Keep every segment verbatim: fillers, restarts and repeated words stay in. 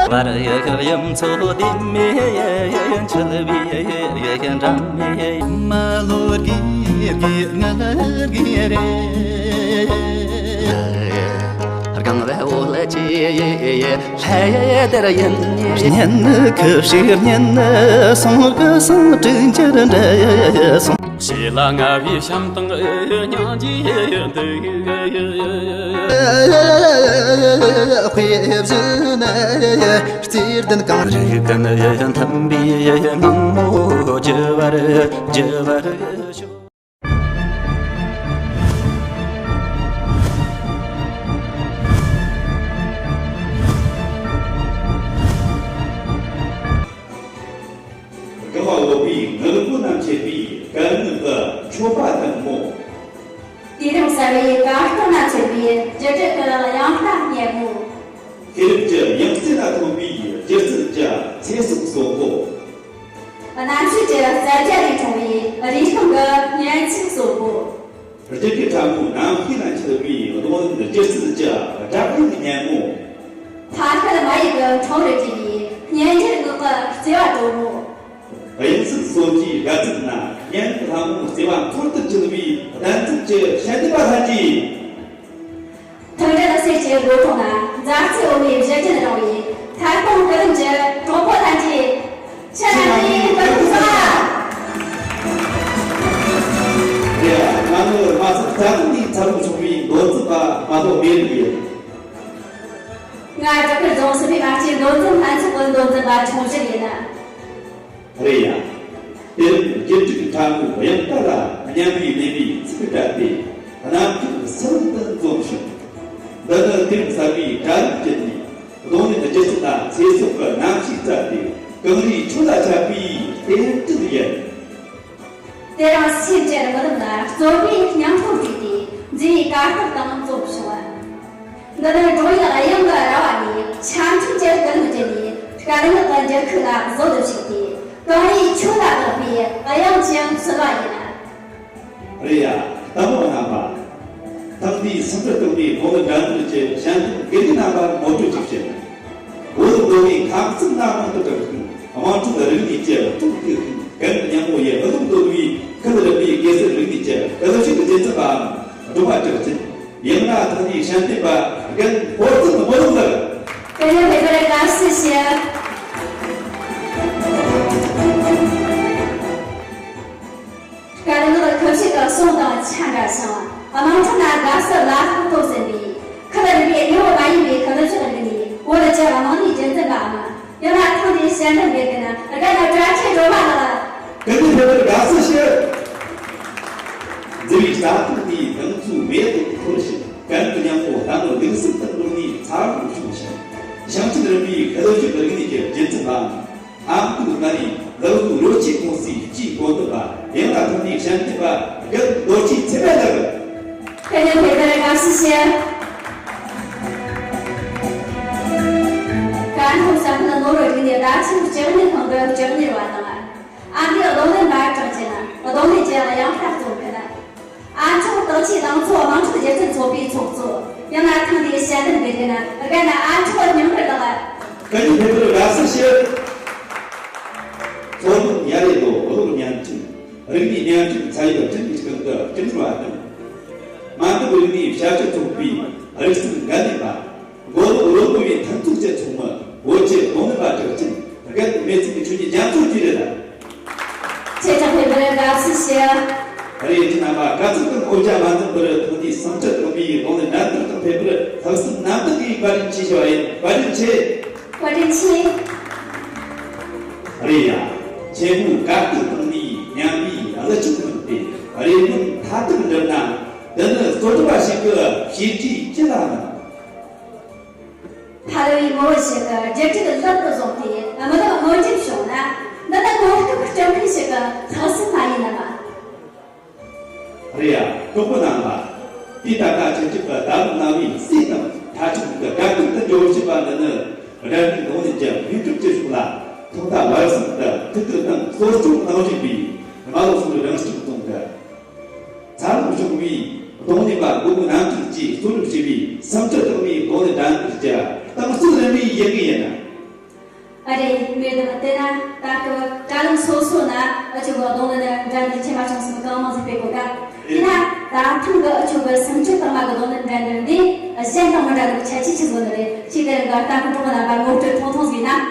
བར་ཡག་གཡུ་མཚོ་ལྡེ་མེད་ཡན་ཆད་པའི་ཡན་འདྲ་མེད། མ་ལོ་དགེ་དགེ་ང་དགེ་རེད། རྐང་པའི་འོག་ལ་ཅི་ལྷ་དེར་ཡིན། གཉེན་ནི་ཁུ་བྱུག་གཉེན་ནི་སོང་གི་སོང་དྲུག་འགྱུར་འདྲ་སོང་། ཞེ་ལ་ང་བའི་བྱམས་དང་སྙིང་རྗེ་འདུག་དཔེ་བཞིན་ན་རྩེར་ལྡན་གངས་རི་ཀུན་མཐུན་པའི་ངང་མོ་རྒྱུ་བར་རྒྱུ་བར་ཤོག། དགའ་བ་འོད་པའི་ངུ་སྒྲ་རྣམས་བཅས་པའི་སྐད་ངག་གི་མཆོད་པ་དང་མོ། དུས་རིམ་གསར་བའི་གར་སྟེགས་ན་མཆོད་པའི་སྒྱུ་འཕྲུལ་གྱི་དབྱངས་རྟ་སྙན་མོ། ཤེས་རབ་ཀྱི་ཡང་རྩེ་ན་ཐོན་པའི་སྒྱུ་རྩལ་གྱི་ཚེ་སྲོག་གསོན་པོ། རྣམ་དཔྱོད་ཀྱི་རྩལ་རྒྱ་ལས་འཁྲུངས་པའི་རིག་གཏམ་གྱི་སྙན་ཚིག་གསོན་པོ། རྒྱུད་ཀྱི་ཕྲ་མོའི་རྣམ་ཤེས་ན་འཁྱིལ་བའི་གདོང་ལེན་སྒྱུ་རྩལ་གྱི་སྒྲ་དབྱངས་སྙན་མོ། ཐ་སྐད་མ་ཡིག་གི་འཕྲང་རུ་བྲིས་པའི་སྙན་འགྱུར་ངག་གི་བརྩེ་བ་དྲོན་མོ། དབྱངས་གསལ་སོགས་ཀྱི་སྒལ་ཚིགས་ན་སྙན་ངག་ལྷ་མོའི་བརྩེ་བ་འཁོར་དུ་བསྒྱུར་བའི་གདན་ཚིགས་ཀྱི་ཞལ་འདེབས་པ་ལྷན་རྒྱས། མཐུན་སྒྲིལ་གསེར་གྱི་སྒོ་ཕྲུག་ན་མཛའ་བརྩེ་འོ་མའི་བཞུར་རྒྱུན་རིང་བའི་ཐད་གཏོང་སྐུ་ལམ་གྱི་གྲོགས་པོ་ལྷན་རྒྱས། ཕྱི་ནང་གི་སྐུ་ཁམས་བཟང་། ཡ། ང་ནི་མ་ཚད་རྩ་དོན་འདིའི་ཚབ་ཏུ་བྱུང་བའི་མདོ་འཛིན་པ་མ་གཏོགས་མེད་ཡིན། ང་བྲག་དཀར་རྫོང་སྲིད་པའི་མ་སྐྱེས་མདོ་འཛིན་ལྷན་ཚོགས་ཀྱི་མདོ་འཛིན་པ་ཁྲོང་ཞིག་ཡིན། རེད་ཡ། དེ་རིང་སྒྱུ་འཕྲུལ་ཕྲ་མོའི་དབྱངས་རྟ་ལ་སྙན་པའི་ལེན་པའི་ཚིག་སྒྲ་སྟེ། རྣམ་ཐར་སུ་ལུང་དུ་འཛོམས་ཤིང་། འདི་ནི་དེང་གསར་བའི་སྒྲ་རིག་ཅན་ནི་གདོང་ལེན་སྒྱུ་རྩལ་དང་ཚེ་སྲོག་གི་རྣམ་ཤེས་རྩལ་ཏེ་གངས་རིའི་ཆུ་ལ་ཆགས་པའི་རྟེན་འབྲེལ་ཡིན། དེ་རིང་སེམས་ཅན་རྨི་ལམ་ལ་རྩོམ་པའི་སྙིང་སྟོབས་བསྒྲིགས་ཏེ་མཛེས་པའི་གར་སྟེགས་སྟེང་འཛོམས་བྱུང་བ། འདི་ནི་འགྲོ་ཡི་དབྱངས་ཀྱི་ར་བ་ནས་ཆ་འཕྲིན་གྱི་སྐུ་ལུས་བརྒྱུད་ནས་དཀའ་ངལ་གྱི་འགྱུར་ཁུག་ལ་བཟོད་དུ་ཞུགས་ཏེ་གངས་རིའི་ཆུ་ལ་དག་པའི་དབྱངས་ཅན་བསིལ་བ་ཡིན། རེད་ཡ། ལྟད་མོ་རྣམ་པ། ཐེངས་འདིའི་སེམས་ཁྲལ་སྟོན་པའི་མདོ་ལེན་འགྲན་བསྡུར་གྱི་ཞལ་འདེབས་དགེ་རྒན་རྣམ་པར་ངོ་སྤྲོད་ཅིག་བྱེད། བོད་མདོ་སྨད་ཁམས་གསུམ་ན་མང་དུ་གྲགས་ཤིང་དམངས་ཁྲོད་རིག་གནས་ཀྱི་གཙུག་ཕུད་ཤིང་། སྐད་སྙན་མོ་ཡི་རླུང་རྡོལ་བའི་ཁུལ་རིམ་པའི་དགེ་རྩའི་རིག་གནས་ཀྱི་གདུལ་ཞུགས་རྒྱུན་འཛིན་པའམ་སྒྲོལ་མ་གྲགས་ཅན། ཡང་ན་ཐོག་མའི་ཞལ་འདེབས་པ་རྒན་ཧོར་བརྩོན་སྨོན་ལམ་ལགས། སྐུ་ཉིད་ཕེབས་པར་དགའ་བསུ་ཞུ། དཀའ་ངལ་ཁ་ཤས་ཀྱི་གསུང་དང་ཆ་འདྲ་ཞིང་། དམངས་ཁྲོད་ན་དགའ་བསུ་ལ་ཐོག་ཐོག་ཟིན་པའི། ཁུལ་རིམ་པའི་གནས་བབ་མ་ཡིན་པའི་ཁུལ་ལུགས་ཕྱོགས་རིག་ནས་བོད་ཀྱི་དམངས་གནས་རྒྱུན་འཛིན་པའམ། ཡང་ན་ཐེངས་འདིའི་ཞལ་འདེབས་འདེབས་མཁན་རྒན་བཀྲ་ཤིས་སྒྲོལ་མ་ལགས། སྐུ་ཉིད་ཕེབས་པར་དགའ་བསུ་ཞུ། མཛེས་པའི་རྩྭ་ཐང་འདིའི་ལང་ཚོའི་མེ་ཏོག་འཁོར་ཞིང་། སྐད་སྙན་མོ་ལྷ་མོ་གླུ་གསུམ་དང་བསྡོངས་ནས་འཚར་ལོངས་བྱུང་ཞིང་། ཞིང་ཆེན་རིམ་པའི་ཁུལ་ལུགས་ཕྱོགས་རིག་གནས་ཀྱི་རྒྱུན་འཛིན་པའམ། ཨ་མདོའི་མངའ་རིས་ལག་བཟོའི་རོལ་ཆས་ཀུང་སིའི་སྤྱིའི་བཀོད་འདོམས་པ། ཡང་ན་ཐོག་མའི་ཞལ་འདེབས་པ་རྒན་རྡོ་རྗེ་ཚེ་བརྟན་ལགས། སྐུ་ཉིད་ཕེབས་པར་དགའ་བསུ་ཞུ། ཀན་ལྷོ་ས་ཁུལ་ནོར་བུ་རིག་གནས་བརྡ་ཆད་ལྕགས་གཉེར་ཁང་གི་ལྕགས་གཉེར་བ་དང་། ཨ་མདོའི་གདོང་ལེན་པ་གྲགས་ཅན་གདོང་ལེན་གྱི་དབྱངས་རྟ་རྩོམ་མཁན། ཨ་མཆོག་སྟག་ཆུའི་ལང་ཚོ་དམངས་ཁྲོད་སྒྱུ་རྩལ་ཚོགས་པའི་ཚོགས་གཙོ། ཡང་ན་ཐེངས་འདིའི་ཞལ་འདེབས་འདེབས་མཁན་རྒན་ཨ་མཆོག་སྙིང་དཀར་ལགས། སྐུ་ཉིད་ཕེབས་པར་དགའ་བསུ་ཞུ། མཚོ་ལྷོ་ཉ་རེ་ལོ་གློག་བརྙན་འཕྲིན་རིག་གནས་བརྙན་འཕྲིན་ཚད་ཡོད་འཕྲིན་ལས་ཁང་གི་རྒྱུན་ལས་པ་དང་། མ་འདུམ་རིག་གནས་བྱ་སྤྱོད་ཚོགས་པའི་རིག་གསར་འགན་ལེན་པ། མགོ་ལོག་རོལ་མོ་བའི་མཐུན་ཚོགས་ཀྱི་ཚོགས་མི། བོད་ཀྱི་རྡུང་ལེན་པ་གྲགས་ཅན་རྒན་མེ་ཚེ་གི་ཆོས་ཉིད་རྒྱ་མཚོ་བཅས་རེད། ཁྱེད་ཅག་ཕེབས་པར་དགའ་བསུ་ཞུ། རེད། ཁྱེད་རྣམ་པ་དཀའ་ཚེགས་དང་འོ་བརྒྱལ་མ་འཛེམས་པར་ཐོག་མའི་སེམས་ཁྲལ་སྟོན་པའི་རྡུང་ལེན་འགྲན་བསྡུར་དུ་ཕེབས་པར་ལྷག་བསམ་རྣམ་དག་གིས་བཀའ་དྲིན་ཆེ་ཞུ་བ་ཡིན། བཀའ་དྲིན་ཆེ། བཀའ་དྲིན་ཆེ། རེད་ཡ། ཆེན་མོའི་དཀའ་སྡུག་སྟེང་ནས་ཉམས་པའི་གླུ་ཆུང་གནང་སྟེ་རེ་སྨོན་མཐའ་དག་འགྲུབ་ན། འདི་ནི་རྩོད་གྲུབ་པ་ཞིག་གི་བྱས་རྗེས་ཅི་ལ་གནང་། ཕ་རོལ་པོའི་ངོ་བོ་ཞིག་གི་རྒྱུ་འབྲས་ལག་ཏུ་བཟུང་སྟེ་རྨི་ལམ་མངོན་འགྱུར་བྱུང་ན། འདི་ནི་གོ་སྐབས་སྐྲུན་མཁན་ཞིག་གི་ལྷག་བསམ་མ་ཡིན་ནམ། རེད་ཡ། གྲོགས་པོ་རྣམ་པ། དུས་ད་ལྟ་ཁྱེད་ཅག་གི་ད་ལོ་གནང་བའི་སྲས་དང་ཁྲ་ཆུང་གི་དགའ་སྟོན་དུ་འགྱུར་བར་བྱེད་པ་འདི་ནི། སྒྲ་སྙན་རྡུང་ལེན་གྱི་སྨིན་གྲོལ་གྱི་ཕྱོགས་ལ་ཐོག་མཐའ་བར་གསུམ་དུ་ཐུགས་ཁུར་དང་གསོ་སྐྱོང་གནང་བཞིན་པའི་རྨ་ལྷོ་སོག་རིགས་རང་སྐྱོང་རྫོང་གི། འཚར་ལོངས་བྱུང་བའི་རྡུང་ལེན་པ་མགོན་པོ་རྣམ་དཀར་ གཙོ་སྒྲུབ་བྱས་པའི་སེམས་ཁྲལ་གཏོང་བའི་གདོང་ལེན་འགྲན་བསྡུར་གྱི་རྟགས་གསལ་ལྡན་པའི་ཡི་གེ་ཡིན། ཨ་རེད། མི་དང་བལྟས་ན་ད་སྐབས་དྲ་ལམ་སོ་སོ་ན་ཨ་ཆུ་གི་གདོང་ལེན་འགྲན་བསྡུར་ཆེ་བ་ཆུང་གསུམ་གང་མང་ཞིག་སྤེལ་གོ་ག་ཡིན་ན་ད་ཐེངས་གི་ཨ་ཆུ་གི་སེམས་ཁྲལ་གཏོང་བ་གི་གདོང་ལེན་འགྲན་བསྡུར་འདི་གཞན་དང་མི་འདྲ་གི་ཁྱད་ཆོས་ཆི་ཟིག་ནི་རེད། ཁྱེད་དེ་རིང་གི་ལྟ་སྐོར་གྲོགས་པོ་རྣམ་པ་ངོ་སྤྲོད་ཐུང་ཐུང་ཟིག་ཡིན་ན།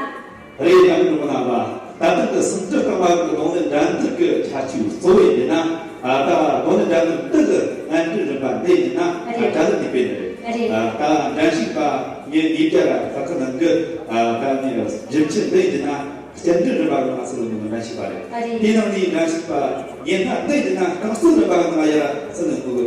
རེད། ལྟ་སྐོར་གྲོགས་པོ་རྣམ་པ། ད་ཐེངས་ཀྱི་སེམས་ཁྲལ་གཏོང་བ་གི་གདོང་ལེན་འགྲན་བསྡུར་གྱི་ཁྱད་ཆོས་གཙོ་བོ་ཡིན་ན། ཨ། ད་གདོང་ལེན་འགྲན་བསྡུར་འདི་གི་ངན་འགྲུལ་རིམ་པ་འདི་ཡིན་ན། ཨ་རེད། དྲ་ལམ་ནས་སྤེལ་ནི་རེད། ཨ་རེད། ཨ། ད་འགྲན་ཞུགས་པ་ཉིན་ཉིས་བརྒྱ་ལ་ས་ཁུལ་ནང་གི། ཨ། ད་ནི་རྒྱུ་ཆ་འདི་ཡིན་ན་སྐྱེལ་འདྲེན་རིམ་པ་གི་ནང་ཚུད་ནས་འགྲན་ཞུགས་པ་རེད། ཨ་རེད། དེའི་ནང་ནས་འགྲན་ཞུགས་པ་ཉི་ཤུ་རྩ་གཉིས་ཡིན་ན་རྐང་སྟོང་རིམ་པ་གི་ནང་ཡར་ཚུད་ནས་འགྲན་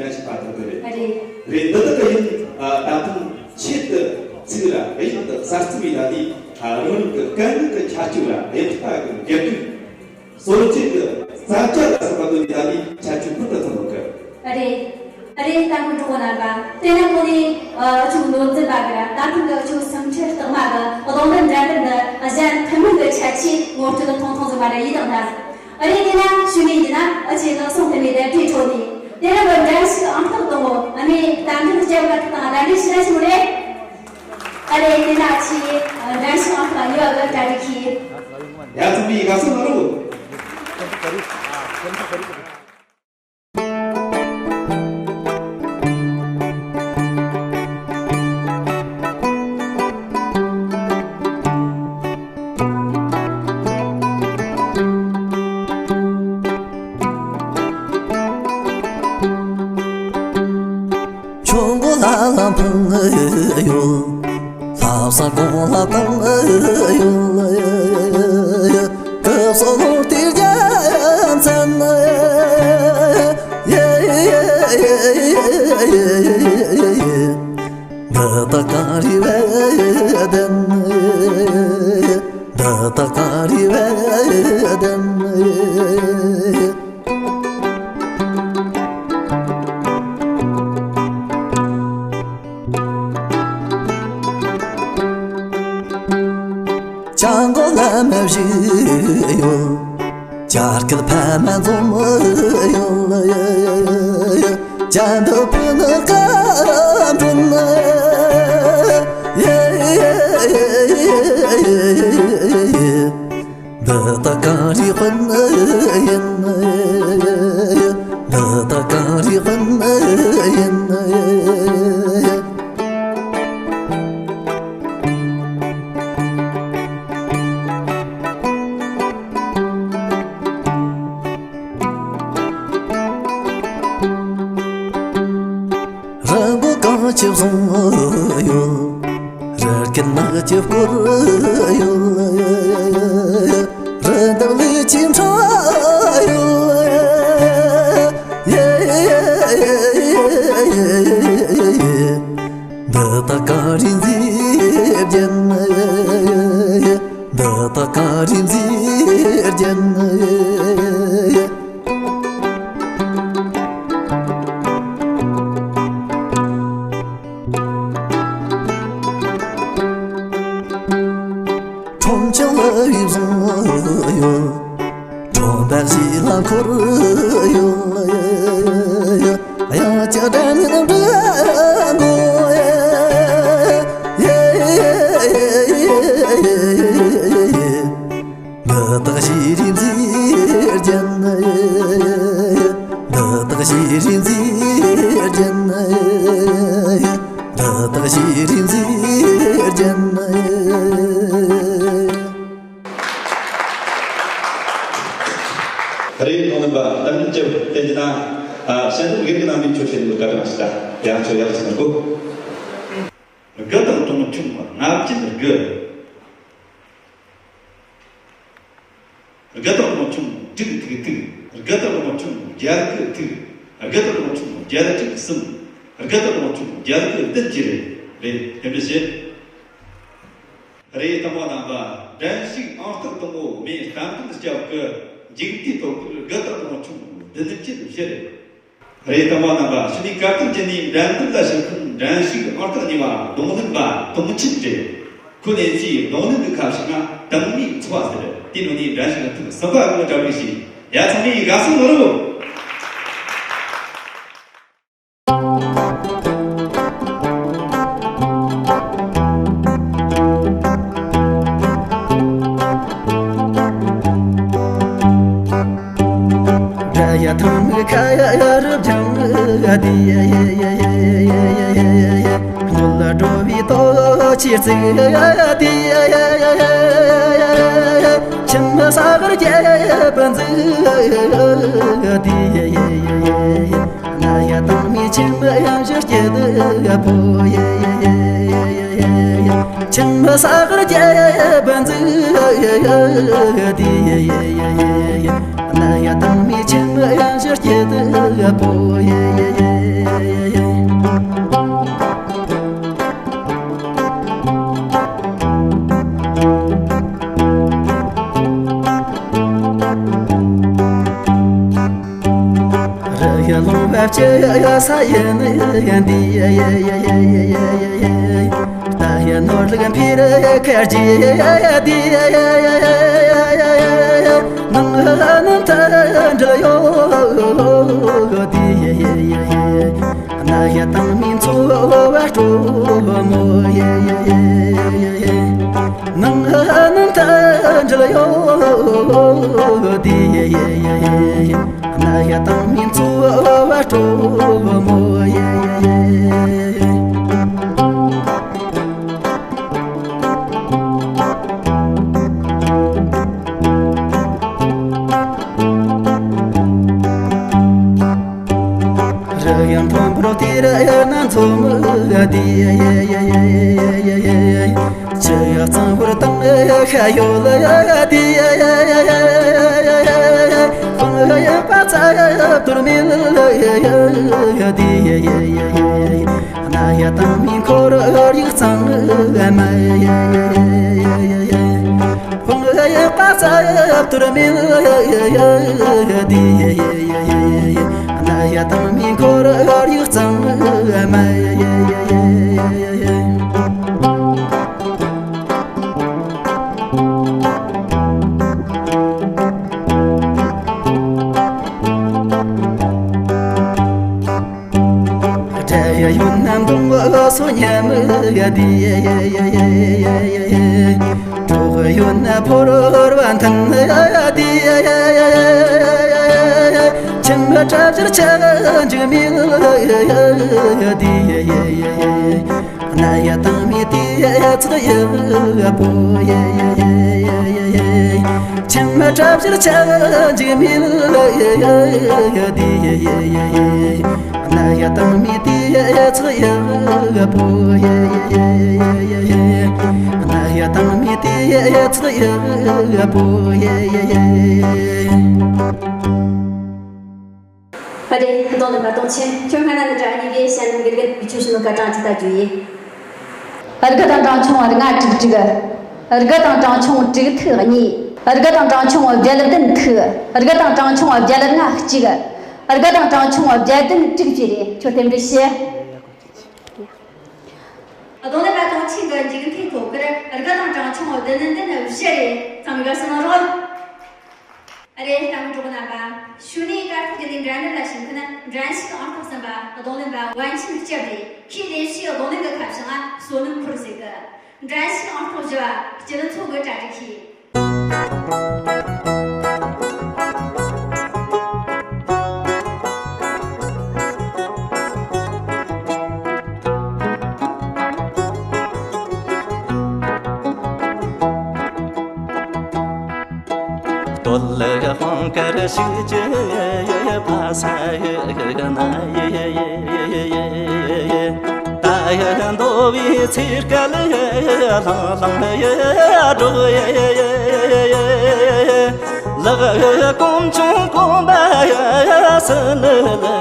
ཞུགས་པ་དེ་གི་རེད། རེད། འདི་དག་གི་ཡིན། ཨ། ད་དུང་ཆེད་དུ་ཚིག་ར་གཡུལ་དུ་གསར་རྩོམ་ཡིན་ད་ནི། ཨ། རང་རང་གི་དཀའ་ངལ་གྱི་ཁྱད་ཆོས་ར་གཡུལ་ལྟ་གི་རྒྱབ་སྐྱོར། སོར་ཆུད་དུ་ས་ཆ་ལ་སོགས་པ་དོན་ཡིན་ད་ནི་ཁྱད་ཆོས་ཁུར་དུ་ཐོན་ཡོད་གི། ཨ་རེད། ཨ་རེད། ལྟ་སྐོར་གྲོགས་པོ་རྣམ་པ། དེ་ནས་ཁོ་ནི་ཨ་ཆུ་ནོར་འཛིན་པ་གི་ར་ད་ཐེངས་ཀྱི་ཨ་ཆུ་སེམས་ཁྲལ་རྟགས་མ་གི་གདོང་ལེན་འགྲན་བསྡུར་འདི་གཞན་ཐུན་མོང་གི་ཁྱད་ཆོས་ངོ་སྤྲོད་ཐུང་ཐུང་ཟིག་མ་རེད་ཡིན་དང་ད། ཨ་རེད། དེ་ན་ཞུ་ནི་ཡིན་ན་ཨ་ཆེ་ལག་ཟུང་དུ་མའི་བདེ་འབྲས་ཁྲོད་ནས་དེ་རིང་གི་འགྲན་ཞུགས་ཨང་རྟགས་དང་པོ་ཨ་མའི་རྟ་མགྲིན་སྐྱབས་ཀ་དང་བདེ་འབྲས་ཞུ་ན་ཞུ་རེད། ཨ་རེད། དེ་ན་ཨ་ཆེ་འགྲན་ཞུགས་ཨང་རྟགས་གཉིས་པ་གི་གྲ་སྒྲིག་གིས། ཡ་ཚང་མས་དགའ་བསུ་གནང་རོགས། ཆུ་མགོ་ལ་ལ་འཕང་ཡོད། ལྷ་ས་གོང་ལ་བཏང་ཡོད། སྐུ་གསུང་ལུང་དེ་རྒྱལ་མཚན། འདི་དག་གངས་རིའི་བའི་གདན། འདི་དག་གངས་རིའི་བའི་གདན། བྱ་མགོ་ལ་མ་བཞི་ཡོད། བྱ་སྐད་ཕ་མ་འཛོམས་ཡོད། བྱ་འདབ་བུ་ནི་བཀའ་འགྲོ། འདི་དག་གངས་རིའི་དཔོན་ཡིན། འདི་དག་གངས་རིའི་དཔོན་ཡིན། རི་མགོ་གངས་ཀྱིས་བཟུང་ཡོད། རི་སྐེད་ནགས་ཀྱིས་བསྐོར་ཡོད། རི་འདབས་ལུད་ཀྱིས་འཕྲོག་ཡོད། འདི་དག་གངས་རིའི་མཛེས་རྒྱན། འདི་དག་གངས་རིའི་མཛེས་རྒྱན། ཁྲོམ་ཆེན་ལ་བའི་བཟང་ཡོད། གྲོང་པ་བཞི་ལ་འཁོར་ཡོད། གཡང་སྐྱ་སྒྲ་སྙན་འབྲི་མགོ། འདི་དག་ཤེས་རིག་མཛེས་རྒྱན། འདི་དག་ཤེས་རིག་མཛེས་རྒྱན། འདི་དག་ཤེས་རིག་མཛེས་རྒྱན། རེད། གདོང་ལེན་པ་རྟ་མགྲིན་སྐྱབས་བསྟན་གྱི་ན། ཨ། གཞན་དག་སྒེར་གྱི་རྣམ་པའི་ཆོས་ཆེན་པོ་བཀའ་དྲིན་ཞུ། ད་ཡང་ཆོས་ཡག་ཅིག་གོ། དགུ་དང་གྲངས་ཆུང་ལྔ་བཅུ་དགུ། དགུ་དང་གྲངས་ཆུང་དྲུག་ཐིག་ཐིག། དགུ་དང་གྲངས་ཆུང་བརྒྱད་དགུ་ཐིག། དགུ་དང་གྲངས་ཆུང་བརྒྱད་དྲུག་གསུམ། དགུ་དང་གྲངས་ཆུང་བརྒྱད་དགུ་བདུན་བཅས་རེད། རེད། རྟེན་འབྲེལ་ཞུ། རེད། དང་པོ་རྣམ་པ། འགྲན་ཞུགས་ཨང་རྟགས་དང་པོ་མི་རྟ་མགྲིན་སྐྱབས་ཀྱི་མཇུག་མཐའི་ཐོབ་སྐར་དགུ་དང་གྲངས་ཆུང་བདུན་བཅུ་བཞི་རེད། རེད། དང་པོ་རྣམ་པ། ཕྱི་ནས་བཀའ་དྲིན་གྱི་ནི་འགྲན་བསྡུར་ལ་ཞུགས་མཁན་འགྲན་ཞུགས་ཨང་རྟགས་གཉིས་པ་གདོང་ལེན་པ་དུང་ཆེན་རེད། ཁོ་ལེན་ཚེ་གདོང་ལེན་གྱི་ཁ་ཕྱོགས་ན་དང་མིའི་འཚོ་བ་ཟེར། དེ་ནང་ནས་འགྲན་ཞུགས་ཐེངས་གསུམ་པ་གི་གྲ་སྒྲིག་བྱས། ཡ་ཚང་མས་དགའ་བསུ་གནང་རོགས། དེ། སྔོན་འགྲོ་བའི་དོ་ཆེར་བརྩིགས་ཏེ། ཁྱིམ་ས་གར་རྒྱལ་པོ་འཛུགས་ཏེ། གནའ་དང་མིའི་ཁྱིམ་གཞིས་སྐྱིད་པོ། ཁྱིམ་ས་གར་རྒྱལ་པོ་འཛུགས་ཏེ། གནའ་དང་མིའི་ཁྱིམ་གཞིས་སྐྱིད་པོ། རི་ཡི་ལུང་བ་བཅུ་ས་ཡིན་འདི། རྟ་ཡི་ནོར་ལུག་འཕེལ་ཁ་རྒྱས་འདི། ནང་ནང་དུ་འདྲིལ་ཡོད་འདི། གནའ་དང་མིའི་འཚོ་བ་སྤྲོ་མོ། ནང་ནང་དུ་འདྲིལ་ཡོད་འདི། གནའ་དང་མིའི་འཚོ་བ་སྤྲོ་མོ། རི་ཡི་མཐོན་པོར་དེ་རིང་ན་མཚོ་མོ་འདི། ཆུ་ཡི་གཙང་བོར་དྭངས་ཤ་ཡོད་འདི། སྤང་ཡི་པ་ཚྭ་དུར་མེད་འདི། གནའ་དང་མིའི་ཁོར་ཡུག་གཙང་མ། སྤང་ཡི་པ་ཚྭ་དུར་མེད་འདི། གནའ་དང་མིའི་ཁོར་ཡུག་གཙང་མ། འབྲས་ཡོད་ན་མདུང་སོ་མཉམ་འདི། གྲོགས་ཡོད་ན་ཕོར་བ་མཐུན་འདི། ཁྱིམ་གྲྭ་བཞིར་ཆགས་འཇིགས་མེད་འདི། གནའ་དང་མིའི་དུས་ཚོད་ཡག་པོ། ཁྱིམ་གྲྭ་བཞིར་ཆགས་འཇིགས་མེད་འདི། གནའ་དང་མིའི་དུས་ཚོད་ཡག་པོ། གནའ་དང་མིའི་དུས་ཚོད་ཡག་པོ། ཨ་རེ། རྡོ་ལེན་པ་སྟོང་ཆེན། ཁྱོད་སྔ་ན་ནི་དྲ་ནི་རེ་བཤད་ནི་དགེ་རྒན་བི་ཆུ་ཤི་ནོ་ཀ་གྲངས་ཅི་ལྟ་རྒྱུ་ཡིན། དགུ་དང་གྲངས་ཆུང་བ་ལྔ་དྲུག་དྲུག་དགུ་དང་གྲངས་ཆུང་དྲུག་ཐིག་གཉིས། དགུ་དང་གྲངས་ཆུང་བ་བརྒྱད་བདུན་ཐིག་དགུ་དང་གྲངས་ཆུང་བ་བརྒྱད་ལྔ་གཅིག་དགུ་དང་གྲངས་ཆུང་བ་བརྒྱད་བདུན་དྲུག་བཅས་རེད། ཁྱོད་རྟེན་འབྲེལ་བྱེད། རྡོ་ལེན་པ་སྟོང་ཆེན་གྱི་འཇིག་རྟེན་ཐོག་གར་དགུ་དང་གྲངས་ཆུང་བ་བདུན་བདུན་བཞི་རེད། ཚང་མས་དགའ་བསུ་གནང་རོགས། ཨ་རེ། ལྟད་མོ་གྲོགས་རྣམ་པ། ཞུ་ནས་དཀའ་ཐུབ་ཀྱི་ལས་འགྲན་བསྡུར་ལ་ཞུགས་མཁན་འགྲན་ཞུགས་ཨང་རྟགས་གསུམ་པ་རྡུང་ལེན་པ་པཎ་ཆེན་སྐྱབས་རེད། ཁོས་ལས་བྱེད་རྡུང་ལེན་གྱི་ཁ་བྱང་ང་བསོད་ནམས་ཁོར་ཟེར་གི། འགྲན་ཞུགས་ཨང་རྟགས་བཞི་བ་སྤྱི་ལོ་མཚོ་གི་གྲ་སྒྲིག་ཤིག་སྟོད་ལ་དཔུང་དཀར་ཞིག་གི་ཕ་ས་ན། ད་ཡ་འདོ་བའི་ཚེ་སྐལ་ལྷང་ལྷང་སྒྲོག་ཡེ། ལག་གོམ་ཆུང་གོམ་པ་སི་ལི་ལི།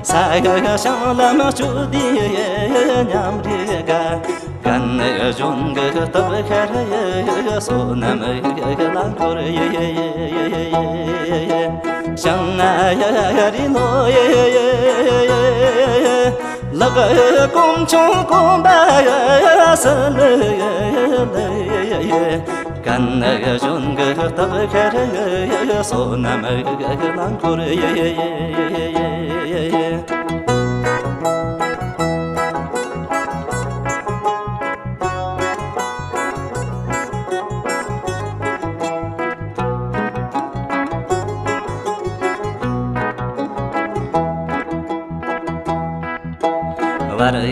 ས་ཡ་ཤང་ལམ་སྤྱོད་དེ་མཉམ་རེ་དགའ། གན་གཞོན་གྱི་སྟག་ཤར་ཡི། བསོད་ནམས་ལ་འཁོར་ཡི། ཞང་ང་ཡ་རི་ལོ་ཡི། ལག་གོམ་ཆུང་གོམ་པ་སི་ལི་ལི། གན་གཞོན་གྱི་སྟག་ཤར་ཡི། བསོད་ནམས་ལ་འཁོར་ཡི།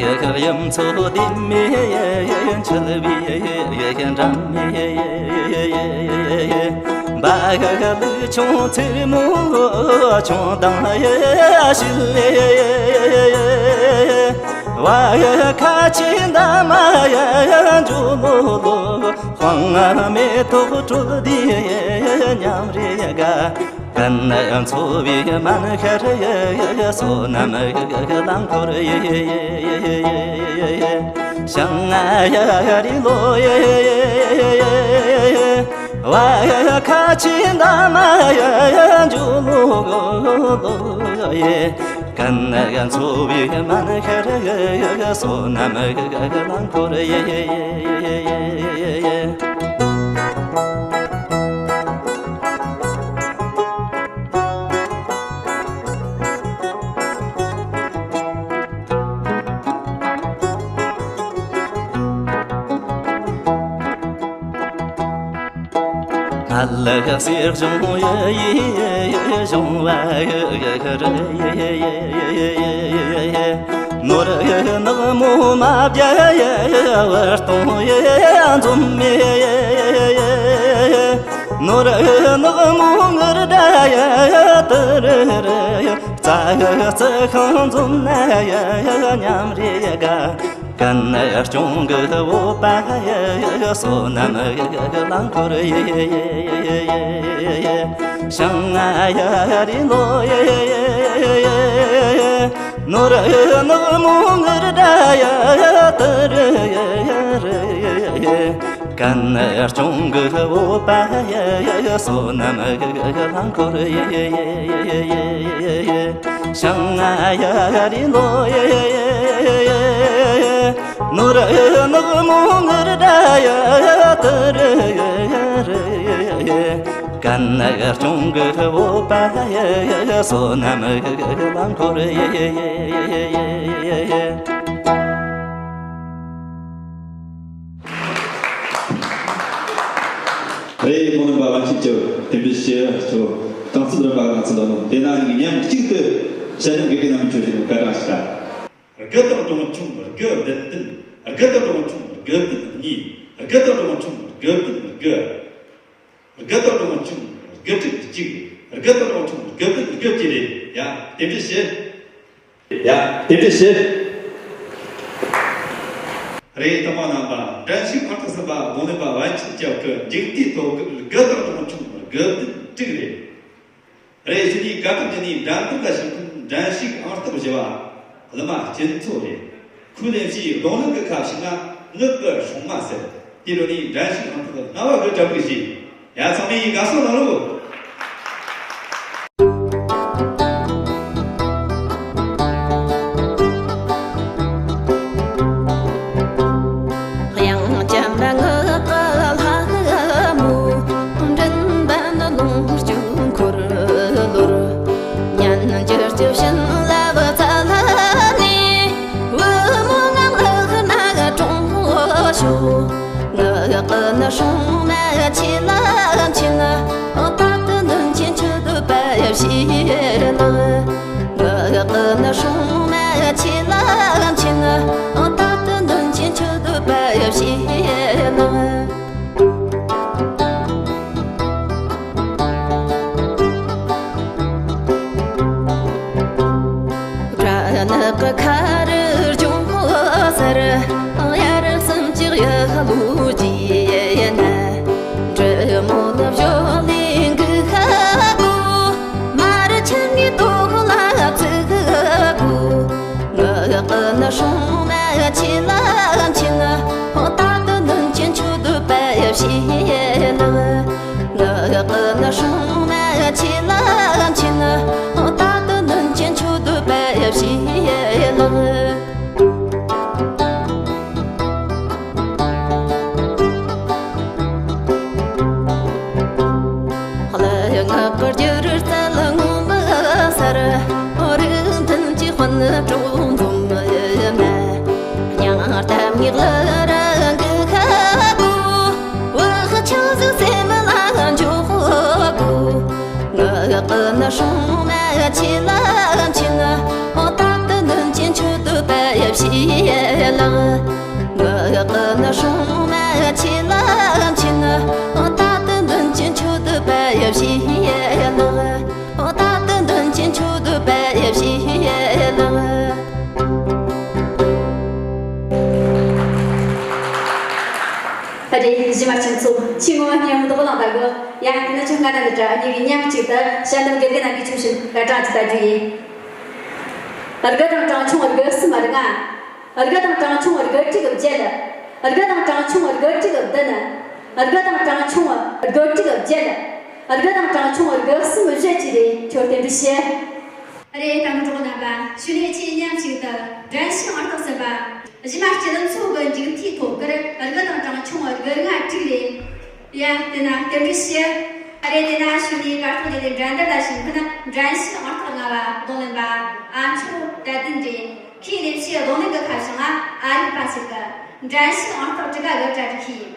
གཡུ་མཚོ་ལྡེམ་མེ་འཆི་བའི་འགྲམ་མེ། འབའ་ལུག་ཆུང་ཚེར་མོ་ཆུང་དང་ཞིག་ལས། བ་ཁ་ཆེ་འདབ་མ་འཇོ་ལོ་ལོ། དཔང་མེ་ཏོག་དྲོད་འདི་མཉམ་རེ་དགའ། ཀུན་འཚོ་བའི་མན་ཤར་ཡི། བསོད་ནམས་རླངས་འཁོར་ཡི། ཞིང་ཡ་རི་ལོ་ཡི། བ་ཁ་ཆེ་འདབ་མ་ཡི། འཇོ་ལོ་ལོ་ཡི། ཀུན་འཚོ་བའི་མན་ཤར་ཡི། བསོད་ནམས་རླངས་འཁོར་ཡི། ང་ལ་གསེར་གཞོང་ཡི་གཞོང་བ་ཡི། ནོར་ནག་མོ་མ་བརྒྱ་ཡི། བར་སྟོང་ཡི་འཛོམས་མེ། ནོར་ནག་མོ་ངུར་སྒྲ་ཡི། དུ་རུ་རུ་ཡི། རྩྭ་ཡི་རྩི་ཤིང་འཛོམས་ན་ཡི། མཉམ་རེ་དགའ། ཀུན་སྐྱོང་གི་བོད་པ་ཡི། བསོད་ནམས་རླངས་འཁོར་ཡི། ཞིང་ཡ་རི་ལོ་ཡི། ནོར་ནག་མོ་ངུར་སྒྲ་ཡི། དུ་རུ་རུ་ཡི། ཀུན་སྐྱོང་གི་བོད་པ་ཡི། བསོད་ནམས་རླངས་འཁོར་ཡི། ཞིང་ཡ་རི་ལོ་ཡི། ནོར་ནག་མོ་ངུར་སྒྲ་ཡི། དུ་རུ་རུ་ཡི། ཀུན་སྐྱོང་གི་བོད་པ་ཡི། བསོད་ནམས་རླངས་འཁོར་ཡི། རེད། གོང་ནས་པ་བན་ཆེན་གྱི་དེ་འདྲའི་ཞེས་ཚོ་རྐང་ཚུགས་རིམ་པ་རྐང་ཚུགས་ལ་ནོ། དེ་ན་ཉིད་མཉམ་གཅིག་ཏུ་བཤད་ནས་དགེ་རྒན་རྣམས་ཆོས་བཞིན་བཀའ་དྲིན་ཞུ། དགུ་དང་གྲངས་ཆུང་དགུ་བདུན་བདུན། དགུ་དང་གྲངས་ཆུང་དགུ་བདུན་གཉིས། དགུ་དང་གྲངས་ཆུང་དགུ་བདུན་དགུ། དགུ་དང་གྲངས་ཆུང་དགུ་དྲུག་གཅིག། དགུ་དང་གྲངས་ཆུང་དགུ་བདུན་དགུ་བཅས་རེད། ཡ། དེ་འདྲ་བྱེད། ཡ། དེ་འདྲ་བྱེད། རེད། དང་པོ་རྣམ་པ་འགྲན་ཞུགས་ཨང་རྟགས་གསུམ་པ་རྡུང་ལེན་པ་བན་ཆེན་སྐྱབས་ཀྱི་མཇུག་མཐའི་ཐོ་གི་དགུ་དང་གྲངས་ཆུང་དགུ་བདུན་དྲུག་རེད། རེད། ཕྱི་ནས་བཀའ་ཁྲིམས་འདི་ནས་འགྲན་བསྡུར་ལ་ཞུགས་མཁན་འགྲན་ཞུགས་ཨང་རྟགས་བཞི་བ་གླུ་མ་སྐྱིད་མཚོ་རེད། ཁོས་ལེན་ཕྱིའི་རྡུང་ལེན་གྱི་ཁ་ཕྱེ་ན་ངག་གི་སྲུང་མ་ཟེར། དེ་རུ་ནས་འགྲན་ཞུགས་ཨང་རྟགས་ལྔ་བ་གི་གྲ་སྒྲིག་བྱས། ཡ། ཚང་མས་དགའ་བསུ་གནང་རོགས། དབྱངས་ཅན་ངག་གི་ལྷ་མོ། མགྲིན་པ་ནི་ལོངས་སྤྱོད་འཁོར་ལོར། སྙན་འགྱུར་གྱི་བྱིན་རླབས་བསྩལ་ནས། བུ་མོ་ངག་ལག་ན་དྲོངས་ཤོག། ངག་གི་ནི་སྲུང་མ་ཆེ་ལ་མཁྱེན། རྟག་ཏུ་འདུན་ཅིང་ཆོས་སྡུད་པ་ཞེས་ལགས། ངག་གི་ནི་སྲུང་མ་ཆེ་ལ་མཁྱེན། རྟག་ཏུ་འདུན་ཅིང་ཆོས་སྡུད་པ་ཞེས་ལགས། སྦྲ་ནག་གི་ཁ་རུ་ལྗོངས་སར། དབྱར་གསུམ་གྱི་གཡུ་ལོ་རྒྱས་ན། འབྲི་མོ་ནི་བཞོ་ལས་འགུག་ཤ་དགོས། མར་ཆེན་གྱི་ཏོག་ལ་བཙུགས་དགོས། ངག་གི་ནི་སྲུང་མ་ཆེ་ལ་མཁྱེན། རྟག་ཏུ་འདུན་ཅིང་ཆོས་སྡུད་པ་ཞེས་ལགས། ངག་གི་ནི་སྲུང་མ་ཆེ་ལ་མཁྱེན། རྟག་ཏུ་འདུན་ཅིང་ཆོས་སྡུད་པ་ཞེས་ལགས། གླུ་ངག་གི་སྒྱུ་རྩལ་ངོ་མ་གསར། རིག་མཐུན་གྱི་དཔུང་གྲོགས་འཛོམས་ན། སྙིང་གཏམ་ངག་ལ་རང་གི་ཁ་བོ། བག་ཆགས་ཟིག་སེམས་ལ་འཇོག་དགོས། ངག་གི་ནི་སྲུང་མ་ཆེ་ལ་མཁྱེན། རྟག་ཏུ་འདུན་ཅིང་ཆོས་སྡུད་པ་ཞེས་ ལགས། ངག་གི་ནི་སྲུང་མ་ཆེ་ལ་ཕྱིན། ད་ལྟ་མདུན་གྱི་མཆོད་པ་བཞེས་ལགས། ད་ལྟ་མདུན་གྱི་མཆོད་པ་བཞེས་ལགས། ཨ་རེ། གཞི་མ་ཁྱེད་ཚོ་ཆེས་ངོ་མ་སྙན་མོ་འདུག་ལང་ད་གོ། ཡ་དེ་ན་ཁྱོད་སྔ་ན་འདི་འདྲ་གཉིས་ཀྱི་མཉམ་གཅིག་ཏུ་ཞལ་འདོན་དགེ་རྒན་རྣམ་པས་ཁྱོད་བཞིན་སྐར་གྲངས་ཀྱི་ལྟ་རྒྱུ་ཡིན། དགུ་དང་གྲངས་ཆུང་དགུ་གསུམ་ལྔ། དགུ་དང་གྲངས་ཆུང་དགུ་དྲུག་བརྒྱད། དགུ་དང་གྲངས་ཆུང་དགུ་དྲུག་བདུན། དགུ་དང་གྲངས་ཆུང་དགུ་དྲུག་བརྒྱད། དགུ་དང་གྲངས་ཆུང་དགུ་གསུམ་བཞི་བཅས་ཏེ་ཁྱོད་རྟེན་འབྲེལ་ཞུ། རེད། དམ་པ་གྲོགས་རྣམ་པ། ཞུ་ནས་ཆེས་མཉམ་ཞིག་ཏུ་འགྲན་ཞུགས་ཨང་རྟགས་ཟིན་པ། གཞི་མ་སྤྱི་ལོ་ཚོ་གི་མཇུག་མཐའི་ཐོ་གར་དགུ་དང་གྲངས་ཆུང་དགུ་ལྔ་དྲུག་རེད། ཡ་དེ་ན་རྟེན་འབྲེལ་ཞུ། ཨ་རེ་དེ་ན་ཞུ་ནས་གར་ཐོག་དེ་ལས་འགྲན་བསྡུར་ལ་ཞུགས་མཁན་འགྲན་ཞུགས་ཨང་རྟགས་ལྔ་བ་རྡུང་ལེན་པ་ཨ་མཆོག་གྲྭ་བདུན་རེད། ཁོས་ལས་བྱེད་རྡུང་ལེན་གྱི་ཁ་བྱང་ཨ་རིག་པ་ཞིག་གི། འགྲན་ཞུགས་ཨང་རྟགས་དྲུག་ག་གི་གྲ་སྒྲིག་ཡིན།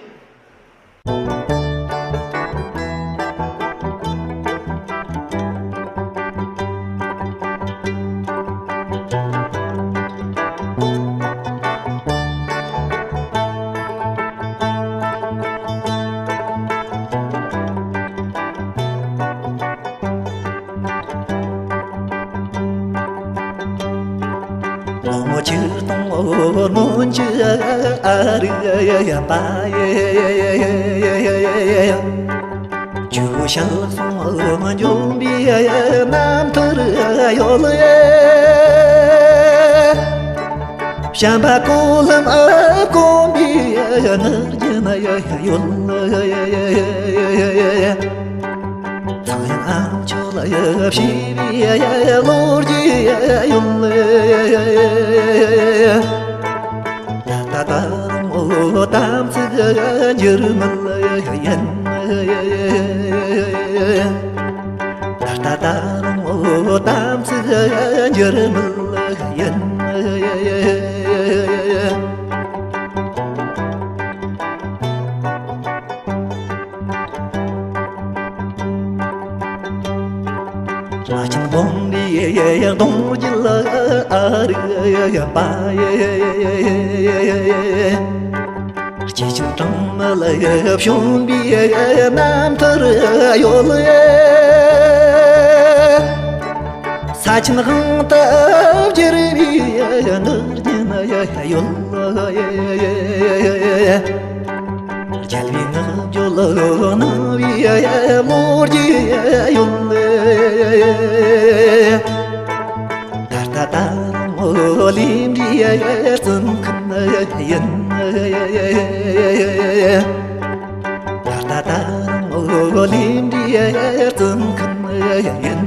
ལོ་ངོ་ཆིག་སྟོང་སྔོན་གྱི་ཨ་རིག་པ་ཡི། ཆུ་ཤར་སོང་འཇོམས་པའི་རྣམ་ཐར་ཡོད། བྱམས་པ་ཀུན་ལམ་སྐོང་བའི་ངར་རྒྱན་ཡོད། ཚངས་དབྱངས་ཨ་མཆོག་ལ་ཕྱི་བའི་ལོ་རྒྱུས་ཡོད། ད་ལྟ་ད་རུང་དམ་ཚིག་འགྱུར་མེད་ཡིན། ད་ལྟ་ད་རུང་དམ་ཚིག་འགྱུར་མེད་ཡིན། ལྷ་ཆེན་བོན་པོའི་གདུང་རྒྱུད་ཨ་རིག་པ་ཡི། སྐྱེས་ཆེན་གྲངས་མེད་ལ་བྱོན་པའི་རྣམ་ཐར་ཡོད། ས་ཆེན་དབང་དུ་བསྒྱུར་བའི་ངར་རྒྱན་ཡོད། རྒྱལ་བའི་བསྔགས་བརྗོད་གནང་བའི་ལོ་རྒྱུས་ཡོད། ད་ལྟ་ད་རུང་ལས་འབྲས་བརྩི་མཁན་ཡིན། ད་ལྟ་ད་རུང་ལས་འབྲས་བརྩི་མཁན་ཡིན།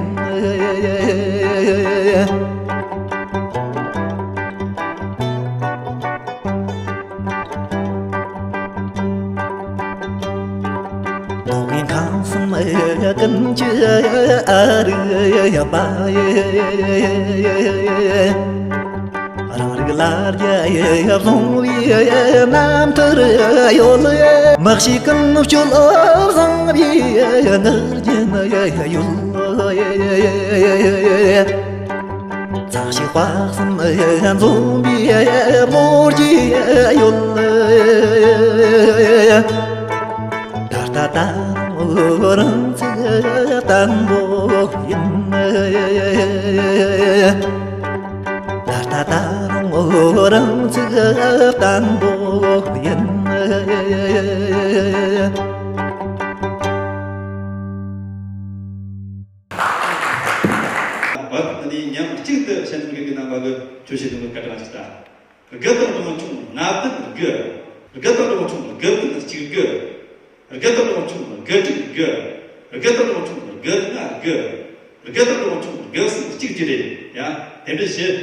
རྡོ་རིང་ཁམས་གསུམ་ཀུན་གྱི་ཨ་རིག་པ་ཡི། རང་རིགས་ལ་རྒྱ་བཟུང་བའི་རྣམ་ཐར་ཡོད། མི་ཤེས་ཀུན་སྤྱོད་བཟང་བའི་ངར་རྒྱན་ཡོད། ཚངས་ཤིག་དཔག་བསམ་འཛོམས་པའི་ལོ་རྒྱུས་ཡོད། ད་ལྟ་ད་རུང་རང་ཚུགས་བརྟན་པོ་ཡིན། ད་ལྟ་ད་རུང་རང་ཚུགས་བརྟན་པོ་ཡིན། བར་དུ་ནི་མཉམ་གཅིག་ཏུ་ཞལ་འདོན་གྱི་རྣམ་པ་གི་ཆོས་བྱེད་དུ་བཀའ་དྲིན་ཞུ་ད། དགུ་དང་གྲངས་ཆུང་ལྔ་བདུན་དགུ། དགུ་དང་གྲངས་ཆུང་དགུ་བདུན་གཅིག་དགུ། དགུ་དང་གྲངས་ཆུང་དགུ་དྲུག་དགུ། དགུ་དང་གྲངས་ཆུང་དགུ་ལྔ་དགུ། དགུ་དང་གྲངས་ཆུང་དགུ་གསུམ་གཅིག་བཅས་རེད། ཡ། དེ་འདྲ་བྱེད།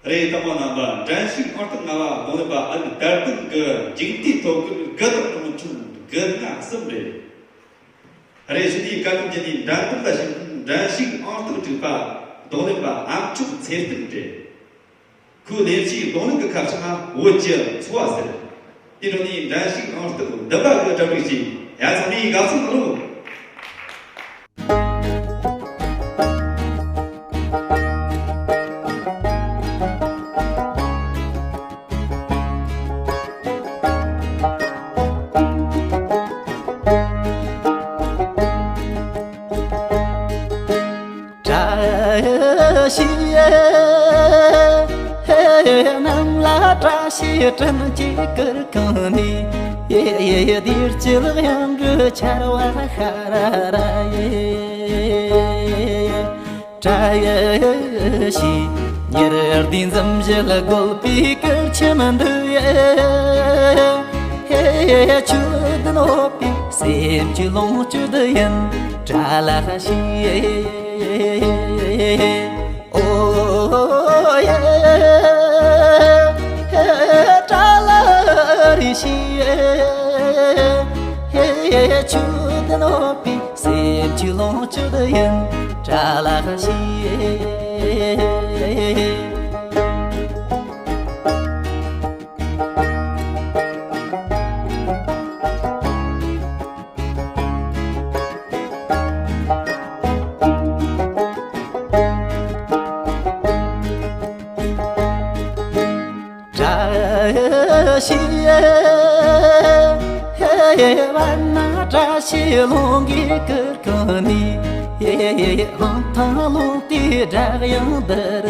རེད། དང་པོ་རྣམ་པ་འགྲན་ཞུགས་ཨང་རྟགས་ལྔ་བ་རྡུང་ལེན་པ་ཨ་རིག་དར་ལྡན་གྱི་མཇུག་མཐའི་ཐོ་གར་དགུ་དང་གྲངས་ཆུང་དགུ་ལྔ་གསུམ་རེད། རེད། ཞུ་དུས་བཀའ་དྲིན་ཅན་ནི་འགྲན་བསྡུར་ལ་ཞུགས་མཁན་འགྲན་ཞུགས་ཨང་རྟགས་དྲུག་པ་རྡུང་ལེན་པ་ཨ་མཆོག་ཚེ་བརྟན་རེད། ཁོའི་ལས་བྱའི་རྡུང་ལེན་གྱི་ཁ་བྱང་བོད་ཀྱི་འཚོ་བ་ཟེར། དེ་ནང་ནས་འགྲན་ཞུགས་ཨང་རྟགས་བདུན་པ་གི་གྲ་སྒྲིག་བྱས། ཡ། ཚང་མས་དགའ་བསུ་གནང་རོགས། བཀྲ་ཤིས་སྤྲིན་གྱི་གུར་ཁང་ནས། ཡེ་ཡེ་ཡེ། བདེ་སྐྱིད་གཡང་གི་ཆར་བ་ཤར་ར་ཡེ། བཀྲ་ཤིས་ཉི་ཟླའི་འཛུམ་བཞད་བཀོད་པའི་གུར་ཁྱིམ་འདི། ཆོས་ལྡན་འོད་པའི་སེམས་ཀྱི་ལོངས་སྤྱོད་ཡིན། བཀྲ་ཤིས། ཨོ་ཡེ། བཀྲ་ཤིས། ཆོས་ལྡན་འོད་པའི་སེམས་ཀྱི་ལོངས་སྤྱོད་ཡིན། བཀྲ་ཤིས། བཀྲ་ཤིས། བར་ན་བཀྲ་ཤིས་ལྷུན་གྱིས་གུར་ཁང་ནས། ཧང་ཐང་རླུང་རྟའི་སྒྲ་དབྱངས་ལྡིར།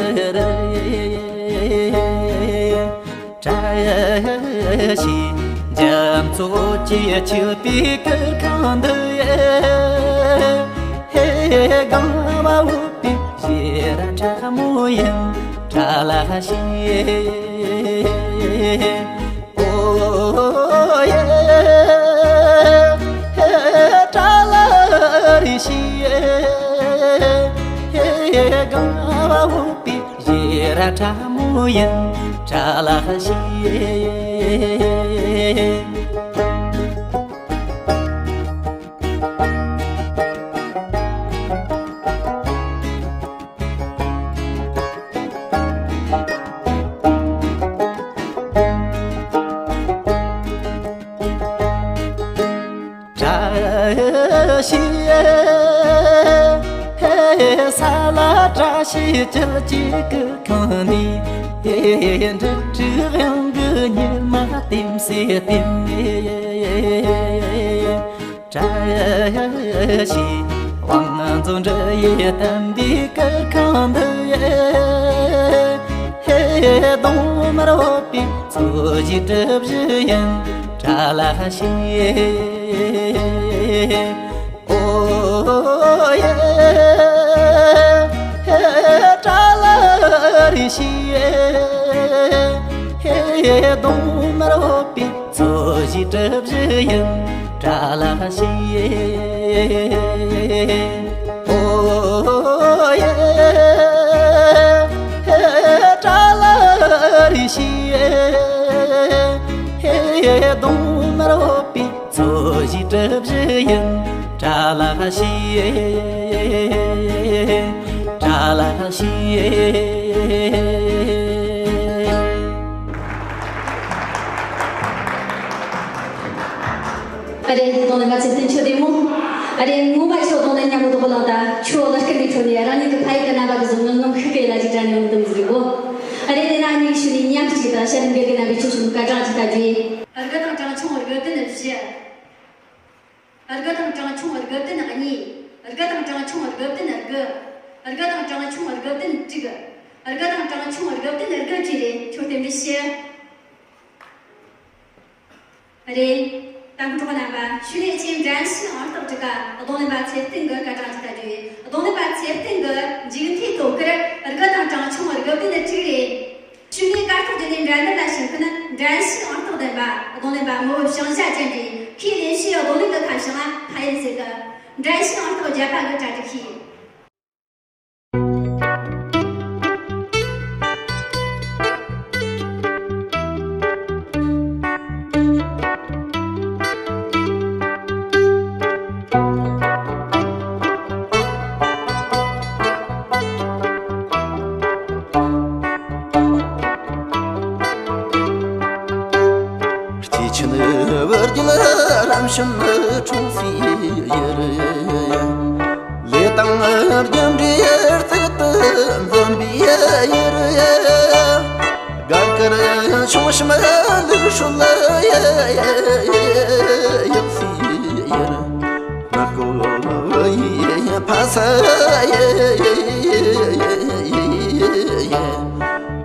བཀྲ་ཤིས་འཇམ་རྩུབ་ཀྱིས་འཁྱུད་པའི་གུར་ཁང་འདི། ཧེ། གང་བ་འོད་པའི་ཞེ་ར་ཁྲ་མོ་ཡིན། བཀྲ་ཤིས། ཨོ་ཡེ། བཀྲ་ཤིས། གང་བ་འོད་པའི་ཞེ་ར་ཁྲ་མོ་ཡིན། བཀྲ་ཤིས། བཀྲ་ཤིས། ས་ལ་བཀྲ་ཤིས་དཀྱིལ་གྱི་གུར་ཁང་ནས། འབྲུག་སྒྲའི་དབྱངས་ཀྱི་ཉི་མ་ལྟེམ་སེ་ལྟེམ། བཀྲ་ཤིས་དབང་རྫོང་འདྲ་ཡི་དམ་པའི་གུར་ཁང་འདི། གདོང་དམར་འོད་པའི་མཚོ་བཞིའི་གྲུ་བཞི་ཡིན། བཀྲ་ཤིས། ཨོ་ཡེ། བཀྲ་ཤིས། གདོང་དམར་འོད་པའི་མཚོ་བཞིའི་གྲུ་བཞི་ཡིན། བཀྲ་ཤིས། ཨོ་ཡེ། བཀྲ་ཤིས། གདོང་དམར་འོད་པའི་མཚོ་བཞིའི་གྲུ་བཞི་ཡིན། བཀྲ་ཤིས། བཀྲ་ཤིས། ཨ་རེ། རྡུང་ལེན་པ་ཚེ་བརྟན་ཁྱོད་བདེ་མོ། ཨ་རེ། ངོ་མ་ཁྱོད་རྡུང་ལེན་མཉམ་པོ་རྡུང་གོ་ལང་ད། ཁྱོད་གླུ་སྐད་ནས་ཁྱོད་ནས་རང་ཉིད་ཀྱི་ཕ་ཡུལ་གྱི་རྣམ་པ་དེ་ཚོ་ངང་ངམ་ཤུགས་སྐད་ལ་ཅིག་དྲན་ནས་འོང་དུ་མི་ཟེར་གོ། ཨ་རེ། དེ་ན་ཉིག་ཤུ་ནས་མཉམ་གཅིག་དང་ཤ་རིམ་འགལ་གྱི་རྣམ་པའི་ཆོས་གསུམ་སྐར་གྲངས་ཅིག་ལྟ་རྒྱུ་ཡིན། དགུ་དང་གྲངས་ཆུང་དགུ་བདུན་བཞི། དགུ་དང་གྲངས་ཆུང་དགུ་བདུན་གཉིས། དགུ་དང་གྲངས་ཆུང་དགུ་བདུན་དགུ། དགུ་དང་གྲངས་ཆུང་དགུ་བདུན་དྲུག། དགུ་དང་གྲངས་ཆུང་དགུ་བདུན་དགུ་བཅས་རེད། ཁྱོད་རྟེན་འབྲེལ་ཞུ། རེད། དང་གྲོགས་རྣམ་པ། ཤུལ་ལས་ཅན་འགྲན་ཞུགས་ཨང་རྟགས་དྲུག་ག་རྡུང་ལེན་པ་ཚེ་བརྟན་གྱི་སྐར་གྲངས་ཅིག་ལྟ་རྒྱུ་ཡིན། རྡུང་ལེན་པ་ཚེ་བརྟན་གྱི་མཇུག་མཐའི་དོ་ཁུར་དགུ་དང་གྲངས་ཆུང་དགུ་བདུན་དྲུག་རེད། ཤུལ་ལས་སྐར་ཐོག་བརྒྱུད་ནས་འགྲན་བསྡུར་ལ་ཞུགས་མཁན་འགྲན་ཞུགས་ཨང་རྟགས་ལྡན་པ་རྡུང་ལེན་པ་ངོ་བོ་བྱང་ཤ་ཅན་གྱིས་ཁོས་ལེན་རྒྱུའི་རྡུང་ལེན་གྱི་ཁ་བྱང་ལ་ཕ་ཡུལ་ཟེར་གི། འགྲན་ཞུགས་ཨང་རྟགས་བརྒྱད་པ་གི་གྲ་སྒྲིག་ཤིག་སྐྱེས་ཆེན་བུ་རྒྱུད་རབ་བྱུང་འཁྲུངས་སའི་ཡུལ། ལས་དང་རྒྱུ་འབྲས་རྩལ་དུ་འཛིན་པའི་ཡུལ། དགའ་དཀར་ཆུང་གཤམ་ལུག་སྲོལ་ཡག་སའི་ཡུལ། ནག་པོ་བུ་ཡི་ཕ་ས་ཡིན།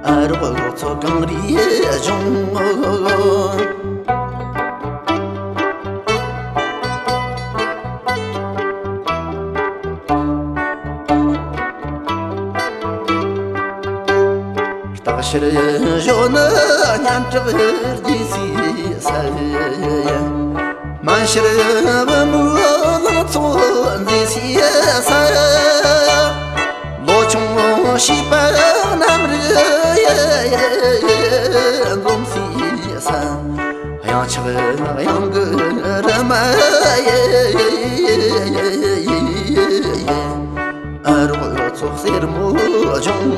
ཨ་རོགས་ཚོ་གངས་རིའི་གཞུང་ངོ་། སྟག་ཤར་གཞོན་ནུ་སྙན་གྲགས་རྒྱས་སའི་ས། སྨན་ཤར་བུ་མོའི་ལང་ཚོ་མཛེས་སའི་ས། ལོ་ཆུང་བྱིས་པ་རྣམས་རིག་འཛོམས་སའི་ས། གཡང་ཆགས་གཡང་གི་རི་མ་ཡེ། ཨ་རོགས་ཚོ་སེར་མོ་ལྗོངས།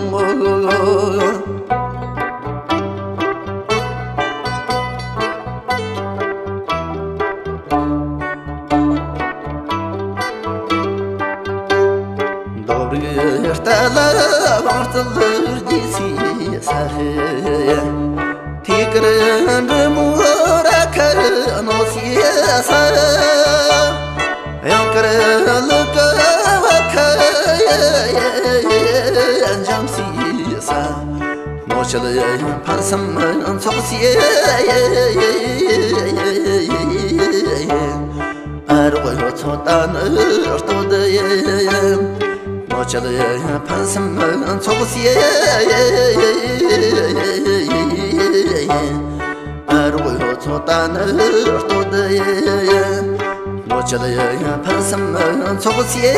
མདོ་རིགས་རྟ་ལ་དབང་རྩལ་རྒྱས་སའི་ས། ཐད་ཀར་འབྲི་མོའི་ར་ཁ་རྣོ་སའི་ས། གཡང་དཀར་ལུག་གི་བ་ཁ་འཇམ་སའི་ས། སྣོད་བཅུད་ཕུན་སུམ་ཚོགས་སའི། ཨ་རོགས་ཚོ་ད་ནི་སྟོད་ཡིན། སྣོད་བཅུད་ཕུན་སུམ་ཚོགས་སའི། ཨ་རོགས་ཚོ་ད་ནི་སྟོད་ཡིན། སྣོད་བཅུད་ཕུན་སུམ་ཚོགས་སའི།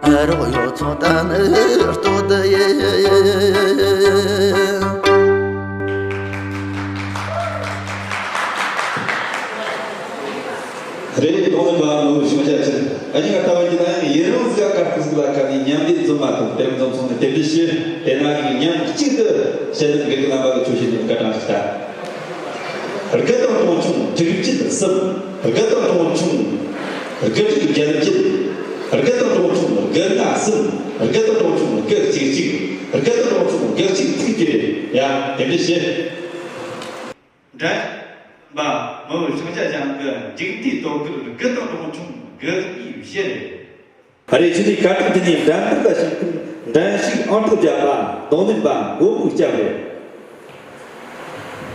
ཨ་རོགས་ཚོ་ད་ནི་སྟོད་ཡིན། རེད། རྡུང་ལེན་པ་མི་བུ་ཆུང་ཆ་ཆེན། ཨ་ནི་ང་ལྟ་བ་ཡིན་ན་ཡང་ཡུན་རིང་ཟིག་ག་གར་སྟེགས་ཟིག་ལ་ཁ་ནས་མཉམ་འདེགས་འཛོམས་མ་ཐུབ། དེ་རིང་འཛོམས་སོང་ནས་དེ་འདྲ་ཞུ། དེ་ན་ཡིན་མཉམ་གཅིག་ཏུ་བཤད་ལེན་དགེ་རྒན་རྣམ་པ་གི་ཆོས་བཤད་ནས་བཀའ་དྲིན་ཞུ་ད། དགུ་དང་དྲུག་ཆུང་དྲུག་བཅུ་གསུམ། དགུ་དང་དྲུག་ཆུང་དགུ་དྲུག་བརྒྱད་བརྒྱད། དགུ་དང་དྲུག་ཆུང་དགུ་ལྔ་གསུམ། དགུ་དང་དྲུག་ཆུང་དགུ་གཅིག་གཅིག། དགུ་དང་དྲུག་ཆུང་དགུ་གཅིག་ཚིག་བཅད། ཡ། དེ་འདྲ་བཤད། འགྲན་པ་མི་བུ་ཆུང་ཆ་ཅན་གྱི་མཇུག་མཐའི་དོ་ཁུར་དགུ་དང་དྲུག་ཆུང་དགུ་གཉིས་བཞི་རེད། ཨ་རེ། ཁྱེད་ཚོས་བཀའ་དྲིན་དེ་ནས་འགྲན་བསྡུར་ལ་ཞུགས་མཁན་འགྲན་ཞུགས་ཨང་རྟགས་བརྒྱད་པ་རྡུང་ལེན་པ་མགོན་པོ་སྐྱབས་རེད།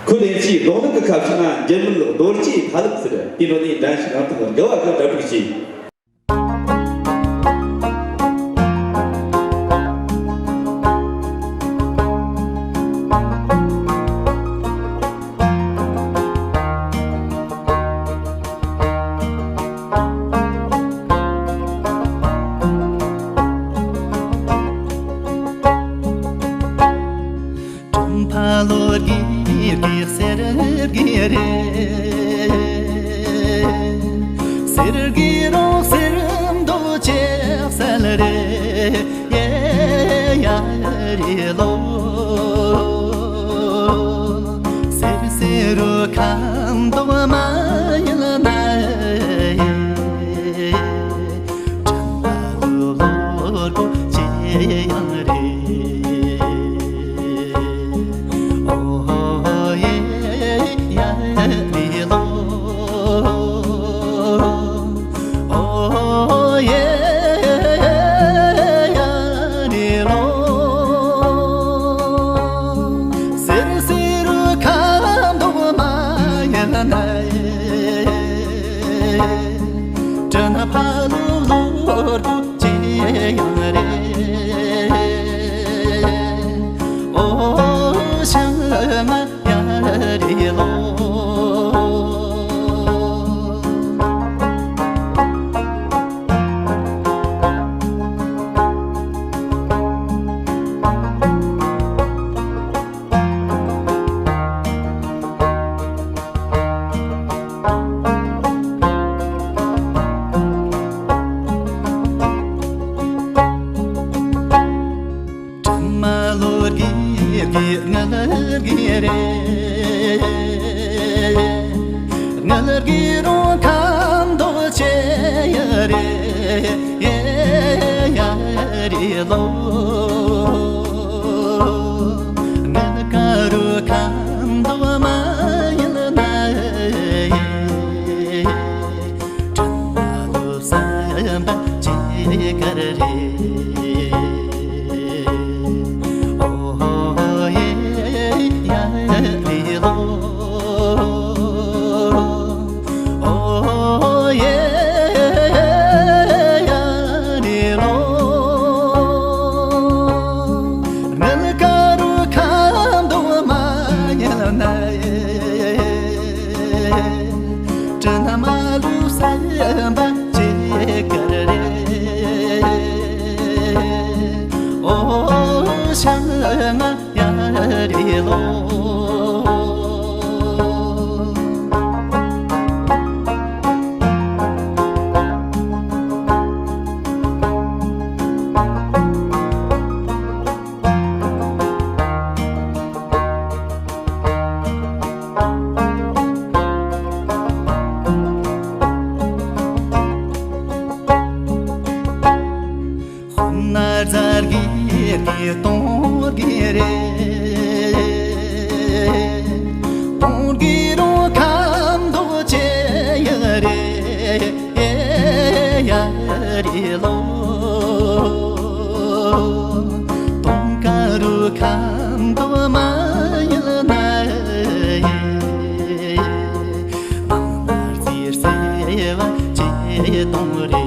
ཁོས་ལེན་ཆེད་རྡུང་ལེན་གྱི་ཁ་བྱང་ན་འགྱུར་མེད་རྡོ་རྗེའི་ཕ་ལུགས་ཟེར། དེའི་ནང་ནས་འགྲན་ཞུགས་ཨང་རྟགས་དགུ་བ་གི་གྲ་སྒྲིག་བྱས། སྤྲིན་ཕ་ལོ་དགེ་དགེ་གསེར་དགེ་རེད། གསེར་དགེ་རོང་གསེར་མདོག་ཅེས་གསལ་རེད། ཡེ་ཡ་རེ་ལོ། གསེར་གསེར་རུ་ཁ་མདོག་མ་ཡིན་ན། ཁྲ་ལོ་ལོ་སྒོ་ཅེ་ཡང་རེད། ཨོ་ཡེ་ཡ་རེ་ལོ། ཨོ་ཡེ་ཡ་རེ་ལོ། གསེར་གསེར་རུ་ཁ་མདོག་མ་ཡིན་ན། དྲིན་ཕ་ལོ་ལོ་སྒོ་ཅེ་ཡང་རེད། ཨོ་ཤ་ང་ཡ་རེ་ལོ། དྲི་མ་ལོ་དགེ་དགེ་ངལ་དགེ་རེད། ངལ་དགེ་རོང་ཁ་མདོག་ཅེ་ཡ་རེད། ཡེ་ཡ་རེ་ལོ། ངལ་དཀར་རུ་ཁ་མདོག་མ་ཡིན་ན། ཡེ། དྲི་མ་ལོ་བསམ་པ་ཅི་དགར་རེད། ཆང་ང་ཡ་རེ་ལོ། དཔེར་ན་རྫ་རྒན་གྱི་སྟོང་རྒན་རེད། སྟོང་རྒན་རུ་ཁ་མདོག་ཅན་ཡག་རེད། ཡ་རེ་ལོ། སྟོང་ཀ་རུ་ཁ་མདོག་མ་ཡལ་ན། ནང་ན་རྫིར་སེ་བ་ཅེ་སྟོང་རེད།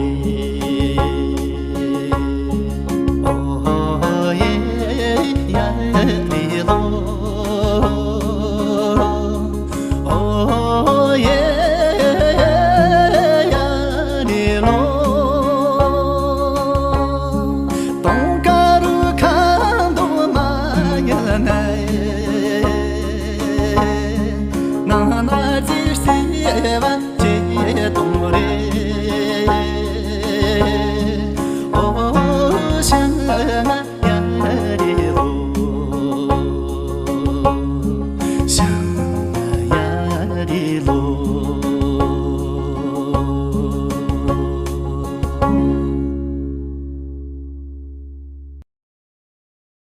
ཨོ་ཡེ་ཡ་རེ་ལོ། ཨོ་ཡེ་ཡ་རེ་ལོ། སྟོང་ཀ་རུ་ཁ་མདོག་མ་ཡལ་ན། ནང་ན་རྫིར་སེ་བ་ཅེ་སྟོང་རེད། ཨོ་ཤང་ང་ཡ་རེ་ལོ། ཤང་ང་ཡ་རེ་ལོ།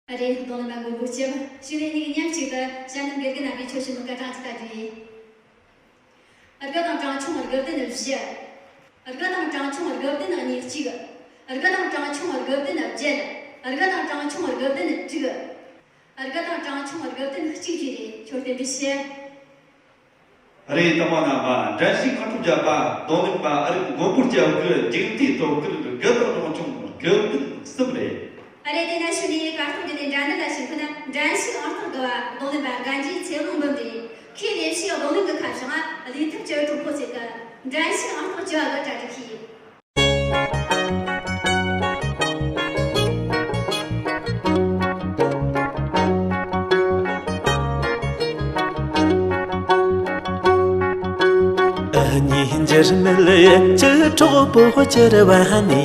ཨ་རེ། རྡུང་ལེན་པ་མགོན་པོ་སྐྱབས། གཞུག་ནས་ངེད་ཀྱིས་མཉམ་གཅིག་ཏུ་གཞལ་ནས་དགེ་རྒན་རྣམ་པས་ཆོས་ཞུ་ནོ་སྐར་གྲངས་གཅིག་ལྟ་རྒྱུ་ཡིན། དགུ་དང་གྲངས་ཆུང་དགུ་བདུན་བཞི། དགུ་དང་གྲངས་ཆུང་དགུ་བདུན་གཉིས་གཅིག། དགུ་དང་གྲངས་ཆུང་དགུ་བདུན་བརྒྱད། དགུ་དང་གྲངས་ཆུང་དགུ་བདུན་དྲུག། དགུ་དང་གྲངས་ཆུང་དགུ་བདུན་གཅིག་བཅས་རེད། ཁྱོད་རྟེན་འབྲེལ་ཞུ། རེད། དང་པོ་ན་མ་འགྲན་ཞུགས་སྔ་དྲོ་བརྒྱད་པ་རྡུང་ལེན་པ་ཨ་རིག་མགོན་པོ་སྐྱབས་ཀྱི་འཇིག་རྟེན་སྟོབས་ཀྱིས་དགུ་དང་གྲངས་ཆུང་དགུ་བདུན་གསུམ་རེད། ཨ་རེ། དེ་ན་གཞུག་ནས་གར་སྟེགས་བརྒྱུད་ནས་འགྲན་བསྡུར་ལ་ཞུགས་མཁན་འགྲན་ཞུགས་ཨང་རྟགས་དགུ་བ་རྡུང་ལེན་པ་རྒན་རྒྱའི་ཚེ་དབང་འབུམ་རེད། ཁོས་ལས་བྱེད་རྡུང་ལེན་གྱི་ཁ་བྱང་ལས་ཐབས་ཀྱི་གྲོགས་པོ་ཟེར་གི། འགྲན་ཞུགས་ཨང་རྟགས་བཅུ་བ་གི་གྲ་སྒྲིག་བྱས། ཨ་ནི་འགྱུར་མེད་ཀྱི་གྲོགས་པོ་གྱུར་པ་ནི།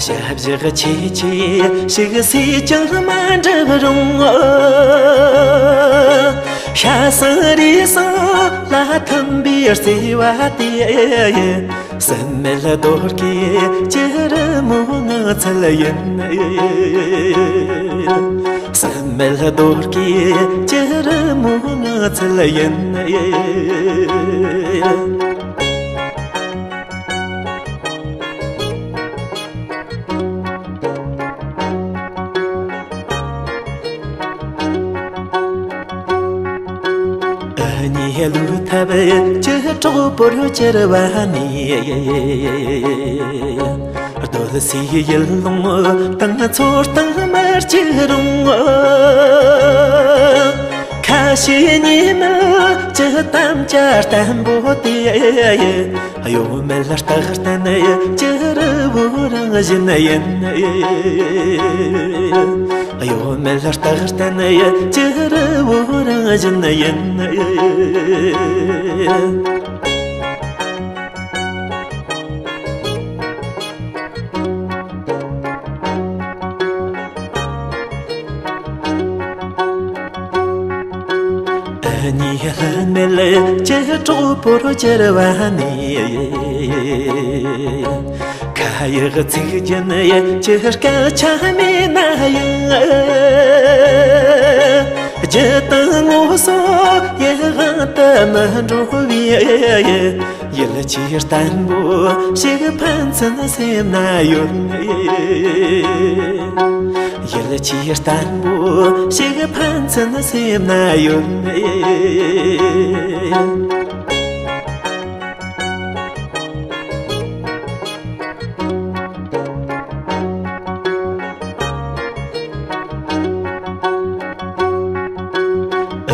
ཞབས་ཕྱི་ཆེ་ཆེ་ཞིག་སུས་ཀྱང་མ་འགྲུབ་རུང་། ཤ་ཟ་རུས་ཟ་ལ་ཐིམ་པའི་བརྩེ་བ་དེ། སེམས་མེད་རྡོ་སྐྱེས་ཀྱི་རི་མོ་ངང་ཚུལ་ཡིན། སེམས་མེད་རྡོ་སྐྱེས་ཀྱི་རི་མོ་ངང་ཚུལ་ཡིན། ཨ་ནི་བློས་ཐུབ་ཀྱི་གྲོགས་པོར་གྱུར་པ་ནི། རྡོ་སའི་ཡུལ་ལུང་དང་མཚོ་དང་མར་གྱུར་རུང་། ཁ་ཞེ་གཉིས་མེད་ཀྱི་དམ་བཅའ་བརྟན་པོ་དེ། གཡོ་མེད་རྟག་བརྟན་གྱི་རི་བོ་རང་བཞིན་ཡིན། གཡོ་མེད་རྟག་བརྟན་གྱི་རི་བོ་རང་བཞིན་ཡིན། ཨ་ནི་ལྷད་མེད་ཀྱི་གྲོགས་པོར་གྱུར་པ་ནི། ཁ་ཡག་ཚིག་རྒྱན་གྱི་སྐད་ཆ་མེད་ན་ཡང་། རྒྱུ་དང་ངོ་སོ་ཡི་དབང་དུ་མི་འགྲོ་བའི། ཡིད་ཆེས་བརྟན་པོ་ཞིག་ཕན་ཚུན་སེམས་ན་ཡོད། ཡིད་ཆེས་བརྟན་པོ་ཞིག་ཕན་ཚུན་སེམས་ན་ཡོད།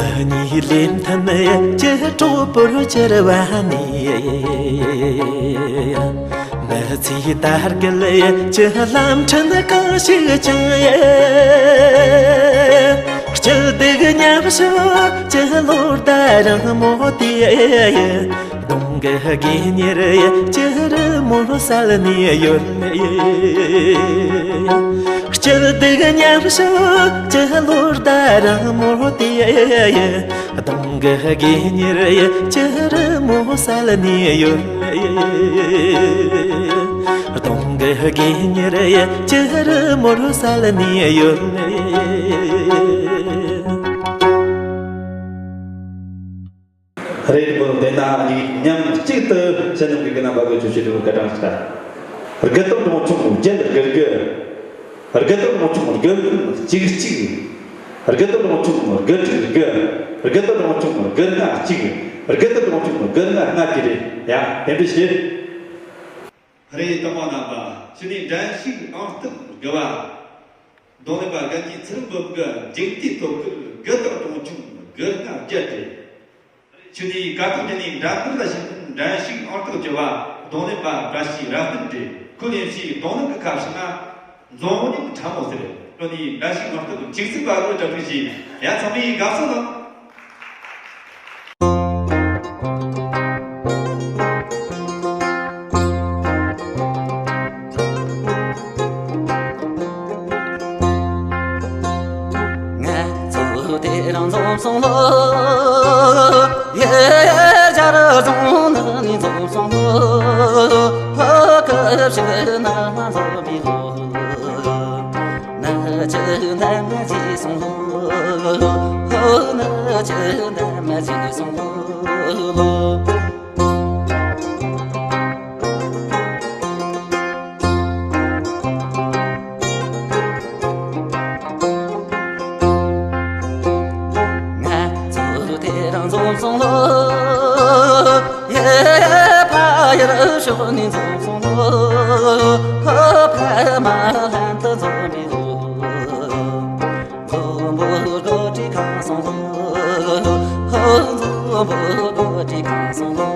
ཨ་ནི་ལེན་ཐབས་མེད་ཀྱི་གྲོགས་པོར་གྱུར་པ་ནི། མི་ ཚེ་ད་རྒལ་ཡི་ལམ་ཕྲན་གང་ཞིག་ཀྱང་ཡི། སྐྱིད་སྡུག་མཉམ་བཞག་ཀྱི་ལོ་ཟླ་རིང་མོ་དེ་ཡི། གདོང་གི་སྒེག་གཉེར་ཡི་ཅི་རི་མོར་གསལ་ནས་ཡོད་ལེ། སྐྱིད་སྡུག་མཉམ་བཞག་ཀྱི་ལོ་ཟླ་རིང་མོ་དེ་ཡི། གདོང་གི་སྒེག་གཉེར་ཡི་ཅི་རི་མོར་གསལ་ནས་ཡོད་ལེ། གདོང་གི་སྒེག་གཉེར་ཡི་ཅི་རི་མོར་གསལ་ནས་ཡོད་ལེ། རེད་མོ། དེ་ན་ངས་མཉམ་གཅིག་ཏུ་ཞལ་ནས་གི་རྣམ་པ་གི་ཆོས་ཆོས་དུ་སྐར་གྲངས་ཤིག་ད། དགུ་སྟོང་གྲངས་ཆུང་བརྒྱད་དགུ་དགུ། དགུ་སྟོང་གྲངས་ཆུང་དགུ་དགུ་གཅིག་གཅིག། དགུ་སྟོང་གྲངས་ཆུང་དགུ་དྲུག་དགུ། དགུ་སྟོང་གྲངས་ཆུང་དགུ་ལྔ་གཅིག། དགུ་སྟོང་གྲངས་ཆུང་དགུ་ལྔ་ལྔ་གཅིག་རེད། ཡ་དེ་འདྲ་བྱེད། རེད། དེ་མོ་རྣམ་པ་ཕྱི་ནས་འགྲན་ཞུགས་ཨང་རྟགས་དགུ་བ། རྡུང་ལེན་པ་རྒན་གྱི་ཚུལ་འབུམ་གྱི་མཇུག་མཐའི་ཐོབ་སྐར་དགུ་སྟོང་གྲངས་ཆུང་དགུ་ལྔ་བརྒྱད་རེད། ཕྱི་ནས་གར་སྟེགས་འདི་ནས་འགྲན་བསྡུར་ལ་ཞུགས་མཁན་འགྲན་ཞུགས་ཨང་རྟགས་བཅུ་བ་རྡུང་ལེན་པ་བཀྲ་ཤིས་རབ་བརྟན་རེད། ཁོས་ལེན་རྒྱུའི་རྡུང་ལེན་གྱི་ཁ་བྱང་ན་འཛམ་གླིང་ཁྲ་མོ་ཟེར། ཁྱོད་ནི་འགྲན་ཞུགས་ཨང་རྟགས་བཅུ་གཅིག་པ་གི་གྲ་སྒྲིག་བྱས། ཡ་ཚང་མས་དགའ་བསུ་གནང་། ང་ཚོ་དེ་རིང་འཛོམས་སོང་ལོ། ཡེ་ཡེ་རྒྱ་རི་རྫོང་ནང་ནས་འཛོམས་སོང་ལོ། ཧོ་སྐུ་ཞབས་ནང་ང་འཛོམས་པའི་ལོ། ནི་ཅི་འདམ་ཅི་སོང་ལོ། ཧོ་ནི་ཅི་འདམ་ཅི་སོང་ལོ། ང་ཚོ་དེ་རིང་འཛོམས་སོང་ལོ། ཡེ་ཕ་ཡུལ་ཕྱོགས་ནས་འཛོམས་སོང་ལོ། ཕ་མ་ལྷན་དུ་འཛོམས་པའི་ལོ། འཛོམས་པོ་སྒོ་ཁྲི་ཁང་སོང་ལོ། འཛོམས་པོ་སྒོ་ཁྲི་ཁང་སོང་ལོ།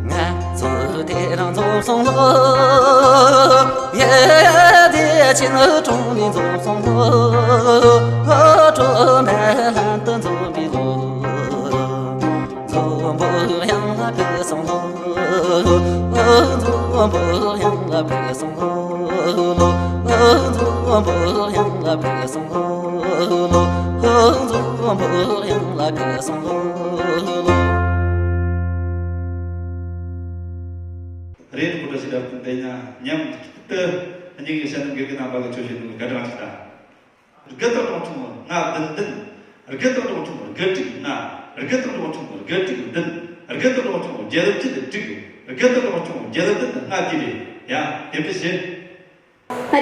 ང་ཚོ་དེ་རིང་འཛོམས་སོང་ལོ། ཡེ་བདེ་ཆེན་གྲོང་ནས་འཛོམས་སོང་ལོ། གྲོ་མ་ལྷན་དུ་འཛོམས་པའི་ལོ། འཛམ་བུ་གླིང་ལ་ཕེབས་སོང་ལོ། འཛམ་བུ་གླིང་ལ་ཕེབས་སོང་ལོ། འཛམ་བུ་གླིང་ལ་ཕེབས་སོང་ལོ། འཛམ་བུ་གླིང་ལ་ཕེབས་སོང་ལོ། རེད། གོ་བཀྲ་ཤིས་རབ་བརྟན་དེ་ཉ་མཉམ་དུ་སྙན་ངག་གི་ཞལ་ནས་དགེ་རྒན་རྣམ་པ་གི་ཆོས་བཤད་ནོ་གི་སྐར་གྲངས་ཤིག་ད། དགུ་སྟོང་གྲངས་ཆུང་ལྔ་བདུན་བདུན། དགུ་སྟོང་གྲངས་ཆུང་དགུ་དྲུག་ལྔ། དགུ་སྟོང་གྲངས་ཆུང་དགུ་དྲུག་བདུན། དགུ་སྟོང་གྲངས་ཆུང་བརྒྱད་བརྒྱད་དྲུག། དགུ་སྟོང་གྲངས་ཆུང་བརྒྱད་བདུན་ལྔ་བརྒྱད་རེད། ཡ་དེ་འདྲ་བྱེད།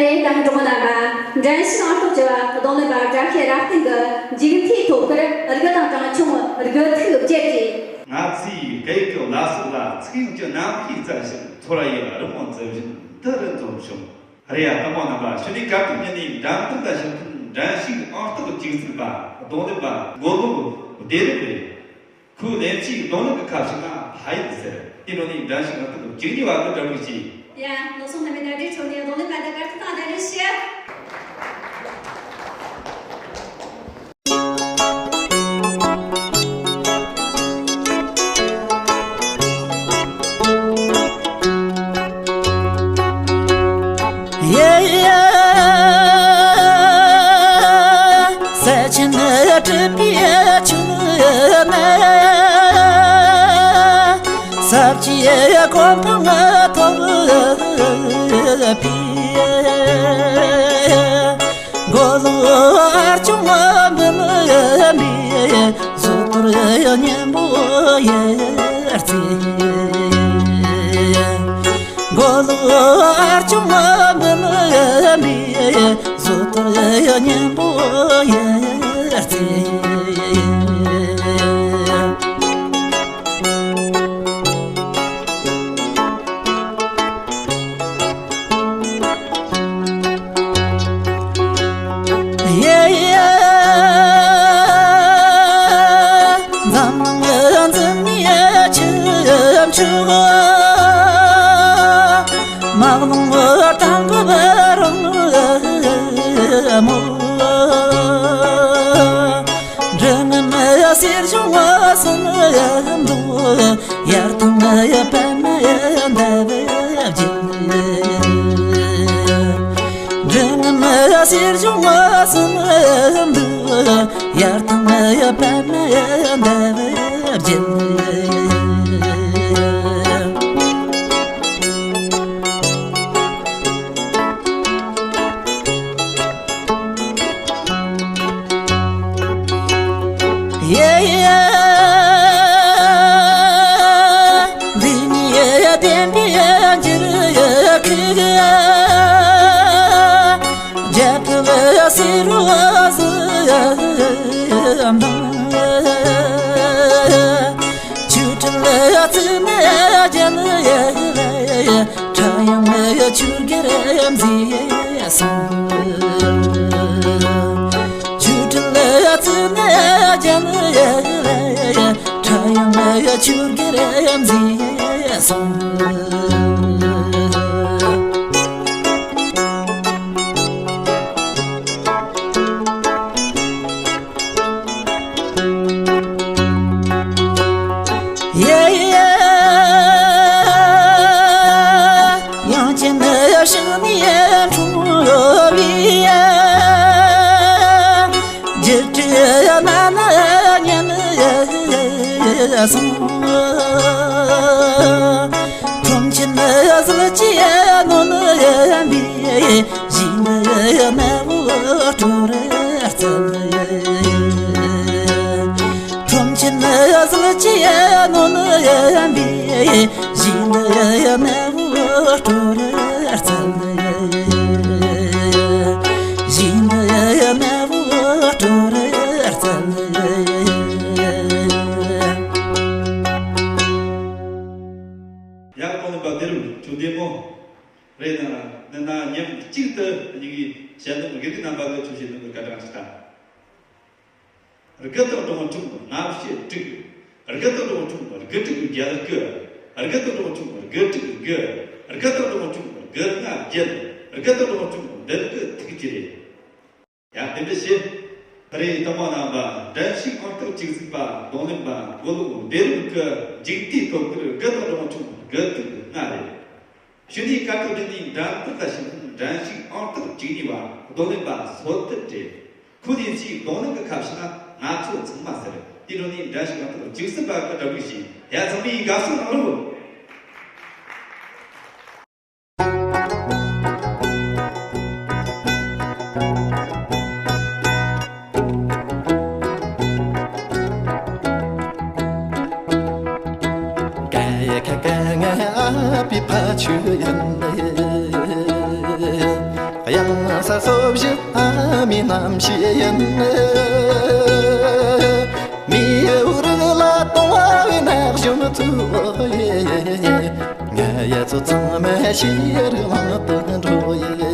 རེད། ད་ནི་གྲོགས་མོ་རྣམ་པ། འགྲན་ཞུགས་ཨང་རྟགས་བཅུ་བ་རྡུང་ལེན་པ་བཀྲ་ཤིས་རབ་བརྟན་གྱི་མཇུག་མཐའི་ཐོབ་སྐར་དགུ་དང་གྲངས་ཆུང་དགུ་ཐིག་བརྒྱད་རེད། ང་ཚོའི་སྐད་ཡིག་གི་བླ་སྲོག་ལ་ཚིག་ཡོང་གི་རྣམ་ཤེས་བཙལ་ཞིང་ཚོར་བ་ཡི་རི་མོ་འཛིན་བཞིན་འདི་རུ་འཛོམས་བྱུང་། རེད་ཡ། དེ་མོ་རྣམ་པ། ཕྱི་ནས་སྐར་ཐིག་ཉིན་ནས་འགྲན་བསྡུར་ལ་ཞུགས་མཁན་འགྲན་ཞུགས་ཨང་རྟགས་བཅུ་གཅིག་པ་རྡུང་ལེན་པ་མགོ་ལོག་བདེ་རབ་རེད། ཁོས་ལེན་རྒྱུའི་རྡུང་ལེན་གྱི་ཁ་བྱང་ན་ཕ་ཡུལ་ཟེར། དེ་འགྲོ་ནས་འགྲན་ཞུགས་ཨང་རྟགས་བཅུ་གཉིས་པ་གི་གྲ་སྒྲིག་བྱས། ཡ་ལོ་སོང་ན་མི་ད་འདྲའི་ཁྲོད་ནས་རྡུང་ལེན་པ་དང་སྐར་ཐིག་དང་ལྡན་རེ་ཞིག་ཡེ་ཡེ། ས་ཆེན་གྲུབ་པའི་ཆུ་ནས། ས་བཅུའི་གོ་འཕང་ཐོབ་པའི། མགོ་ལོག་ཨར་ཆུང་མི་མི་མི། བཟོ་གཏོར་གཉན་པོ་ཡར་རྩེ། མགོ་ལོག་ཨར་ཆུང་མི་མི་མི། བཟོ་གཏོར་གཉན་པོ་ཡར་རྩེ། སེམས་འདུག་ཡར་ཐང་ཡ་པད་མ་ཡ་འདབ་བརྒྱད། འདྲེ་ངན་ཡ་གསེར་གཞོང་སེམས་འདུག་ཡར་ཐང་ཡ་པད་མ་ཡ་འདབ་བརྒྱད། ཡེ་ཡེ། འདི་ནི་ཡེ་བསྟན་པའི་འགྱུར་ཡེ་ཁུག་རྒྱལ་ཁབ་སེ་རུ་བ་ཟི་ཡེ་འདང་། ཆོས་ཁྲི་ལ་བརྩིས་ནས་རྒྱལ་ཡེ། ཁྲ་ཡང་ཡ་ཆུ་གེར་ཡ་མཛེས་སོང་། ཆུ་ཁྲི་ལ་བརྩིས་ནས་རྒྱལ་ཡེ། ཁྲ་ཡང་ཡ་ཆུ་གེར་ཡ་མཛེས་སོང་། ཡེ་ཡེ། ཡང་ཅིན་ནི་ཡ་ཤིང་ནི་ཡ་འཁྲུངས་ཡོད་པའི་ཡ། རྒྱུ་སྤྲུལ་ཡ་ན་ན་ཉན་ཡ་སོང་། ཁྲོམ་ཆེན་ནི་ཡ་ཟིལ་གྱིས་ཡ་གནོན་ཡ་པའི། གཞིས་ནི་ཡ་ནག་པོ་དཀྲོལ་རྩལ། ཁྲོམ་ཆེན་ནི་ཡ་ཟིལ་གྱིས་ཡ་གནོན་ཡ་པའི། གཞིས་ནི་ཡ་ནག་པོ་དཀྲོལ་རྩལ། གཞིས་ནི་ཡ་ནག་པོ་དཀྲོལ་རྩལ། ཡ་གོང་ནས་པ་དེ་རུ་ཆུ་འདི་མོ། རེད་ན་ནི་ན་མཉམ་གཅིག་ཏུ་གཉིས་ཀྱི་ཞལ་འདོན་དགེ་སྡིག་རྣམ་པ་ལ་ཆོས་བཤད་འདོན་པའི་བཀའ་དྲིན་ཆེ་ད། དགུ་སྟོང་དྲུག་འཁྲུངས་ལྔ་བཤད་དྲུག་དགུ་སྟོང་དྲུག་འཁྲུངས་དགུ་དྲུག་བརྒྱད་དགུ། དགུ་སྟོང་དྲུག་འཁྲུངས་དགུ་དྲུག་དགུ། དགུ་སྟོང་དྲུག་འཁྲུངས་དགུ་ལྔ་བརྒྱད། དགུ་སྟོང་དྲུག་འཁྲུངས་བདུན་དགུ་ཐུགས་རྗེ་ཆེ། ཡ་དེ་འདྲ་བྱས། ད་རེས་དང་པོ་རྣམ་པ་འགྲན་ཞུགས་ཨང་རྟགས་གཅིག་གཟིགས་པ་རྡུང་ལེན་པ་མགོ་ལོག་བདེ་ལུགས་ཀྱི་འཇིག་རྟེན་སྟོབས་ཀྱི་དགུ་དང་རང་ཆུང་དགུ་དྲུག་ལྔ་རེད། ཞུ་ནས་བཀའ་སློབ་སྒྲུབ་ནས་འགྲན་བསྡུར་ལ་ཞུགས་མཁན་འགྲན་ཞུགས་ཨང་རྟགས་གཅིག་གཉིས་པ་རྡུང་ལེན་པ་སོ་ཏི་རེད། ཁོ་ནས་ཅིག་རྡུང་ལེན་གྱི་ཁ་ཕྱེ་ན་ང་ཚོ་ཚང་མ་ཟེར། དེ་འཕྲོ་ནས་འགྲན་ཞུགས་ཨང་རྟགས་གཅིག་གསུམ་པ་གི་གྲ་སྒྲིག་བྱས། ཡ་ཚང་མས་དགའ་བསུ་གནང་རོགས། ག་ཡེ་ཁ་ག་ང་ཨ་པི་ཕ་ཆུ་ཡིན། གཡང་ས་སོ་བཞི་ཨ་མི་རྣམ་ཤེས་ཡིན། མི་འུ་རུ་ལ་གཏོང་བའི་ནག་གཞོན་ཚོ་ཡེ། ང་ཡ་ཚོ་ཚང་མ་ཤེས་རིག་ལང་དུ་འགྲོ་ཡེ།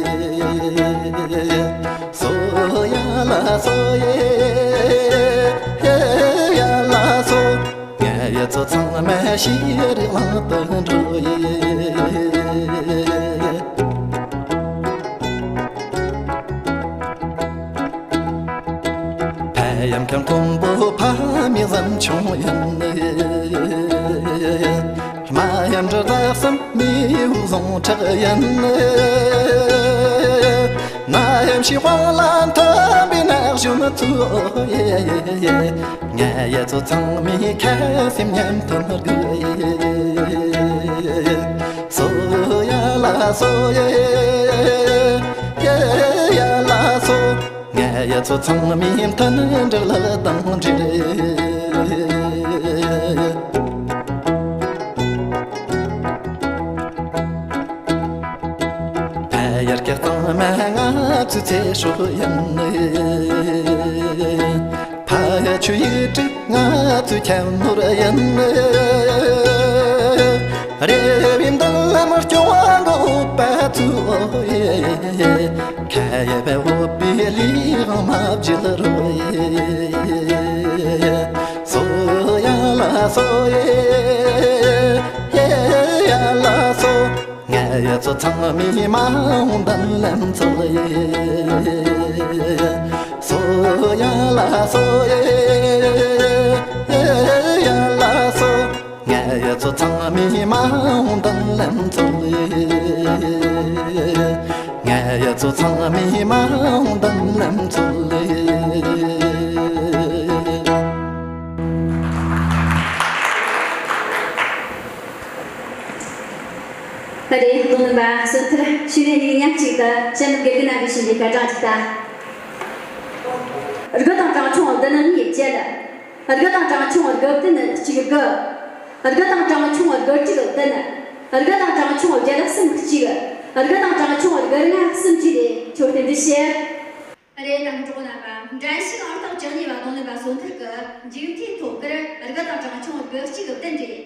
སོ་ཡ་ལ་སོ་ཡེ། ཡ་ལ་སོ། ང་ཡ་ཚོ་ཚང་མ་ཤེས་རིག་ལང་དུ་འགྲོ་ཡེ། ཕ་ཡམ་ཁམས་མཐོན་པོ་ཕ་མེས་བཟང་ཆུང་ཡིན། རྨ་ཡམ་འབྲི་དྭགས་སམ་མེའུ་ཟུང་ཁྲག་ཡིན། ན་ཡམ་ཤི་དབང་ལ་མཐུན་པའི་ནག་གཞོན་ཚོ་ཡེ། ང་ཡ་ཚོ་ཚང་མའི་ཁ་སེམས་མཉམ་མཐུན་དགོས་ཡེ། སོ་ཡ་ལ་སོ་ཡེ། ཡ་ཡ་ལ་སོ། ང་ཡ་ཚོ་ཚང་མའི་མཐུན་སྒྲིལ་ལ་དང་འབྲེལ། ཕ་ཡར་ཀྱག་གཙང་མ་ང་ཚོའི་ཚེ་སྲོག་ཡིན། ཕ་ཡ་ཆུ་ཡི་དྲུག་ང་ཚོའི་ཁྱབ་ནོར་ཡིན། རེ་བའི་མདུན་ལམ་སྐྱོང་བ་འགོག་པ་ཚོ་ཡེ། ཁ་ཡ་བའི་འོ་པའི་ལི་འང་མ་བརྗེད་རོགས་ཡེ། སོ་ཡ་ལ་སོ་ཡེ། ཡ་ཡ་ལ་སོ། ང་ཡ་ཚོ་ཚང་མའི་མ་འོངས་མདུན་ལམ་ཚོ་ཡེ། སོ་ཡ་ལ་སོ་ཡེ། ཡ་ ཡ་ཚོ་ཚང་མས་མ་འོངས་མདུན་ལམ་འཚོལ་ལེ། ང་ཡ་ཚོ་ཚང་མས་མ་འོངས་མདུན་ལམ་འཚོལ་ལེ། ད་རེས་རྡུང་ལེན་པ་སོན་ཐར་ཞུ་ཡས་ནས་མཉམ་གཅིག་ཏུ་ཞལ་འདོན་དགེ་རྒན་རྣམ་པས་ཞུས་པའི་སྐར་གྲངས་ཅིག་ལྟ། དགུ་དང་གྲངས་ཆུང་བདུན་གཉིས་བརྒྱད། དགུ་དང་གྲངས་ཆུང་དགུ་བདུན་གཅིག་དགུ། དགུ་དང་གྲངས་ཆུང་དགུ་དྲུག་བདུན། དགུ་དང་གྲངས་ཆུང་བརྒྱད་གསུམ་གཅིག། དགུ་དང་གྲངས་ཆུང་དགུ་ལྔ་གསུམ་བཅས་ཏེ་ཁྱོད་རྟེན་འབྲེལ་ཞུ། རེད་དང་གྲོགས་རྣམ་པ། འགྲན་ཞུགས་ཨང་རྟགས་བཅུ་གཉིས་པ་རྡུང་ལེན་པ་སོན་ཐར་གྱི་མཇུག་མཐའི་ཐོ་ཁུར་དགུ་དང་གྲངས་ཆུང་དགུ་གཅིག་བདུན་རེད།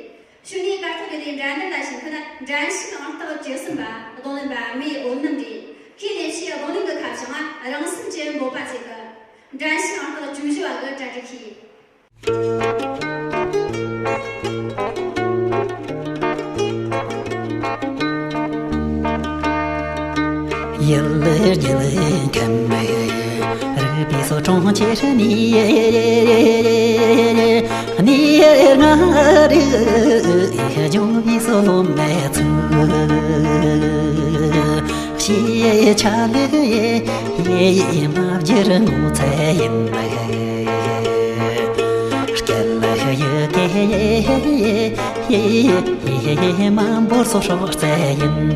ཞུ་ནས་སྐར་ཐོག་གི་ལས་འགྲན་བསྡུར་ལ་ཞུགས་མཁན་འགྲན་ཞུགས་ཨང་རྟགས་བཅུ་གསུམ་པ་རྡུང་ལེན་པ་རྨེའུ་ནུབ་རེད། ཁོས་ལས་བྱེད་རྡུང་ལེན་གྱི་ཁ་བྱང་རང་སེམས་ཀྱི་འབོད་པ་བྱེད་ཀྱི། འགྲན་ཞུགས་ཨང་རྟགས་བཅུ་བཞི་པ་གི་གྲ་སྒྲིག་གིས། ཡུལ་རྒྱལ་ཁམས་རིག་པའི་སོ་གྲོང་ཁྱེར་ནས། གནས་ལྔ་རིག་ལྗོན་པའི་སོ་ལོ་མའི་ཚུལ། ཞེས་ཆ་ལུགས་ཡེ་ཡེ་མ་བསྒྱུར་ངོ་ཚ་ཡིན། སྐད་ཡི་གེ་ཡེ་ཡེ་མ་འབོར་སོགས་སྲོག་རྩ་ཡིན།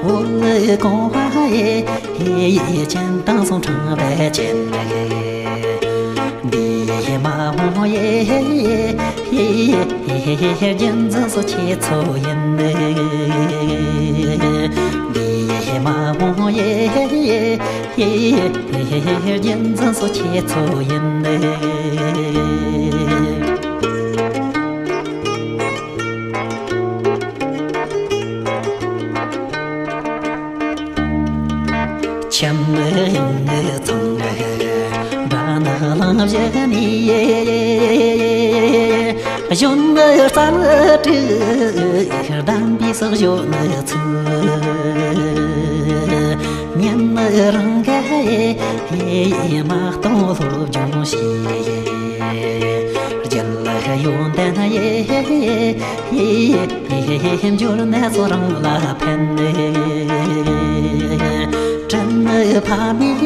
འོད་གོང་བ་ཡེ་ཡེ་ཅན་དང་སོང་ཕྲེང་བའི་ཅན། འདི་ཡི་མ་འོངས་ཡེ་ཡེ་རྒྱུན་འཛིན་སོ་ཁྱེད་ཚོ་ཡིན། འདི་ཡི་མ་འོངས་ཡེ་ཡེ་རྒྱུན་འཛིན་སོ་ཁྱེད་ཚོ་ཡིན། ཁྱིམ་ཚང་འདྲ་ནི་ལམ་བཞི་ནི། གཞོན་ནུ་རྩལ་སྤྲུགས་གདམས་པའི་སོགས་གཞོན་ནུ་ཚོས། ཉིན་རང་གི་མ་གཏོང་སློབ་སྦྱོང་བྱས། རྒྱལ་ཡོན་ཏན་འབྱོར་ན་ཚོ་རང་ལ་ཕན། སྤྲིན་ཕ་མེས་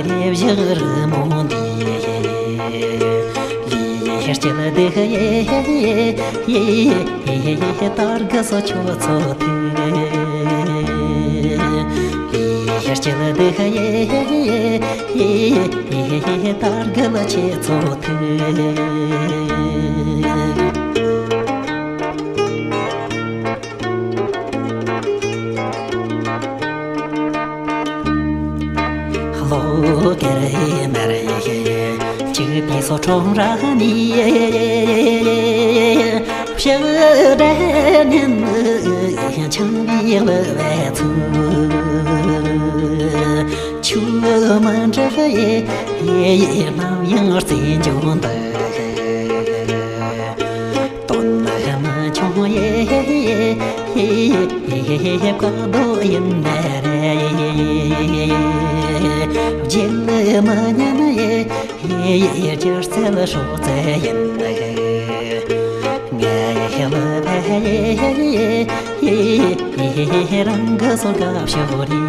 རེ་བཞག་རི་མོ་འདི། ལས་སྐྱིད་སྡུག་ཡེ་ཡེ་ཡེ་ཡེ་དར་གི་སོ་ཁྱོད་ཚོ་ཐུག། ལས་སྐྱིད་སྡུག་ཡེ་ཡེ་ཡེ་ཡེ་དར་གི་ལ་ཁྱེད་ཚོ་ཐུག། ལོ་ཀེ་རེ་མེ་རེ་ཡེ་ཡེ་ཡེ་གཅིག་པའི་སོ་ཁྲོམ་ར་ནི་ཡེ་ཡེ་ཡེ་ཕྱི་དྲན་ནན་ཆང་བའི་ལུ་བའི་ཚུལ་ཆུ་མ་འདྲ་ཡེ་ཡེ་ཡེ་ནམ་ཡང་རྩེ་འཇོག་འདུག། དོན་མི་ཆུང་ཡེ་ཡེ་ཡེ་ཡེ་བཀག་རྡོ་ཡིན་ནི་རེད། བརྗེད་མི་ཉན་ཡེ་ཡེ་སྒྱུ་རྩལ་སྲོག་རྩལ་ཡིན་ནི། ངའི་ལུ་བ་ཡེ་ཡེ་ཡེ་རང་གི་སོ་དགའ་ཕྱོགས་རེད།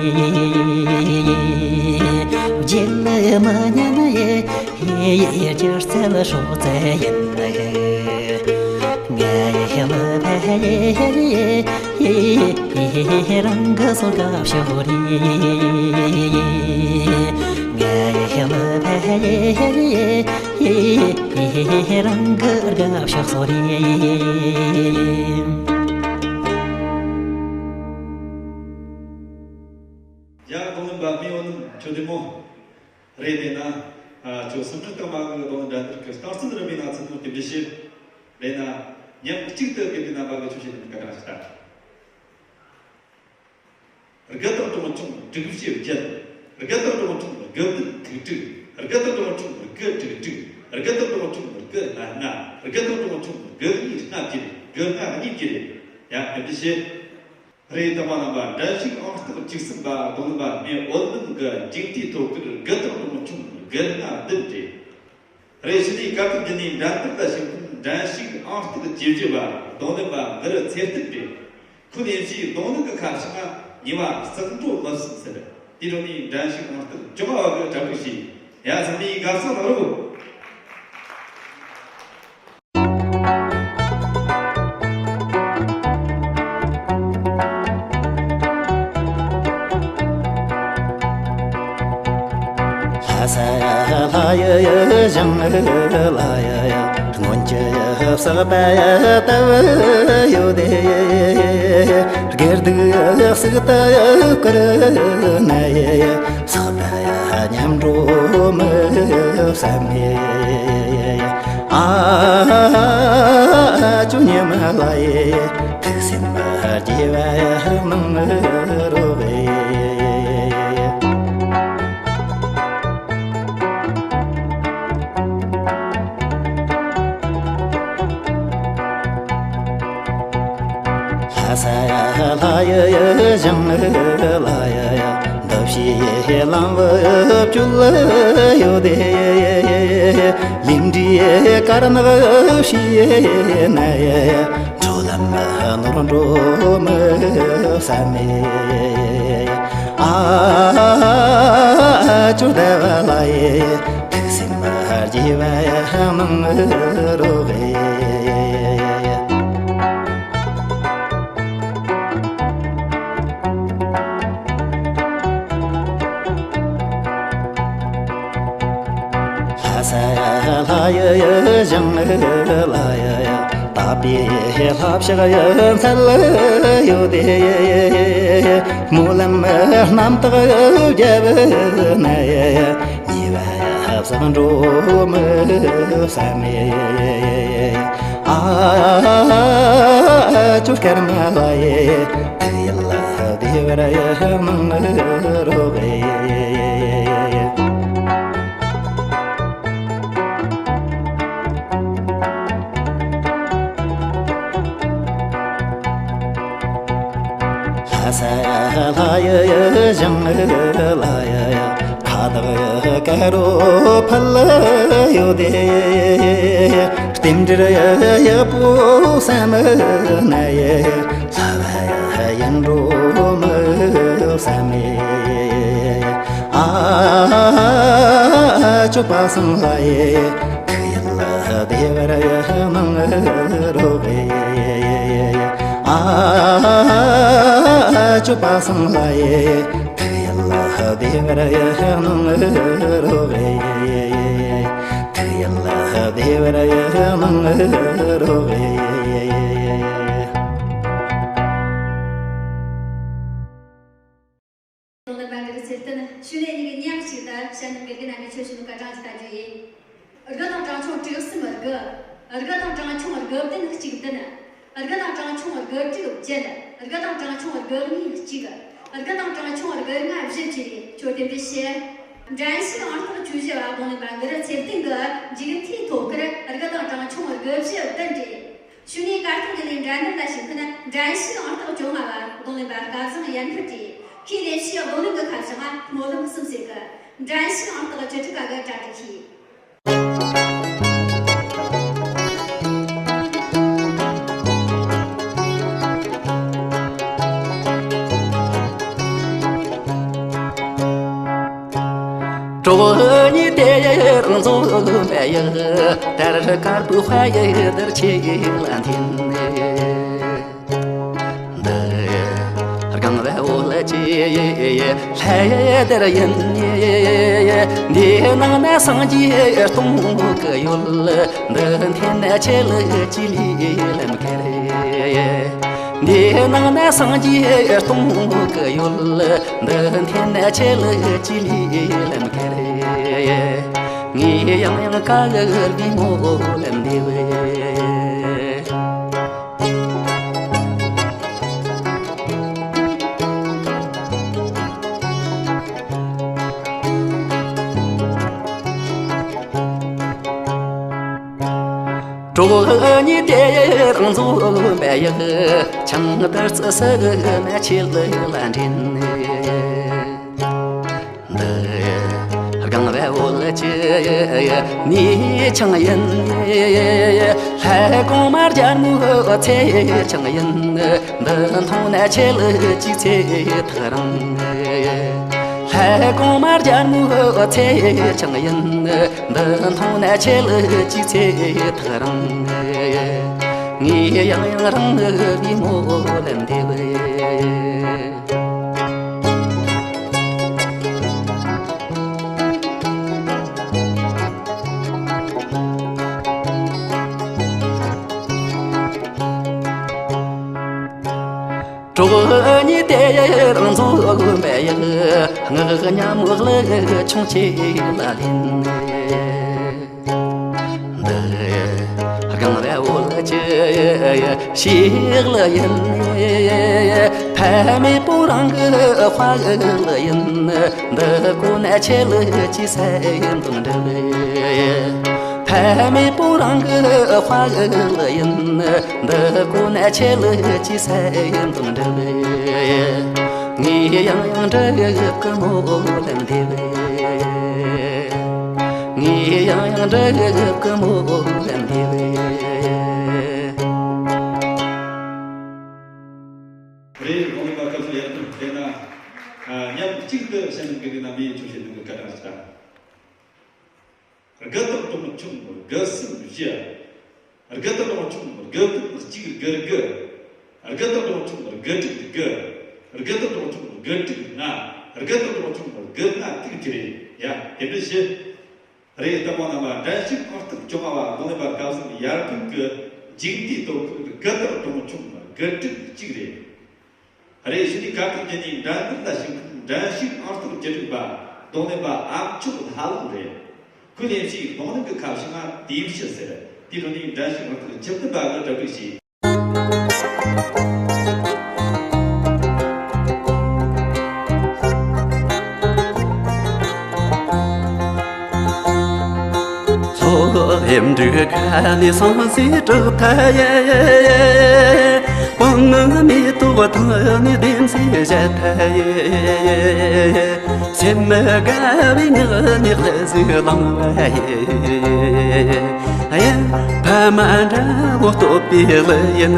བརྗེད་མི་ཉན་ཡེ་ཡེ་སྒྱུ་རྩལ་སྲོག་རྩལ་ཡིན། ངའི་ལུ་བ་ཡེ་ཡེ་ཡེ་ཡེ་རང་གི་སོ་དགའ་ཕྱོགས་རེད། ངའི་ལུ་བ་ཡེ་ཡེ་ཡེ་ཡེ་རང་གི་དགའ་ཕྱོགས་སོ་རེད། ཡ་རྡུང་ལེན་པ་རྨེའུ་ནུབ་ཁྱོད་བདེ་མོ། རེད་དེ་ན། ཨ། ཁྱོད་སེམས་ཁྲལ་གཏོང་མ་དགོས། རྡུང་ལེན་འགྲན་བསྡུར་གྱི་རྟགས་མཚན་རིམ་པའི་ནང་ཚུད་ཐུབ་དེ་འདྲ་ཞིག་རེད་ན། མཉམ་གཅིག་ཏུ་དགེ་འདུན་རྣམ་པ་གིས་ཆོས་བཤད་ནས་བཀའ་དྲིན་ཞུ་ད། དགུ་དང་གྲངས་ཆུང་དྲུག་བཞི་བརྒྱད། དགུ་དང་གྲངས་ཆུང་དགུ་བདུན་དྲུག་དྲུག། དགུ་དང་གྲངས་ཆུང་དགུ་དྲུག་དྲུག། དགུ་དང་གྲངས་ཆུང་དགུ་ལྔ་ལྔ། དགུ་དང་གྲངས་ཆུང་དགུ་གཉིས་ལྔ་བརྒྱད། དགུ་ལྔ་གཉིས་བརྒྱད། ཡ་དེ་འདྲ་བྱས། རེད། དང་པོ་རྣམ་པ་འགྲན་ཞུགས་ཨང་རྟགས་བཅུ་གསུམ་པ་རྡུང་ལེན་པ་རྨེའུ་ནུབ་ཀྱི་མཇུག་མཐའི་ཐོ་ཁུར་དགུ་དང་གྲངས་ཆུང་དགུ་ལྔ་བདུན་རེད། རེ་ཞིག་ནས་དཀའ་ཐུབ་བརྒྱུད་ནས་འགྲན་བསྡུར་ལ་ཞུགས་མཁན་འགྲན་ཞུགས་ཨང་རྟགས་བརྒྱད་ཅུ་པ་རྡུང་ལེན་པ་འདི་རུ་ཚེ་བརྟན་རེད། ཁོས་ལེན་རྒྱུའི་རྡུང་ལེན་གྱི་ཁ་བྱང་ཉེས་པ་བསགས་འགྲོ་མི་སྲིད་ཟེར། དེ་རུ་ནས་འགྲན་ཞུགས་ཨང་རྟགས་བཅོ་ལྔ་པ་གིས་གྲ་སྒྲིག་བྱས། ཡ་ཚང་མས་དགའ་བསུ་གནང་རོགས། ལྷ་ས་ལྷ་ཡི་ཞིང་ལ་ཡ་ཡ། སྔོན་གྱི་བསགས་པ་ལྟ་བུ་ཡོད་དེ། དགེ་སྡིག་སུ་ལྟ་བུར་ན་ཡང་། བསགས་པ་མཉམ་འགྲོ་མི་བསམ་མེད། ཨ་ཅོ་ཉི་མ་ལ་ཡི་ཐུགས་སེམས་རྒྱས་པ་གནང་རོགས། ལྷ་ས་ལྷ་ཡི་ཞིང་ལ་ཡ་ཡ། འདུ་ཤེས་ལམ་བུ་བཅུད་ཡོད་དེ། ལས་འབྲས་དཀར་ནག་ཤེས་ན་ཡང་། འགྲོ་ལམ་ནོར་འགྲོ་མི་བསམ་མེད། ཨ་ཅོ་ཟླ་བ་ལ་ཡི་ཐུགས་སེམས་རྒྱས་པ་གནང་རོགས། ལྷ་ས་ལྷ་ཡི་ཞིང་ལ་ཡ་ཡ། དག་པའི་ལྷ་ཕྱག་ཡི་ཚལ་ཡོད་དེ། སྨོན་ལམ་རྣམ་དག་བརྒྱབ་ན་ཡང་། ཉེས་པ་བསགས་འགྲོ་མི་བསམ་མེད། ཨ་ཅོ་སྐར་མ་ལ་ཡི་ཐུགས་ཡིད་བདེ་བར་གནང་རོགས། ལྷ་ས་ལྷ་ཡི་ཞིང་ལ་ཡ་ཡ། ཁ་བཏགས་དཀར་པོ་ཕུལ་ཡོད་དེ། རྟེན་འབྲེལ་ཡག་པོ་བསམ་ན་ཡང་། ལྷ་བ་ཡིན་འགྲོ་མི་བསམ་མེད། ཨ་ཅོ་པ་སངས་ལ་ཡི་ཐུགས་ཡིད་བདེ་བར་གནང་རོགས། ཨ་ཅོ་པ་སངས་ལ་ཡི་ཐུགས་ཡིད་བདེ་བར་གནང་རོགས། ཐུགས་ཡིད་བདེ་བར་གནང་རོགས། རྡུང་ལེན་པ་འདི་གི་ཚེ་བརྟན། ཞུ་ནས་གཉིས་ཀྱི་མཉམ་གཅིག་ལྟར་ཞལ་ནས་དགེ་རྒན་རྣམ་པས་ཆོས་ཞུ་ནོ་སྐར་གྲངས་ཀྱི་ལྟ་རྒྱུ་ཡིན། དགུ་དང་གྲངས་ཆུང་དྲུག་གསུམ་དགུ། དགུ་དང་གྲངས་ཆུང་དགུ་བདུན་གཅིག་བདུན། དགུ་དང་གྲངས་ཆུང་དགུ་དྲུག་བརྒྱད། དགུ་དང་གྲངས་ཆུང་དགུ་གཉིས་གཅིག། དགུ་དང་གྲངས་ཆུང་དགུ་ལྔ་བཞི་བཅས་ཆོས་རྟེན་འབྲེལ་བཤད། འགྲན་ཞུགས་ཨང་རྟགས་བཅུ་བཞི་བ་རྡུང་ལེན་པ་འདི་རུ་ཚེ་བརྟན་གྱིས་མཇུག་མཐའི་ཐོབ་སྐར་དགུ་དང་གྲངས་ཆུང་དགུ་བཞི་བདུན་རེད། ཞུ་ནས་གར་སྟེགས་ཀྱི་ལས་འགྲན་བསྡུར་ལ་ཞུགས་མཁན་འགྲན་ཞུགས་ཨང་རྟགས་བཅོ་ལྔ་བ་རྡུང་ལེན་པ་སྐལ་བཟང་ཡར་འཕེལ་རེད། ཁོས་ལེན་རྒྱུའི་རྡུང་ལེན་གྱི་ཁ་བྱང་སྨོན་ལམ་གསུམ་ཟེར་གི། འགྲན་ཞུགས་ཨང་རྟགས་བཅུ་དྲུག་པ་གིས་གྲ་སྒྲིག་བྱས། གྲོགས་གཉིས་དེ་རང་རྫོང་པའི་དར་དཀར་པོའི་དཔལ་དར་ཆེ་ལ་འཐེན། འདི་རྐང་པའི་འོལ་གྱི་ལྷ་དར་ཡིན། འདི་ནང་ན་སངས་རྒྱས་སྟོང་གི་ཡོད། འདི་འཐེན་ན་ཆེ་ལ་ཅི་ལས་ལམ་ཁར། འདི་ནང་ན་སངས་རྒྱས་སྟོང་གི་ཡོད། འདི་འཐེན་ན་ཆེ་ལ་ཅི་ལས་ལམ་ཁར། ངས་ཡང་ཡང་བཀའ་ཡི་བདེ་མོ་ལམ་འདེབས། གྲོགས་གཉིས་དེ་རང་རྫོང་པའི་ཡུལ། ཆང་དར་རྩི་ས་གི་མ་ཆེ་ལ་ལ་འདྲེན། འདི་རྐང་པའི་འོ་ ལ་ཅི་ནི་ཆང་ཡིན། ལྷ་གོང་མ་རྒྱལ་མོའི་ཚེ་ཆང་ཡིན། འདི་འཐུང་ན་ཆེ་ལ་ཅི་ཚེ་ཐག་རིང་། ལྷ་གོང་མ་རྒྱལ་མོའི་ཚེ་ཆང་ཡིན། འདི་འཐུང་ན་ཆེ་ལ་ཅི་ཚེ་ཐག་རིང་། ངས་ཡང་ཡང་རང་ངི་བུ་མོ་ལ་འདེབས། གྲོགས་གཉིས་དེ་རང་ཚོ་མེད་ཡག་ངག་ཉམས་ལ་ཆུང་ཆེ་ལ་ལེན། འདི་སྒང་ར་འོ་ལ་ཅི་ཞིག་ལ་ཡིན། ཕ་མེས་པོ་རང་གི་དཔའ་ལ་ཡིན། འདི་ཀུན་ཆེ་ལ་ཅི་སེམས་དང་འདྲ་བའི། ཕ་མེས་པོ་རང་གི་དཔའ་ལ་ཡིན། འདི་ཀུན་ཆེ་ལ་ཅི་སེམས་དང་འདྲ་བའི། ངས་ཡང་ཡང་འདྲི་གི་མོ་ལ་འདེབས། ངས་ཡང་ཡང་འདྲི་གི་མོ་ལ་འདེབས། རེད། རྡུང་ལེན་པ་སྐབས་སུ་ཡར་ཐོན་དེ་ན། ཨ། མཉམ་གཅིག་ཏུ་བཤད་ནས་དགེ་རྒན་རྣམ་པས་ཆོས་བཤད་གནང་གི་བཀའ་དྲིན་ཆེ། དགུ་སྟོང་གྲོང་ཆུང་དགུ་གསུམ་བཞི། དགུ་སྟོང་གྲོང་ཆུང་དགུ་དགུ་གཅིག་དགུ་དགུ། དགུ་སྟོང་གྲོང་ཆུང་དགུ་དྲུག་དགུ། དགུ་སྟོང་གྲོང་ཆུང་དགུ་དྲུག་ལྔ། དགུ་སྟོང་གྲོང་ཆུང་དགུ་ལྔ་དྲུག་བཅུ་རེད་ཡ། དེ་འདྲ་བཞི། རེད། ལྟད་མོ་རྣམ་པ། འགྲན་ཞུགས་ཨང་རྟགས་བཅོ་ལྔ་པ་རྡུང་ལེན་པ་སྐབས་སུ་ཡར་ཐོན་གྱི་འཇིག་རྟེན་སྟོབས་ཤུགས་དགུ་སྟོང་གྲོང་ཆུང་དགུ་དྲུག་གཅིག་རེད། རེད། གཞི་ནས་གར་སྟེགས་བརྒྱུད་ནས་འགྲན་བསྡུར་ལ་ཞུགས་མཁན་འགྲན་ཞུགས་ཨང་རྟགས་བཅུ་དྲུག་པ་རྡུང་ལེན་པ་ཨ་མཆོག་ལྷ་ལུང་རེད། ཁོས་ལེན་ཕྱིའི་རྡུང་ལེན་གྱི་ཁ་བྱང་ང་དེབ་ཕྱི་ཟེར། དེའི་ནང་ནས་འགྲན་ཞུགས་ཨང་རྟགས་བཅུ་བདུན་པ་གི་གྲ་སྒྲིག་བྱས། ལྷོ་ཡུལ་འབྲུག་ཁ་ནས་སང་སེ་གྲགས་ཐལ་ཡེ། སྤང་ངི་མེ་ཏོག་ཐང་ནས་བདེན་ཚེ་བཞད་ཐལ་ཡེ། སེམས་དགའ་བའི་ངག་ནས་ལྷ་གཟིགས་ལང་བ་ཡེ། ཡ། ཕ་མ་འདྲ་བོ་བསྟོད་པའི་གླུ་ཡིན།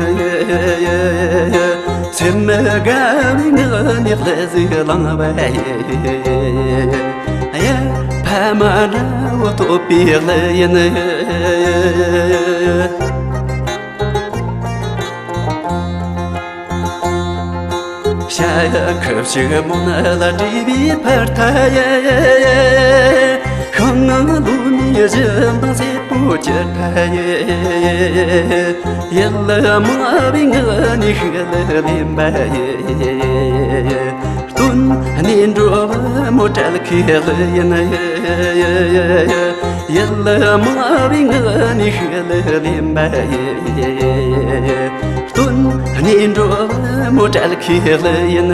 སེམས་དགའ་བའི་ངག་ནས་ལྷ་གཟིགས་ལང་བ་ཡིན། ཡ། ཕ་མ་འདྲ་བོ་བསྟོད་པའི་གླུ་ཡིན། ཤ་ཡ་ཁུ་བྱུག་མོ་ན་ལ་བྲིས་པའི་ཕར་ཐ་ཡེ། ཤང་ལོ་མི་བཞི་དང་སེར་པོ་ཅི་ཐ་ཡེ། ཡིད་ལ་མ་བའི་ངག་ནས་ཤིག་ལ་ལེན་པ་ཡེ། སྟོན་གནས་འགྲོ་བ་མོ་བྲལ་ཁའི་གླུ་ཡིན། ཡིད་ལ་མ་བའི་ངག་ནས་ཤིག་ལ་ལེན་པ་ཡེ། སྟོན་གནས་འགྲོ་བ་མོ་བྲལ་ཁའི་གླུ་ཡིན།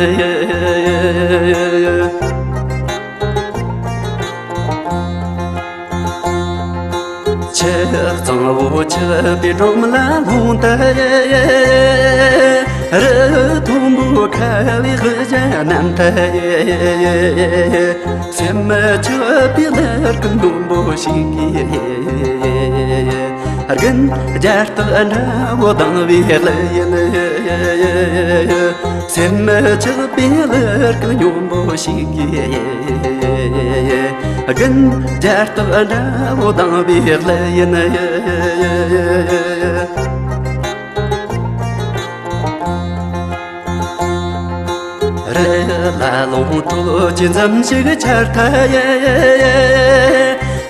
ཆུ་གཙང་བོ་ཆགས་པའི་སྒྲོམ་ལ་ལྷུང་ད་ཡེ། རི་མཐོན་པོ་ཁ་བའི་དབུ་ཞྭ་བསྣམས་ད་ཡེ། སེམས་སྐྱིད་པའི་གླུ་སྐད་སྙོམས་པོ་ཞིག་གིས། དགུན་རྒྱ་སྟག་འདྲ་བོ་ལྡང་བའི་གླུ་ཡིན། སེམས་སྐྱིད་པའི་གླུ་སྐད་སྙོམས་པོ་ཞིག་གིས། དགུན་རྒྱ་སྟག་འདྲ་བོ་ལྡང་བའི་གླུ་ཡིན། རི་ལ་ལུང་དྲོད་ཀྱི་འཛུམ་ཞིག་འཆར་ཐལ་ཡེ།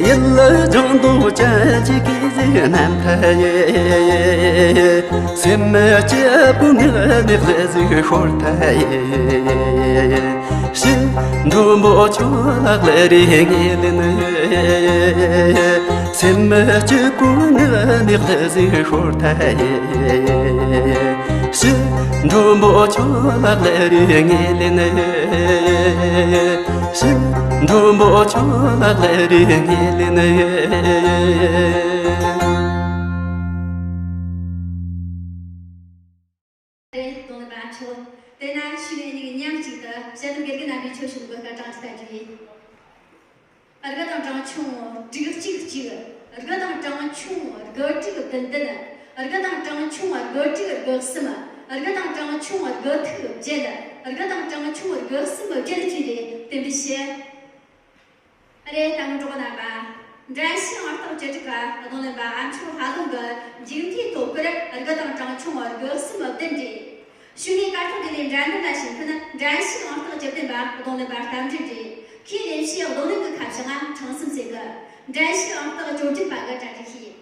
ཡིད་ལ་ལྗང་མདོག་ཅན་གྱི་གོས་ཟིག་བསྣམས་ཐལ་ཡེ། སེམས་སྐྱིད་པོའི་ངག་ནས་གླུ་ཟིག་ཤོར་ཐལ་ཡེ། ཞི་མགྲོན་པོ་ཁྱོད་ལ་གླུ་རེ་ངས་ལེན། སེམས་སྐྱིད་པོའི་ངག་ནས་གླུ་ཟིག་ཤོར་ཐལ་ཡེ། ཞི་མགྲོན་པོ་ཁྱོད་ལ་གླུ་རེ་ངས་ལེན། ཞི་མགྲོན་པོ་ཁྱོད་ལ་གླུ་རེ་ངས་ལེན། རེད། རྡུང་ལེན་པ་ཨ་མཆོག་དེ་ན་ཕྱི་ནས་གཉིས་ཀྱིས་མཉམ་གཅིག་ཏུ་དཔྱད་འདེམས་དགེ་རྒན་རྣམ་པའི་ཆོས་ཞུ་གི་བཀའ་དྲིན་ཆེ་ལྟ་རྒྱུ་ཡིན། དགུ་དང་གྲངས་ཆུང་དྲུག་གཅིག་གཅིག་དགུ་དང་གྲངས་ཆུང་དགུ་དྲུག་བདུན་བདུན། དགུ་དང་གྲངས་ཆུང་དགུ་དྲུག་དགུ་གསུམ། དགུ་དང་གྲངས་ཆུང་དགུ་ཐིག་བརྒྱད། དགུ་དང་གྲངས་ཆུང་དགུ་གསུམ་བརྒྱད་བཅས་ཏེ་རྟེན་འབྲེལ་ཞུ། རེད། ད་གྲོགས་རྣམ་པ། འགྲན་ཞུགས་ཨང་རྟགས་བཅུ་དྲུག་ག་རྡུང་ལེན་པ་ཨ་མཆོག་ཧ་ལུང་གི་མཇུག་མཐའི་ཐོ་ཕོར་དགུ་དང་གྲངས་ཆུང་དགུ་གསུམ་བདུན་རེད། ཞུ་ནས་དཀར་ཐོག་དེ་ལས་འགྲན་བསྡུར་ལ་ཞུགས་མཁན་འགྲན་ཞུགས་ཨང་རྟགས་བཅུ་བདུན་པ་རྡུང་ལེན་པ་རྟ་མགྲིན་རེད། ཁོས་ལེན་བྱའི་རྡུང་ལེན་གྱི་ཁ་བྱང་ང་ཁྲང་སུམ་ཟེར་གི། འགྲན་ཞུགས་ཨང་རྟགས་བཅོ་བརྒྱད་པ་གི་གྲ་སྒྲིག་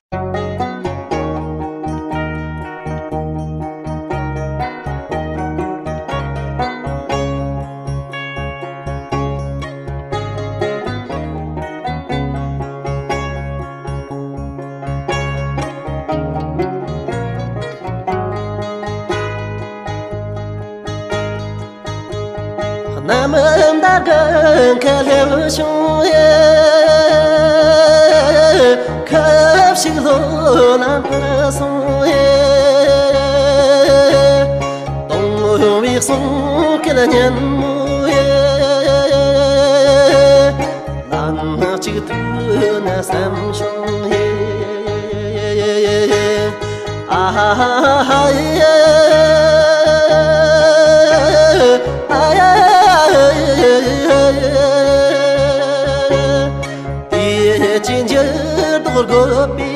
བྱོས། གནམ་ཟླ་གི་མཁའ་ལ་བྱུང་ཡེ། ཁ་ཞིག་ལྷོ་ལ་འཕུར་སོང་ཡེ། སྟོང་བའི་གསུང་སྐད་སྙན་མོ་ཡེ། ལན་གཅིག་ཐོས་ན་བསམ་བྱུང་ཡེ། ཨ་ཧ་ཧ་ཧ་ཡེ། ཨ་ཡ་ཡ་ཡ་ཡ་ཡ། དེ་ཅི་འགྱུར་ལྡོག་དགོས་པའི།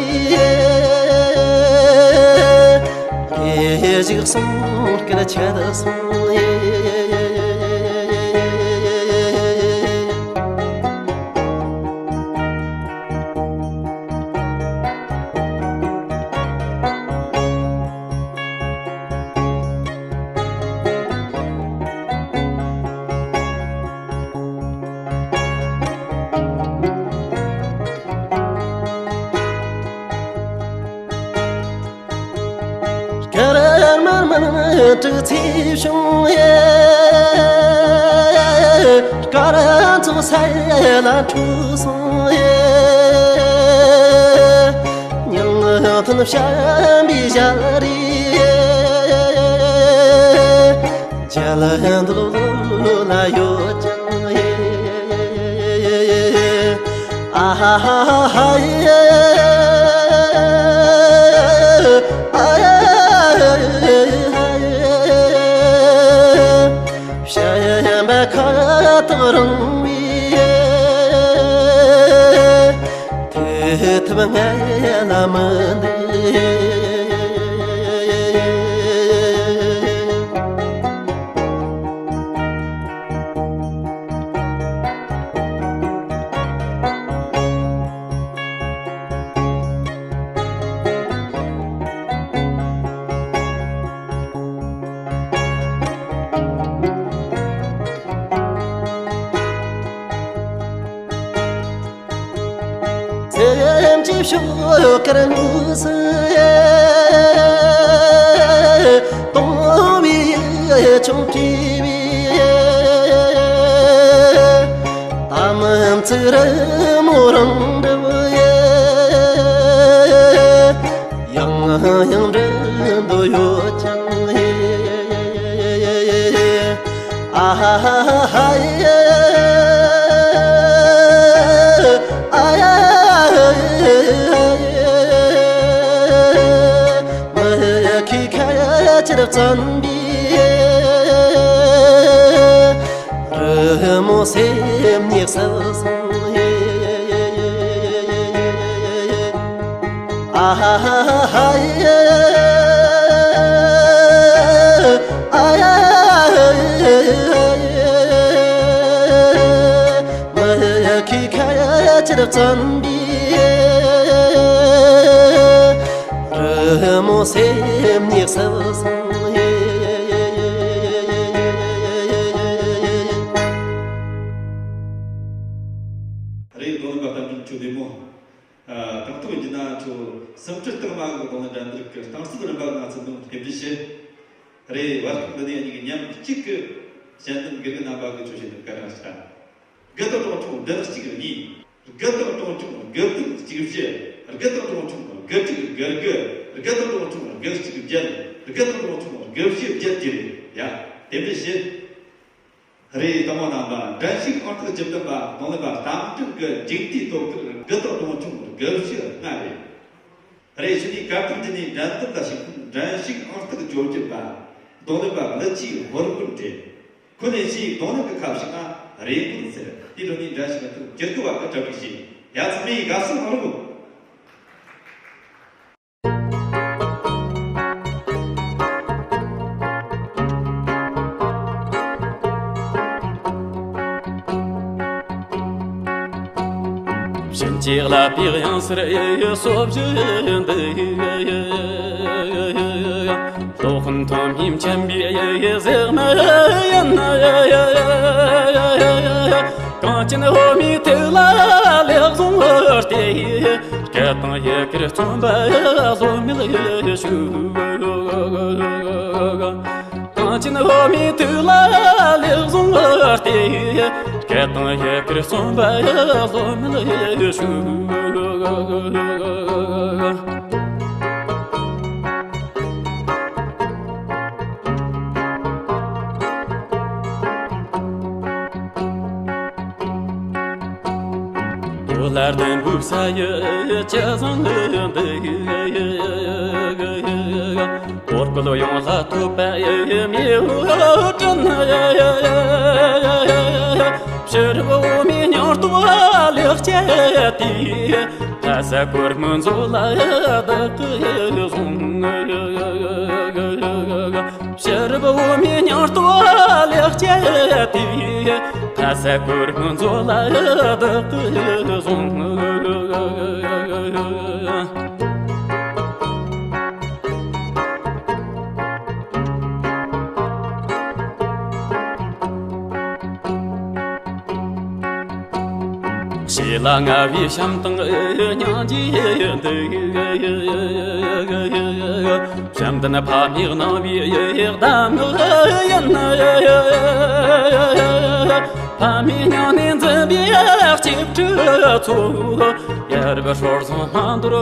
རེ་ཞིག་གསུང་སྐད་ཆད་སོང་ཡེ། སྐར་མར་མར་དྲུག་ཚེས་བྱུང་ཡེ། སྐར་ཚོགས་ས་ཡ་ལ་འཁྲུགས་སོང་ཡེ། ཉང་ཐོན་བྱམས་པའི་ཞལ་རས། རྒྱ་ལ་འདུལ་ལ་ཡོད་ཀྱང་ཡེ། ཨ་ཧ་ཧ་ཧ་ཡེ། ཨ་ཡ་ཡ་ཡ་ཡ། བྱམས་པ་ཁ་ཐག་རིང་བའི། དེ་ཐུབ་ངས་ལ་མི་འདུག་སེམས་ཀྱི་ཤོག་དཀར་ངོས་སུ་སྟོང་བའི་ཆུང་བྲིས་པའི་དམ་ཚིག་རི་མོ་རང་འགྲིབ་ཡེ། ཡང་ཡང་འདྲི་འདོད་ཡོད་ཀྱང་ཡེ། ཨ་ཧ་ཧ་ཧ་ཡེ། ཨ་ཡ་ཡ་ཡ་ཡ། མི་ཁའི་ཁ་ཕྱིར་བཙོན་པའི། རི་མོ་སེམས་ཉིད་གསལ་སོང་ཡེ། ཨ་ཧ་ཧ་ཧ་ཡེ། ཨ་ཡ་ཡ་ཡ་ཡ། མི་ཁའི་ཁ་ཕྱིར་བཙོན་པའི། རི་མོ་སེམས་ཉིད་གསལ་སོང་ཡེ། རེད། རྡུང་ལེན་པ་རྟ་མགྲིན་ཁྱོད་བདེ་མོ། ཨ། དང་ཐོག་ཡིན་ན་ཁྱོད་སུམ་ཁྲི་རྟགས་མ་གི་རྡུང་ལེན་འགྲན་བསྡུར་གྱི་རྟིང་རྩོད་རིམ་པ་ནང་ཚུད་ནོ་རྟེན་འབྲེལ་ཞུ། རེད། བར་སྐབས་འདི་ནས་གཉིས་ཀྱི་མཉམ་གཅིག་གི་ཞལ་འདོན་དགེ་རྒན་རྣམ་པ་གིས་ཁྱོད་ཞལ་འདོན་སྐར་རང་ཞིག་དང་། དགུ་དང་གྲངས་ཆུང་བདུན་གཅིག་གཉིས། དགུ་དང་གྲངས་ཆུང་དགུ་བདུན་གཅིག་བཞི། དགུ་དང་གྲངས་ཆུང་དགུ་དྲུག་དགུ་དགུ། དགུ་དང་གྲངས་ཆུང་དགུ་གཅིག་བརྒྱད། དགུ་དང་གྲངས་ཆུང་དགུ་བཞི་བརྒྱད་བརྒྱད། ཡ། རྟེན་འབྲེལ་ཞུ། རེད། དང་པོ་རྣམ་པ་འགྲན་ཞུགས་ཨང་རྟགས་བཅུ་བདུན་པ་རྡུང་ལེན་པ་རྟ་མགྲིན་གྱི་མཇུག་མཐའི་ཐོག་ཁུར་དགུ་ཐོག་གྲོང་ཆུང་དགུ་བཞི་ལྔ་རེད། རེད། ཕྱི་ནས་གར་སྟེགས་འདི་ནས་འགྲན་བསྡུར་ལ་ཞུགས་མཁན་འགྲན་ཞུགས་ཨང་རྟགས་བཅོ་བརྒྱད་པ་རྡུང་ལེན་པ་ཀླུ་ཆུའི་ཧོར་མགོན་རེད། ཁོ་ནས་ཕྱིའི་རྡུང་ལེན་གྱི་ཁ་བྱང་ང་རེ་སྐོང་ཟེར། དེའི་ཁྲོད་ནས་འགྲན་ཞུགས་ཨང་རྟགས་བཅུ་དགུ་བ་གི་གྲ་སྒྲིག་བྱས། ཡ། ཚང་མས་དགའ་བསུ་གནང་རོགས། བྱིན་གྱིས་བརླབས་པའི་དབྱངས་གསལ་སོ་བཞི་འདི། སློབ་དཔོན་ཐོན་མིའི་མཁྱེན་པའི་ཟེགས་མ་ཡིན། གངས་ཅན་འོ་མའི་ཐིག་ལེ་ལེགས་བཟུང་སྟེ། སྐད་དང་ཡི་གེར་རྩོམ་པ་བློ་མིག་ཤུགས། གངས་ཅན་འོ་མའི་ཐིག་ལེ་ལེགས་བཟུང་སྟེ། སྐད་དང་ཡི་གེར་རྩོམ་པ་བློ་མིག་ཤུགས། ལ་ལྡན་བུ་ས་ཡི་ཅི་བཟང་འདི། གོར་ཀོལ་ཡོངས་ལ་ཐོབ་པའི་མེའུ་སྤྲིན། ཕྱི་རབས་འོ་མའི་སྙིང་སྟོབས་ལེགས་སྤྱད་དེ། ལྷ་ས་གོར་མོའི་མཛོད་ལ་བདག་གིས་བཟུང་། ཕྱི་རབས་འོ་མའི་སྙིང་སྟོབས་ལེགས་སྤྱད་དེ། ལྷ་ས་གོར་མོའི་མཛོད་ལ་བདག་གིས་བཟུང་། ཞེ་ལ་མངའ་བའི་བྱམས་དང་སྙིང་རྗེ་འདི། བྱམས་ལྡན་ཕ་མས་གནང་བའི་གདམས་ངག་ཡིན། ཕ་མའི་སྙིང་ནས་འཛིན་པའི་གཅེས་ཕྲུག་ཚོ། ཡ་རབས་སྲོལ་བཟང་སྨན་གཏོར་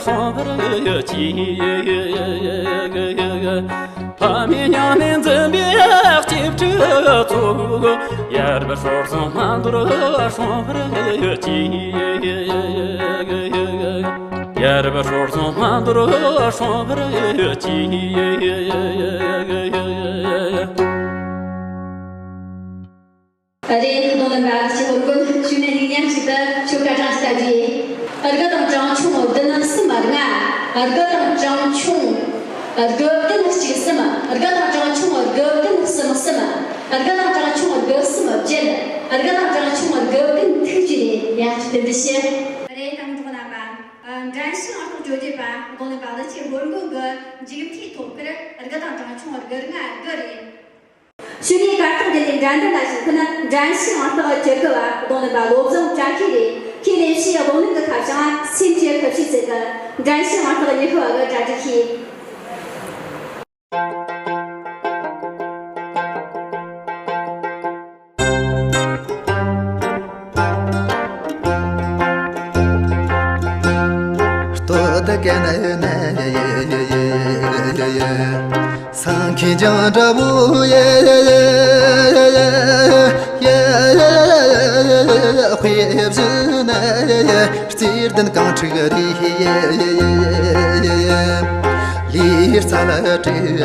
སྲུང་བར་གྱིས། ཕ་མའི་སྙིང་ནས་འཛིན་པའི་གཅེས་ཕྲུག་ཚོ། ཡ་རབས་སྲོལ་བཟང་སྨན་གཏོར་སྲུང་བར་གྱིས། ཡ་རབས་སྲོལ་བཟང་སྨན་གཏོར་སྲུང་བར་གྱིས། རེད། རྡུང་ལེན་པ་ཀླུ་ཆུ་ཧོར་མགོན། གཞུག་ནས་ཉིན་མཉམ་ཞིག་ཏུ་ཁྱོད་སྐར་གྲངས་ཀྱི་ལྟ་རྒྱུ་ཡིན། དགུ་དང་གྲངས་ཆུང་བདུན་གསུམ་ལྔ། དགུ་དང་གྲངས་ཆུང་དགུ་བདུན་གཅིག་གསུམ། དགུ་དང་གྲངས་ཆུང་དགུ་བདུན་གསུམ་གསུམ། དགུ་དང་གྲངས་ཆུང་དགུ་གསུམ་བརྒྱད། དགུ་དང་གྲངས་ཆུང་དགུ་བདུན་ཐིག་གཅིག་རེད། ཡ། རྟེན་འབྲེལ་ཞུ། རེད། དང་འགྲོགས་རྣམ་པ། འགྲན་ཞུགས་ཨང་རྟགས་བཅོ་བརྒྱད་པ་རྡུང་ལེན་པ་ཀླུ་ཆུ་ཧོར་མགོན་གྱི་མཇུག་མཐའི་ཐོབ་སྐར་དགུ་དང་གྲངས་ཆུང་དགུ་ལྔ་དགུ་རེད། གཞུག་ནས་གར་སྟེགས་འདི་ནས་འགྲན་བསྡུར་ལ་ཞུགས་མཁན་འགྲན་ཞུགས་ཨང་རྟགས་བཅུ་དགུ་བ་རྡུང་ལེན་པ་བློ་བཟང་བཀྲ་ཤིས་རེད། ཁོས་ལེན་རྒྱུའི་རྡུང་ལེན་གྱི་ཁ་བྱང་སེམས་ཀྱི་ཁུ་བྱུག་ཟེར་གི། འགྲན་ཞུགས་ཨང་རྟགས་ཉི་ཤུ་བ་གིས་གྲ་སྒྲིག་བྱས། སྟོད་གན་ན་སེང་གེ་འཇང་འདྲ་བོ་ཡེ། དཔེ་བཞིན་ན་རྩེ་ལྡན་གངས་ཁྲིག་རེད། ལི་རྩ་ལ་བྲིས།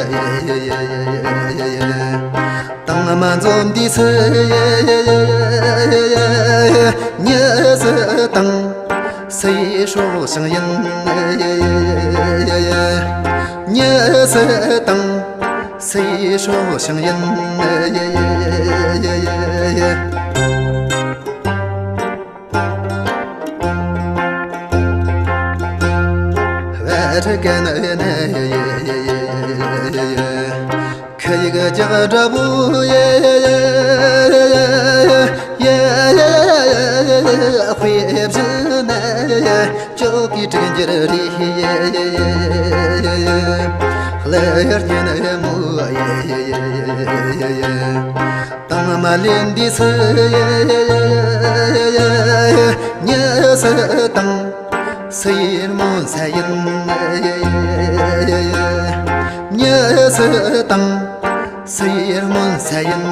དང་མ་འཛོམས་དུས་སུ་ཉི་ཟི་དང་སུ་ཡི་སྲོག་ཤིང་ཡིན། ཉི་ཟི་དང་སུ་ཡི་སྲོག་ཤིང་ཡིན། བར་གན་ན་ཁི་ཡིག་རྒྱག་འདྲ་བོ་ཡེ། དཔེ་བཞིན་ན་ཅོག་གི་དྲུག་འགྱུར་རེད། ལྷ་རྒྱལ་མོ་ཡེ། དང་མ་ལེན་དུས་སུ་ཉི་ཟི་དང་སུ་ཡི་སྨོན་ས་ཡིན། ཉི་ཟི་དང་སུ་ཡི་སྨོན་ས་ཡིན།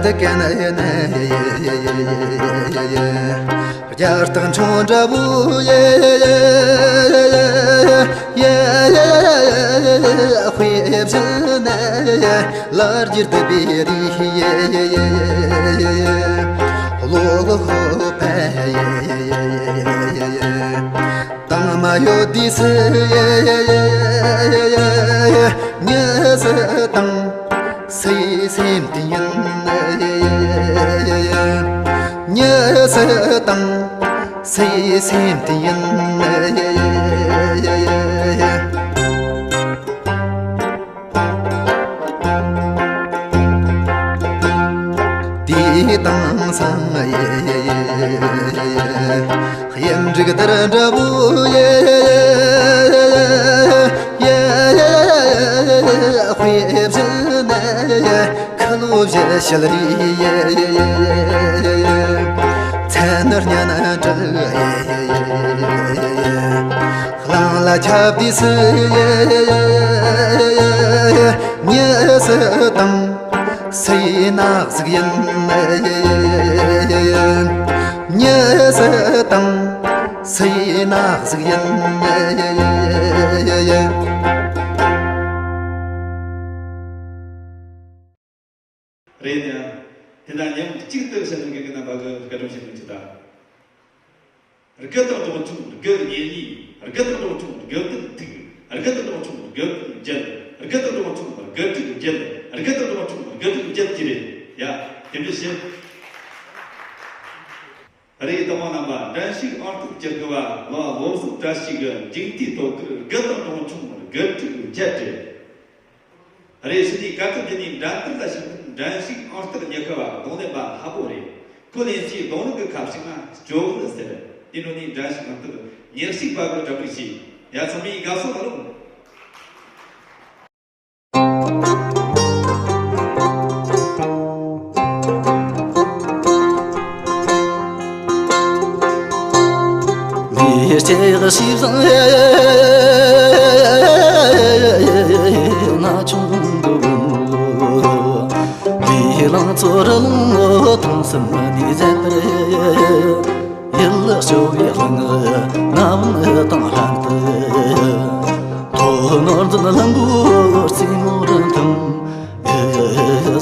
དེ་ག་ན་ཡེ་ན་ཡེ་ཡེ་ཡེ་ཡེ་ཡེ། རྒྱ་སྟག་འཕྲང་འདྲ་བོ་ཡེ་ཡེ་ཡེ་ཡེ། དཔེ་བཞིན་ན་ཡེ། ལར་གྱི་བདུད་པའི་རིགས་ཡེ་ཡེ་ཡེ་ཡེ། ལོ་ལོ་ཧོ་པ་ཡེ་ཡེ་ཡེ་ཡེ་ཡེ། དང་མ་ཡོད་དུས་སུ་ཡེ་ཡེ་ཡེ་ཡེ། ཉེས་སུ་དང་སུའི་སེམས་དེ་ཡིན། ཉེས་སུ་དང་སུའི་སེམས་དེ་ཡིན། དེ་དང་སང་གཡུ་འབྲུག་དར་འདྲ་བོ་ཡེ། དཔེ་བཞིན་ན་ཡེ། ཁ་ལོ་བཞི་ཞལ་རས་ཡེ། མཚན་ནི་སྙན་གྲགས་ཡེ། གླིང་ལ་ཁྱབ་དུས་སུ་ཡེ། ཉེས་སུ་དང་སུའི་ནག་གཟུགས་ཡིན། ཉེས་སུ་དང་སུའི་ནག་གཟུགས་ཡིན། རེད་ཡ། དེ་ན་མཉམ་གཅིག་ཏུ་བཤད་ན་དགེ་རྒན་རྣམ་པ་གི་བཀའ་དྲིན་ཆེ་ནོ་ཅི་ད། དགུ་དང་གྲངས་ཆུང་དགུ་ཉེར་གཉིས། དགུ་དང་གྲངས་ཆུང་དགུ་བདུན་ཐིག་དགུ་དང་གྲངས་ཆུང་དགུ་བདུན་བརྒྱད། དགུ་དང་གྲངས་ཆུང་དགུ་དྲུག་བརྒྱད། དགུ་དང་གྲངས་ཆུང་དགུ་དྲུག་བརྒྱད་ཀྱི་རེད་ཡ། དེ་འདྲ་བཤད། རེད། དེ་མོ་རྣམ་པ་འགྲན་ཞུགས་ཨང་རྟགས་བཅུ་དགུ་བ་ལ་བློ་བཟང་བཀྲ་ཤིས་ཀྱི་མཇུག་མཐའི་ཐོག་ཁུར་དགུ་དང་གྲངས་ཆུང་དགུ་དྲུག་བརྒྱད་རེད། རེ་ཞིག་ནས་བཀའ་ཁྲིད་དེ་ནས་འགྲན་བསྡུར་ལ་ཞུགས་མཁན་འགྲན་ཞུགས་ཨང་རྟགས་ཉི་ཤུ་བ་རྡུང་ལེན་པ་ལྷ་བུ་རེད། ཁོ་ལེན་ཚེ་རྡུང་ལེན་གྱི་ཁ་བྱང་ང་སྐྱོ་བོ་ཟེར། དེ་འཕྲོ་ནས་འགྲན་ཞུགས་ཨང་རྟགས་ཉེར་གཅིག་པ་གི་གྲ་སྒྲིག་བྱས། ཡ་ཚང་མས་དགའ་བསུ་གནང་རོགས། ལས་སྐྱེས་ཤེས་བཟང་ན་ཆུང་དུ། ལས་ལང་ཚོར་ལུང་ཐང་སེམས་ནས་མཛད་པར། ཡུལ་སྐྱོ་བའི་ལྷང་ངེ་ངག་དབང་དང་ལྷན་དུ། ཐོག་ནོར་འཛིན་ལྷུན་པོའི་རྩེ་མོར་འཐིམ།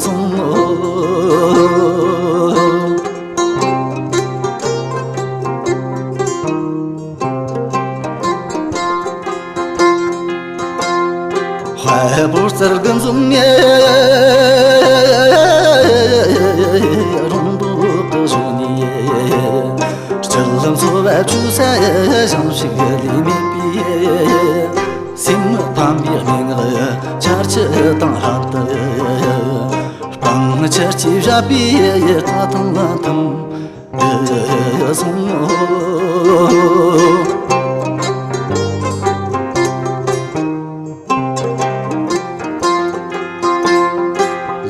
སོང་ངོ་། དཔལ་བོ་རྩལ་དགུ་འཛོམས་ནས། རོང་འབྲོག་གི་གཞོན་ནུ། སྤྱིར་ལམ་བཟོ་བ་ཆུ་ས་ཞིང་ཞིག་ལས་མེད་པའི། སེམས་ཕམ་པའི་སྙན་ངག་ཆར་ཆུ་དང་ལྷན་དུ། སྤང་ཆར་གྱིས་བཞད་པའི་རྩྭ་ཐང་ལ་འཐིམ། སོང་ངོ་།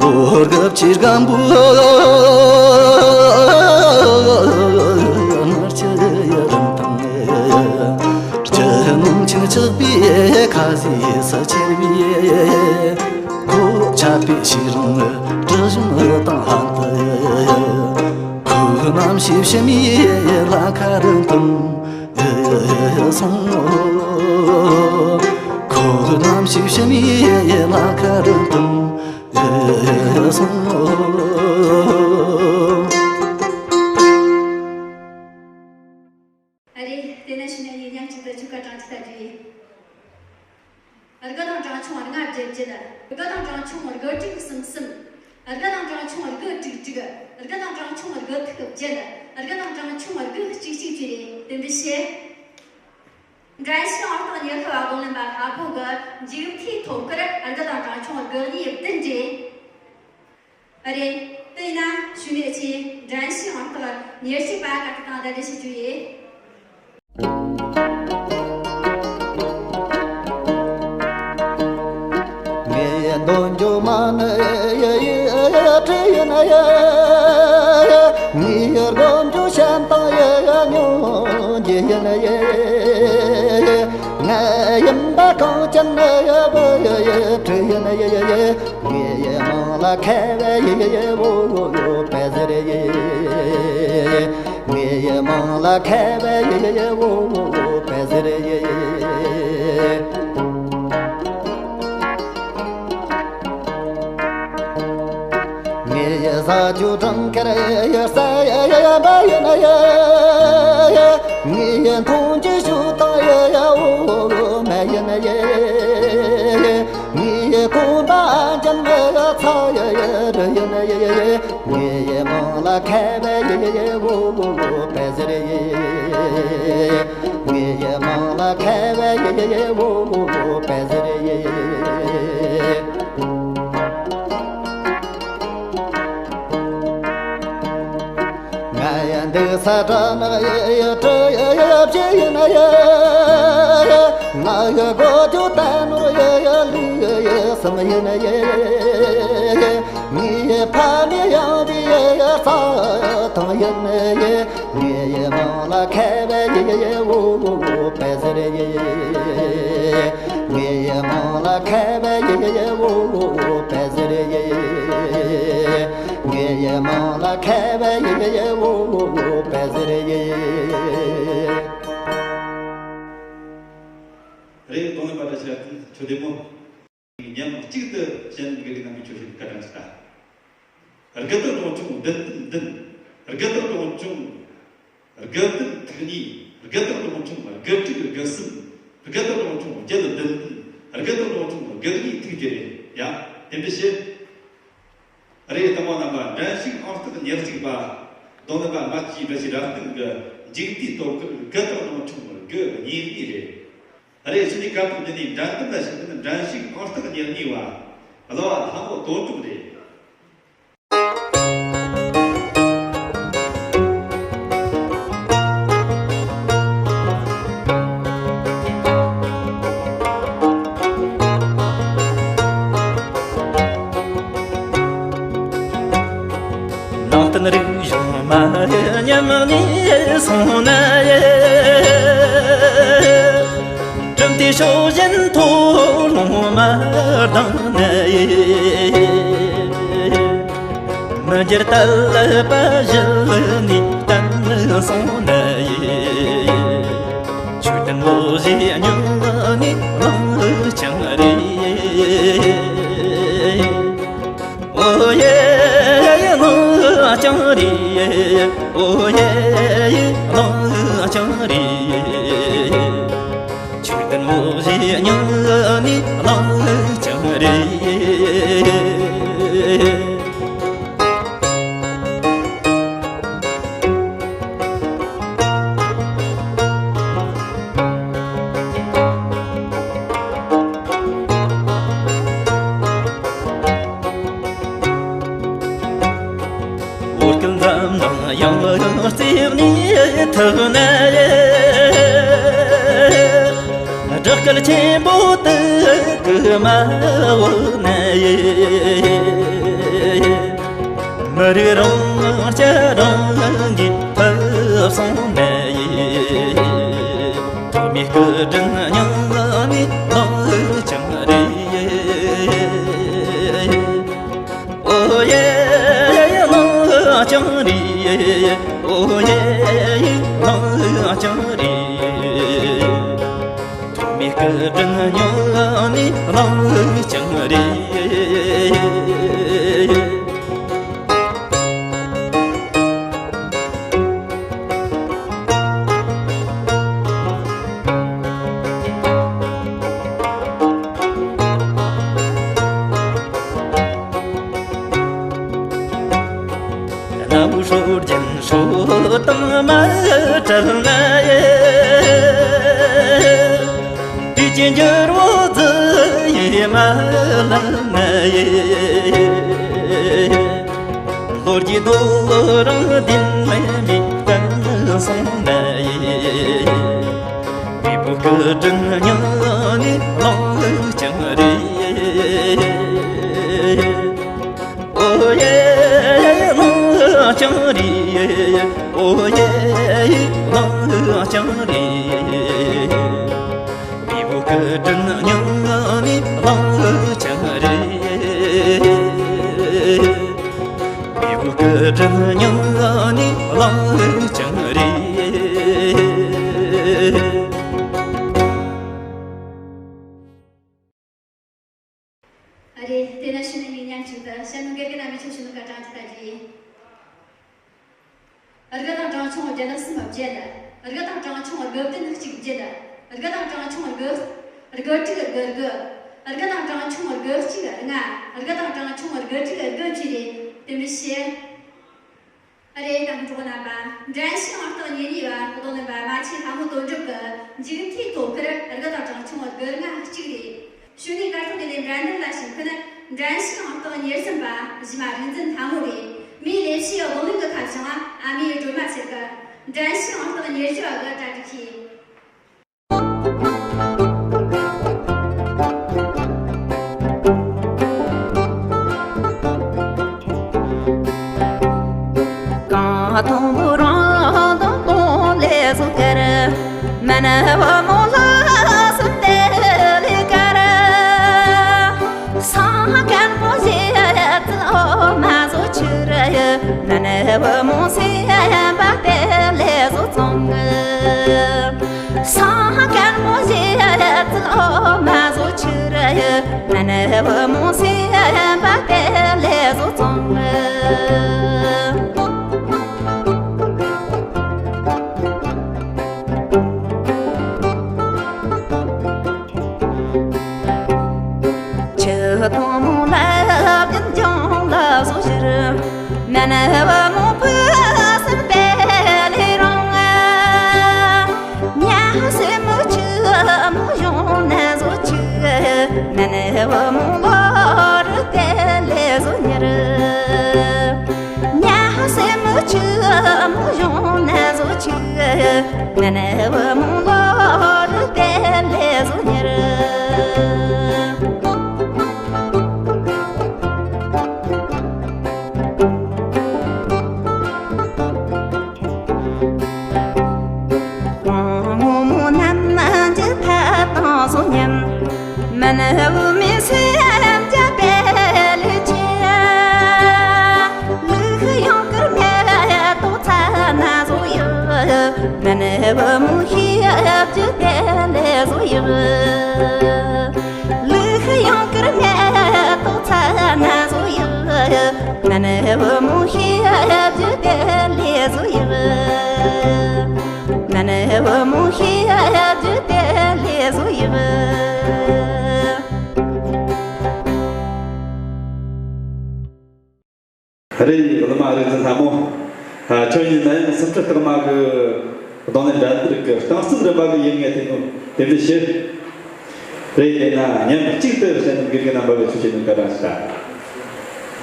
ལོ་རྒབ་ཀྱི་སྒམ་པོ་ངར་ཆེ་རིན་ཐང་། སྐྱི་སྣུམ་ཆིང་ཆགས་པའི་ཁ་ཟས་སུ་ཁྱེར་བའི། གོ་ཆ་པའི་ཤེས་རིང་དྲི་ཞིམ་དང་ལྷན་དུ། ཁོ་རྣམ་ཤེས་ཕྱི་མའི་ལ་ཁ་རུ་འཐིམ། སོང་ངོ་། ཁོ་རྣམ་ཤེས་ཕྱི་མའི་ལ་ཁ་རུ་འཐིམ། སོང་ངོ་། ཨ་རེད། དེ་ནས་ཕྱི་ནས་ཡིན་མཉམ་གཅིག་ཏུ་ཆོ་ག་གྲངས་ཅིག་ལྟ་རྒྱུ་ཡིན། དགུ་དང་གྲངས་ཆུང་ལྔ་བརྒྱད་བརྒྱད། དགུ་དང་གྲངས་ཆུང་དགུ་དྲུག་གསུམ་གསུམ། དགུ་དང་གྲངས་ཆུང་དགུ་དྲུག་དྲུག། དགུ་དང་གྲངས་ཆུང་དགུ་ཐིག་བརྒྱད། དགུ་དང་གྲངས་ཆུང་དགུ་གཅིག་གཅིག་བཅས་ཏེ་དེ་འདྲ་བྱས། འགྲན་ཞུགས་ཨང་རྟགས་ཉི་ཤུ་བ་རྡུང་ལེན་པ་ལྷ་བུ་གི་མཇུག་མཐའི་ཐོག་ཁུར་དགུ་དང་གྲངས་ཆུང་དགུ་གཉིས་བདུན་རེད། རེད། དེས་ན་ཞུ་ནས་ཆེ་འགྲན་ཞུགས་ཨང་རྟགས་ཉེར་གཅིག་པ་བཀའ་ཁྲིད་དང་བརྡ་འདྲི་ཞུ་རྒྱུ་ཡིན། ངའི་འདོད་འཇོ་མ་ནི་ཡི་ཡི་བྲིས་ཡིན་ཡི། ངའི་དགོད་འཇོ་བཤད་དང་ཡི་ཡི་སྙོན་གྱི་ཡིན་ཡི། ངའི་ཡིན་པ་གངས་ཅན་ནི་ཡི་བུ་ཡི་ཡི་བྲིས་ཡིན། ངའི་མིང་ལ་ཁ་བའི་ཡེ་ཡེ་ཡེ་བོ་བོ་བོ་པ་ཟེར་ཡེ། ངའི་མིང་ལ་ཁ་བའི་ཡེ་ཡེ་ཡེ་བོ་བོ་བོ་པ་ཟེར་ཡེ། ངའི་ས་ཆུ་གྲང་ཁར་ཡེ་ས་ཡེ་ཡེ་པ་ཡིན་ཡེ། ངའི་མཐོང་རྒྱུ་ཞུ་དང་ཡེ་ཡེ་འོ་མ་ཡིན་ཡེ། ངའི་གོམ་པ་ཅན་མེད་ཚ་ཡེ་ཡེ་རི་ཡིན་ཡེ། ངའི་མིང་ལ་ཁ་བའི་ཡེ་ཡེ་བོ་བོ་བོ་པ་ཟེར་ཡེ། ངའི་མིང་ལ་ཁ་བའི་ཡེ་ཡེ་བོ་བོ་བོ་པ་ཟེར་ཡེ། ང་ཡི་འདུག་ས་དྲ་ནག་ཡེ་ཡེ་དྲི་ཡེ་ཡེ་བྱེད་ཡིན་ཡེ། ང་ཡི་དགོས་རྒྱུ་ད་ནོར་ཡེ་ཡེ་ལུས་ཡེ་སེམས་ཡིན་ཡེ། ངའི་ཕ་མེས་ཡང་དེ་ཡེ་ཡེ་རྩ་ཐང་ཡིན་ཡེ། ངའི་མིང་ལ་ཁ་བའི་ཡེ་ཡེ་བོ་བོ་བོ་པ་ཟེར་ཡེ། ངའི་མིང་ལ་ཁ་བའི་ཡེ་ཡེ་བོ་བོ་བོ་པ་ཟེར་ཡེ། ངའི་མིང་ལ་ཁ་བའི་ཡེ་ཡེ་བོ་བོ་བོ་པ་ཟེར་ཡེ། རེད། རྡོ་སྔོན་པ་བཀྲ་ཤིས་ལགས། ཁྱོད་བདེ་མོ། མཉམ་གཅིག་ཏུ་གཞན་དགེ་ལུགས་རྣམ་པའི་ཆོས་བཤད་བཀའ་དྲིན་ཆེ། དགུ་སྟོང་གྲོང་ཆུང་བདུན་བདུན་བདུན། དགུ་སྟོང་གྲོང་ཆུང་དགུ་བདུན་ཐིག་གཉིས། དགུ་སྟོང་གྲོང་ཆུང་དགུ་དྲུག་དགུ་གསུམ། དགུ་སྟོང་གྲོང་ཆུང་བརྒྱད་བདུན་བདུན། དགུ་སྟོང་གྲོང་ཆུང་དགུ་གཉིས་ཐིག་བརྒྱད་རེད་ཡ། དེ་འདྲ་བྱེད། རེད། དང་པོ་རྣམ་པ་འགྲན་ཞུགས་ཨང་རྟགས་ཉེར་གཅིག་པ། རྡོ་སྔོན་པ་མ་སྐྱིད་བཀྲ་ཤིས་རབ་བརྟན་གྱི་མཇུག་མཐའི་ཐོབ་སྐར་དགུ་སྟོང་གྲོང་ཆུང་དགུ་གཉིས་གཉིས་རེད། རེད། ཕྱི་ནས་སྐབས་དང་འདི་ནས་འགྲན་བསྡུར་ལ་ཞུགས་མཁན་འགྲན་ཞུགས་ཨང་རྟགས་ཉེར་གཉིས་པ། གླུ་བ་ལྷ་མོ་དོན་གྲུབ་རེད། ནང་བསྟན་རིག་གཞུང་མ་ཉམས་ནས་སོང་ན་ཡེ། གྲུབ་མཐའི་ཕྱོགས་ཞེན་མཐོ་ལོང་མ་ལྡང་ན་ཡེ། མི་འགྱུར་དད་པ་གཞི་ནས་བརྟན་སོང་ན་ཡེ། ཆོས་དང་བློ་གཞི་སྙིང་ནས་བླངས་ཀྱང་རེད། ཨོ་ཡེ་ལོ་ཅང་རེད། ཨོ་ཡེ་ལོ་ཅང་རེད། ཆོས་དང་བློ་གཞི་སྙིང་ནས་བླངས་ཀྱང་རེད། འོ་སྐུལ་འཛམ་གླིང་ཡང་རྩེ་ནས་ཐུག་ནས། སྒྲིག་སྐུལ་ཆེན་པོ་དུ་གི་མ་བོ་ནས། མི་རིགས་རང་སྐྱ་རང་གི་ཕུབ་སོང་ནས། ཐོག་མའི་སྐུ་དྲིན་སྙིང་ནས་བླངས་ཀྱང་རེད། ཨོ་ཡེ་ལོ་ཅང་རེད། ཨོ་ཡེ་ལོ་ཅང་རེད། ཐོག་མའི་སྐུ་དྲིན་སྙིང་ནས་བླངས་ཀྱང་རེད། གནའ་བོའི་སྲོལ་རྒྱུན་སྲོལ་དང་མ་བྲལ་ན་ཡེ། དུས་ཀྱི་འགྱུར་བ་བརྫི་ཡི་མ་ལང་ན་ཡེ། ལོ་རྒྱུས་རྡོ་རིང་ལྡན་མེད་མི་བརྟན་སོང་ན་ཡེ། མེས་པོའི་སྐུ་དྲིན་སྙིང་ནས་བླངས་ཀྱང་རེད། ཨོ་ཡེ་ལོ་ཅང་རེད། ཨོ་ཡེ་ལོ་ཅང་རེད། མེས་པོའི་སྐུ་དྲིན་སྙིང་ནས་བླངས་ཀྱང་རེད། དེ་ནས་ཕྱི་ནས་མི་མཉམ་གཅིག་ཏུ་ཞལ་ནུ་དགེ་རྒན་རྣམ་པས་ཆོས་ཞུ་ནུ་ཀ་གྲངས་ཀྱི་ལྟ་རྒྱུ་ཡིན། དགུ་དང་གྲངས་ཆུང་བརྒྱད་གསུམ་བརྒྱད། དགུ་དང་གྲངས་ཆུང་དགུ་བདུན་གཅིག་བརྒྱད། དགུ་དང་གྲངས་ཆུང་དགུ། དགུ་དྲུག་དགུ་དགུ། དགུ་དང་གྲངས་ཆུང་དགུ་གཅིག་ལྔ། དགུ་དང་གྲངས་ཆུང་དགུ་དྲུག་དགུ་བཅུ་རེད། དེ་མི་ཤེས། ཨ་རེ་ད་གི་གྲོགས་རྣམ་པ། འགྲན་ཞུགས་ཨང་རྟགས་ཉེར་གཉིས་པ་རྡོ་ལེན་པ་རྨ་ཆེན་ལྷ་མོ་དོན་གྲུབ་ཀྱི་མཇུག་མཐའི་དོ་ཁུར་དགུ་དང་གྲངས་ཆུང་དགུ་ལྔ་གཅིག་རེད། གཞུག་ནས་གར་ཐོག་ནས་འགྲན་བསྡུར་ལ་ཞུགས་མཁན་འགྲན་ཞུགས་ཨང་རྟགས་ཉེར་གསུམ་པ་གཞི་མ་རིག་འཛིན་ལྷ་མོ་རེད། མིའི་ལས་བྱེད་རྡོ་ལེན་གྱི་ཁ་བྱང་ཨ་མའི་སྒྲོལ་མ་ཟེར་གི། འགྲན་ཞུགས་ཨང་རྟགས་ཉེར་བཞི་བ་གི་གྲ་སྒྲིག་གིས། གང་དང་པོ་རང་དང་དང་ལས་བཟོ་གར། མ་ནི་བུ་མོ་ལ་སུམ་དེ་ལས་གར། སང་ཀན་མོ་ཞེས་ཚིག་འོ་མ་བཟོ་ཆུ་ར། མ་ནི་བུ་མོ་སེམས་པ་དེ་ལས་བཟོ་ཙང་། སང་ཀན་མོ་ཞེས་ཚིག་འོ་མ་བཟོ་ཆུ་ར། མ་ནི་བུ་མོ་སེམས་པ་དེ་ལས་བཟོ་ཙང་། ཆུ་དང་མོ་ལ་རྒྱུན་ལྗོངས་ལ་བཟོ་ཕྱིར། མ་ནི་བུ་མོ་ཕུ་སུམ་དེ་ལས་རང་། ཉ་སེ་མོ་ཆུ་མོ་གཞུང་ན་བཟོ་ཆུ། མ་ནི་བུ་མོ་ལོ་རུ་དེ་ལས་བཟོ་ཉེར། ཉ་སེ་མོ་ཆུ་མོ་གཞུང་ན་བཟོ་ཆུ། མ་ནི་བུ་མོ་ལོ་རུ་དེ་ལས་བཟོ་ཉེར། དབང་མོ་རྣམས་ཀྱི་ཐད་དང་སོ་མཉམ། མ་ནི་བུ་མོའི་སེམས་ཀྱི་དཔེ་ལས་ཆེ། ལུག་ཡང་ཀར་མེ་ཏོག་ཚ་ན་བཟོ་ཡག། མ་ནི་བུ་མོ་ཤེས་རྒྱུ་དེ་ལས་བཟོ་ཡག། ལུག་ཡང་ཀར་མེ་ཏོག་ཚ་ན་བཟོ་ཡག། མ་ནི་བུ་མོ་ཤེས་རྒྱུ་དེ་ལས་བཟོ་ཡག། མ་ནི་བུ་མོ་ཤེས་རྒྱུ་དེ་ལས་བཟོ་ཡག། རེད། བླ་མ་རིག་འཛིན་ལྷ་མོ། ཨ། ཁྱོད་ཡིན་ན་ཡང་སེམས་ཁྲལ་རྟགས་མ་གི་རྡུང་ལེན་འགྲན་བསྡུར་གི་རྟགས་གསལ་རིམ་པ་གི་ཡིན་ངེས་དེ་ནོ་དེ་འདྲ་བཤད། རེད། དེས་ན་མཉམ་གཅིག་ཏུ་བཤད་ན་དགེ་རྒན་རྣམ་པ་གི་ཆོས་བྱེད་ནི་ག་རང་ཞིག་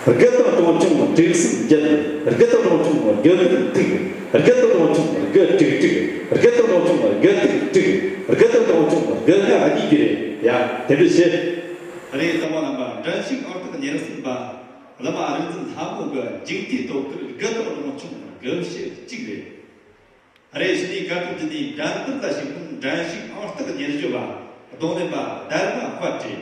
ད། དགུ་དང་གྲངས་ཆུང་དྲུག་གསུམ་བརྒྱད། དགུ་དང་གྲངས་ཆུང་དགུ་བདུན་དྲུག། དགུ་དང་གྲངས་ཆུང་དགུ་དྲུག་དྲུག། དགུ་དང་གྲངས་ཆུང་དགུ་བདུན་དྲུག། དགུ་དང་གྲངས་ཆུང་དགུ་ལྔ་གཉིས་ཀྱི་རེད་ཡ། དེ་འདྲ་བཤད། རེད། དང་པོ་རྣམ་པ་འགྲན་ཞུགས་ཨང་རྟགས་ཉེར་གསུམ་པ། བླ་མ་རིག་འཛིན་ལྷ་མོ་གི་མཇུག་མཐའི་དོ་ཁུར་དགུ་དང་གྲངས་ཆུང་དགུ་བཞི་གཅིག་རེད། རེད། གཞི་ནས་གར་ཐོག་བརྒྱུད་ནས་འགྲན་བསྡུར་ལ་ཞུགས་མཁན་འགྲན་ཞུགས་ཨང་རྟགས་ཉེར་བཞི་བ་རྡུང་ལེན་པ་དར་མ་དཔལ་རེད།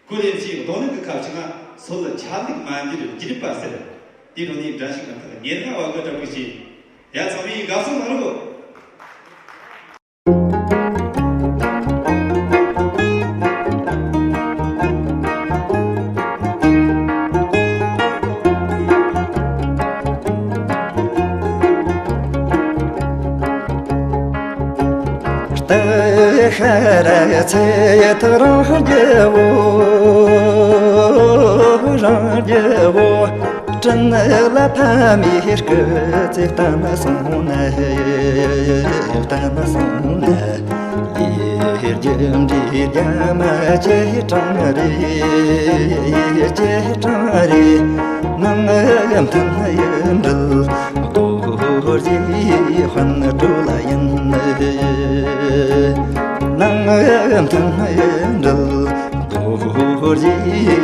ཁོ་ལས་ཕྱིས་རྡུང་ལེན་གྱི་ཁ་བྱང་ང་སོལ་ཆ་ལུགས་མ་འགྱུར་རྒྱུད་པ་ཟེར། དེའི་ནང་ནས་འགྲན་ཞུགས་ཨང་རྟགས་ཉེར་ལྔ་བ་གི་གྲ་སྒྲིག་བྱས། ཡ། ཚང་མས་དགའ་བསུ་གནང་རོགས། ལྟ་ཤར་ཚེ་ཐག་རིང་རྒྱལ་བོ། རིང་རྒྱལ་བོ། སྤྲིན་ནག་ལ་ཕ་མའི་སྐུ་ཚེ་བརྟན་སོང་ན། བརྟན་སོང་ན། ལས་རྒྱུ་འབྲས་རྒྱ་མ་ཆེ་གྲང་རེད། ཆེ་གྲང་རེད། ནང་མཐུན་ཡིན་འབྲེལ་རྡོ་རྗེ་དཔོན་སྤྲུལ་ཡིན། ནང་མཐུན་ཡིན་འབྲེལ་རྡོ་རྗེ་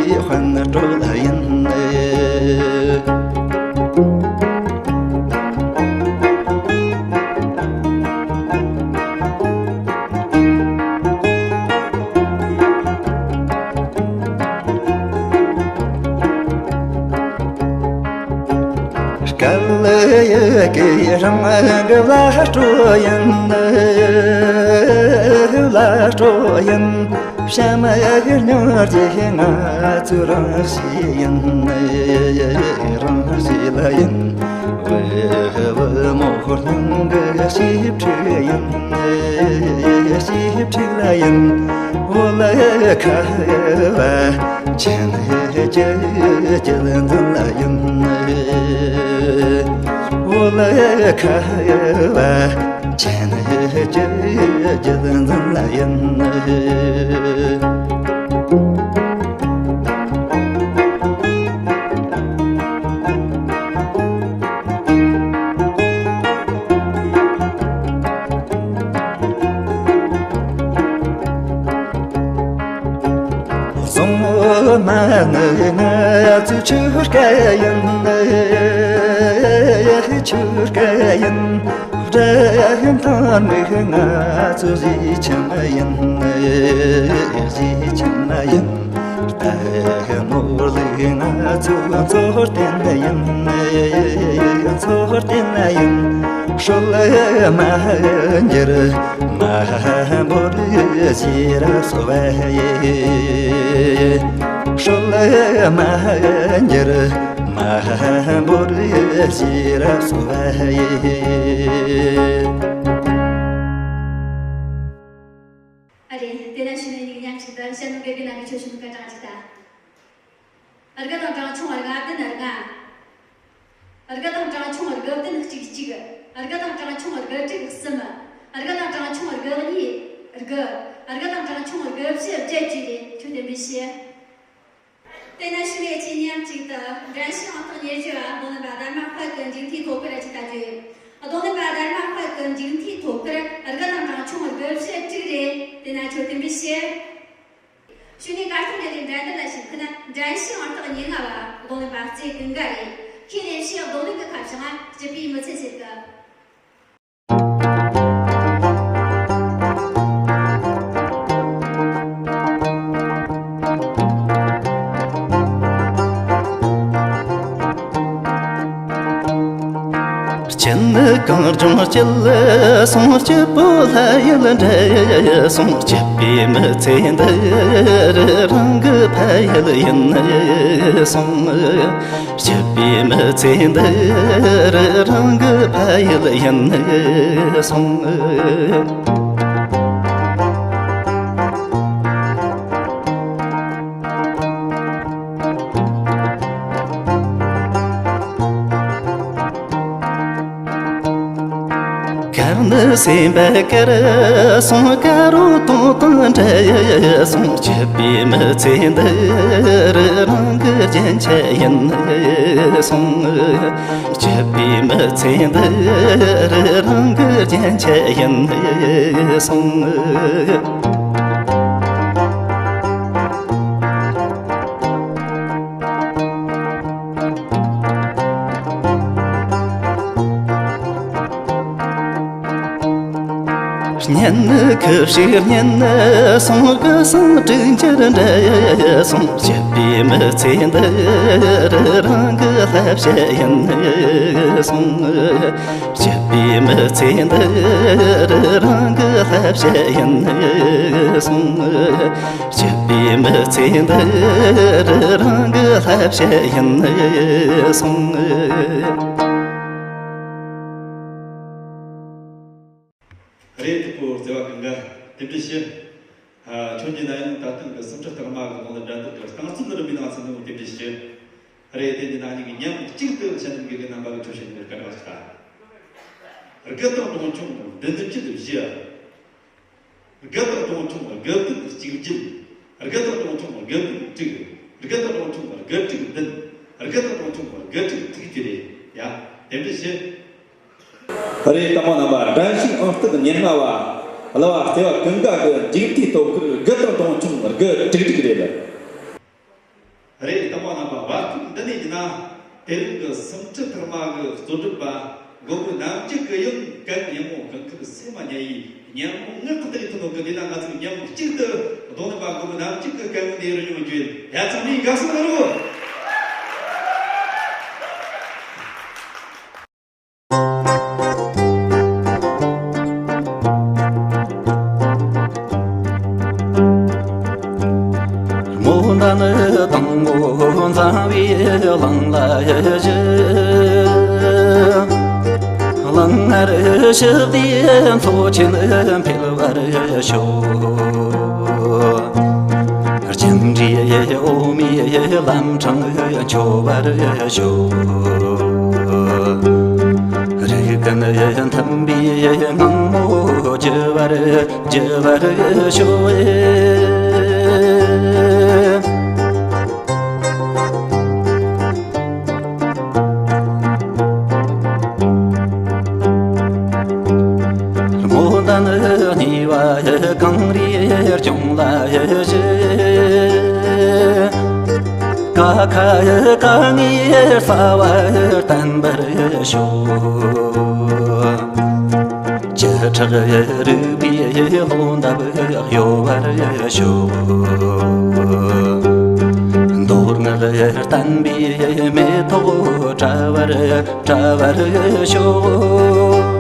དཔོན་སྤྲུལ་ཡིན། སྐབས་ ལ་ཡི་གེ་རང་གི་བླ་སྤྲོ་ཡིན། བླ་སྤྲོ་ཡིན། བྱམས་སྙིང་རྗེ་ང་ཚོའི་རང་གཤིས་ཡིན། རང་གཤིས་ལ་ཡིན། བུ་བུ་མོ་སྙིང་གི་ཞིབ་ཕྲུག་ཡིན། ཞིབ་ཕྲུག་ལ་ཡིན། བོད་ལ་ཁ་བ་ཆེན་གྱི་རྒྱུད་འཛིན་ལ་ཡིན། བོད་ལ་ཁ་བ་ཆེན་གྱི་རྒྱུད་འཛིན་ལ་ཡིན། སྲུང་མ་ནི་ང་ཚོའི་ཆོལ་ཁ་ཡིན། ཆོལ་ཁ་ཡིན། སྒྲ་ཡིན་ཐང་ནི་ང་ཚོའི་གཞིས་ཆགས་ཡིན། གཞིས་ཆགས་ཡིན། ལྟད་མོ་ལུགས་ང་ཚོའི་འཚོ་རྟེན་ཡིན། འཚོ་རྟེན་ཡིན། སྲོལ་མ་འགྱུར་མ་འབོར་ཤེས་རབ་གསོ་བ་ཡི། སྲོལ་མ་འགྱུར་མ་འབོར་ཤེས་རབ་གསོ་བ་ཡི། ཨ་རེད། དེ་ན་ཕྱི་ནས་ཉིན་མཉམ་གཅིག་ཏུ་གཞོན་ནུ་དགེ་རྒན་རྣམ་པས་ཁྱོད་ཆུང་ངུ་སྐར་གྲངས་གཅིག་ལྟ། དགུ་དང་གྲངས་ཆུང་ལྔ་བདུན་ལྔ། དགུ་དང་གྲངས་ཆུང་དགུ་བདུན་གཅིག་གཅིག། དགུ་དང་གྲངས་ཆུང་དགུ་དྲུག་གསུམ། དགུ་དང་གྲངས་ཆུང་དགུ་གཉིས་དགུ། དགུ་དང་གྲངས་ཆུང་དགུ་བཞི་བརྒྱད་བཅས་རེད། ཁྱོད་བསྟན་པའི་ཕྱིར། དེ་ན་ཕྱི་ནས་ཁྱེད་མཉམ་གཅིག་ཏུ་འགྲན་ཞུགས་ཨང་རྟགས་ཉེར་བཞི་བ་རྡུང་ལེན་པ་རྡར་མ་དཔལ་གྱི་མཇུག་མཐའི་ཐོབ་སྐར་ཅིག་ལྟ་རྒྱུ། རྡུང་ལེན་པ་རྡར་མ་དཔལ་གྱི་མཇུག་མཐའི་ཐོབ་སྐར་དགུ་དང་གྲངས་ཆུང་དགུ་བཞི་དྲུག་རེད། དེ་ན་ཁྱོད་བསྟན་པའི་ཕྱིར། ཕྱི་ནས་གར་སྟེགས་ནས་འགྲན་བསྡུར་ལ་ཞུགས་མཁན་འགྲན་ཞུགས་ཨང་རྟགས་ཉེར་ལྔ་བ་རྡུང་ལེན་པ་རྩེ་ཀུན་དགའ་རེད། ཁྱེད་ལས་བྱེད་རྡུང་ལེན་གྱི་ཁ་བྱང་སྐྱིད་པའི་མི་ཚེ་ཟེར་གི། སྐྱིད་ནི་གངས་ལྗོངས་སྐྱིད་སོང་། སྐྱིད་པོ་ལྷ་ཡུལ་འདྲ་སོང་། སྐྱིད་པའི་མི་ཚེ་འདི་རང་གི་ཕ་ཡུལ་ཡིན་སོང་། སྐྱིད་པའི་མི་ཚེ་འདི་རང་གི་ཕ་ཡུལ་ཡིན་སོང་། དཀར་ནི་སེམས་པ་དཀར་སོང་། དཀར་རོ་གདོང་དང་འདྲ་སོང་། སྐྱིད་པའི་མི་ཚེ་འདི་རང་གི་རྒྱན་ཆ་ཡིན་སོང་། སྐྱིད་པའི་མི་ཚེ་འདི་རང་གི་རྒྱན་ཆ་ཡིན་སོང་། སྙན་ནི་ཁུ་བྱུག་སྙན་སོང་། སྐུ་གསུང་དྲུང་འཇུག་འདྲ་སོང་། སྐྱིད་པའི་མི་ཚེ་འདི་རང་གི་བསླབ་བྱ་ཡིན་སོང་། སྐྱིད་པའི་མི་ཚེ་འདི་རང་གི་བསླབ་བྱ་ཡིན་སོང་། སྐྱིད་པའི་མི་ཚེ་འདི་རང་གི་བསླབ་བྱ་ཡིན་སོང་། རེད། ཐུ་བོ་བརྩེ་བ་ཀུན་དགའ་དེ་འདྲ་ཞུ། ཨ། ཁྱོད་ཀྱིས་ན་ཡང་ད་ཐེངས་ཀྱི་སུམ་ཁྲི་རྟགས་མ་གི་ནང་ལ་འགྲན་བསྡུར་གྱི་རྟགས་མཚན་རིམ་པའི་ནང་ཚུད་ནས་དེ་འདྲ་ཞུ། རེད། དེ་འདི་ན་ཉིད་ཀྱི་མཉམ་གཅིག་ཏུ་གཞོན་ནུ་དགེ་རྒན་རྣམ་པ་གི་ཁྱོད་ཞུ་ནས་སྐད་གྲགས་ཤིག་ད། དགུ་དང་གྲངས་ཆུང་བདུན་བརྒྱད་བཞི། དགུ་དང་གྲངས་ཆུང་དགུ་བདུན་གཅིག་བརྒྱད། དགུ་དང་གྲངས་ཆུང་དགུ་བདུན་དྲུག། དགུ་དང་གྲངས་ཆུང་དགུ་དྲུག་བདུན། དགུ་དང་གྲངས་ཆུང་དགུ་དྲུག་དྲུག་ཅུ་རེད། ཡ། དེ་འདྲ་བྱེད། རེད། དེ་མོ་རྣམ་པ། འགྲན་ཞུགས་ཨང་རྟགས་ཉེར་ལྔ་བ་གླུ་བ་བརྩེ་བ་ཀུན་དགའ་གི་མཇུག་མཐའི་ཐོབ་སྐར་དགུ་དང་གྲངས་ཆུང་དགུ་དྲུག་དྲུག་རེད། རེད། དེ་མོ་རྣམ་པ། བར་སྐབས་འདི་ནས་ཡིན་ན་དེ་རིང་གི་སུམ་ཁྲི་རྟགས་མ་གི་གཙོ་སྒྲུབ་པ་མགོན་པོ་རྣམ་དཀྱིལ་གྱི་ཡང་གན་ཡིན་མོ་གང་ཁུར་སེམས་མ་ཉལ་ཡིས་ཉམས་མོ་ངག་གི་འདི་ལས་ཐོན་ནོ་གི། དེ་ན་ང་ཚོས་མཉམ་གཅིག་ཏུ་རྡུང་ལེན་པ་མགོན་པོ་རྣམ་དཀྱིལ་གྱི་གན་ནས་རུ་ཡོང་རྒྱུ་ཡ་ཚང་མས་དགའ་བསུ་གནང་རོགས། གཙང་བའི་ལང་ལ་བཞུགས། ལང་ངར་ཞི་བདེའི་མཚོ་ཆེན་འཕེལ་བར་ཤོག། སྤྱན་རས་གཟིགས་འོད་མའི་ལམ་འཕྲང་འཕྱོག་པར་ཤོག། རིགས་ཀུན་མཐུན་པའི་ངང་མོ་རྒྱུ་བར་རྒྱུ་བར་ཤོག། སྨོན་ལམ་གཉིས་པ་གངས་རིའི་ལྗོངས་ལ་བཞུགས། ཀ་ཁ་དཀའ་ངལ་སེལ་བར་བརྟན་པར་ཤོག། བཅུ་ཕྲག་རིག་པའི་ལྷོ་འདབས་གཡོ་བར་ཤོག། མདོ་སྔགས་བསྟན་པའི་མེ་ཏོག་བཀྲ་བར་བཀྲ་བར་ཤོག།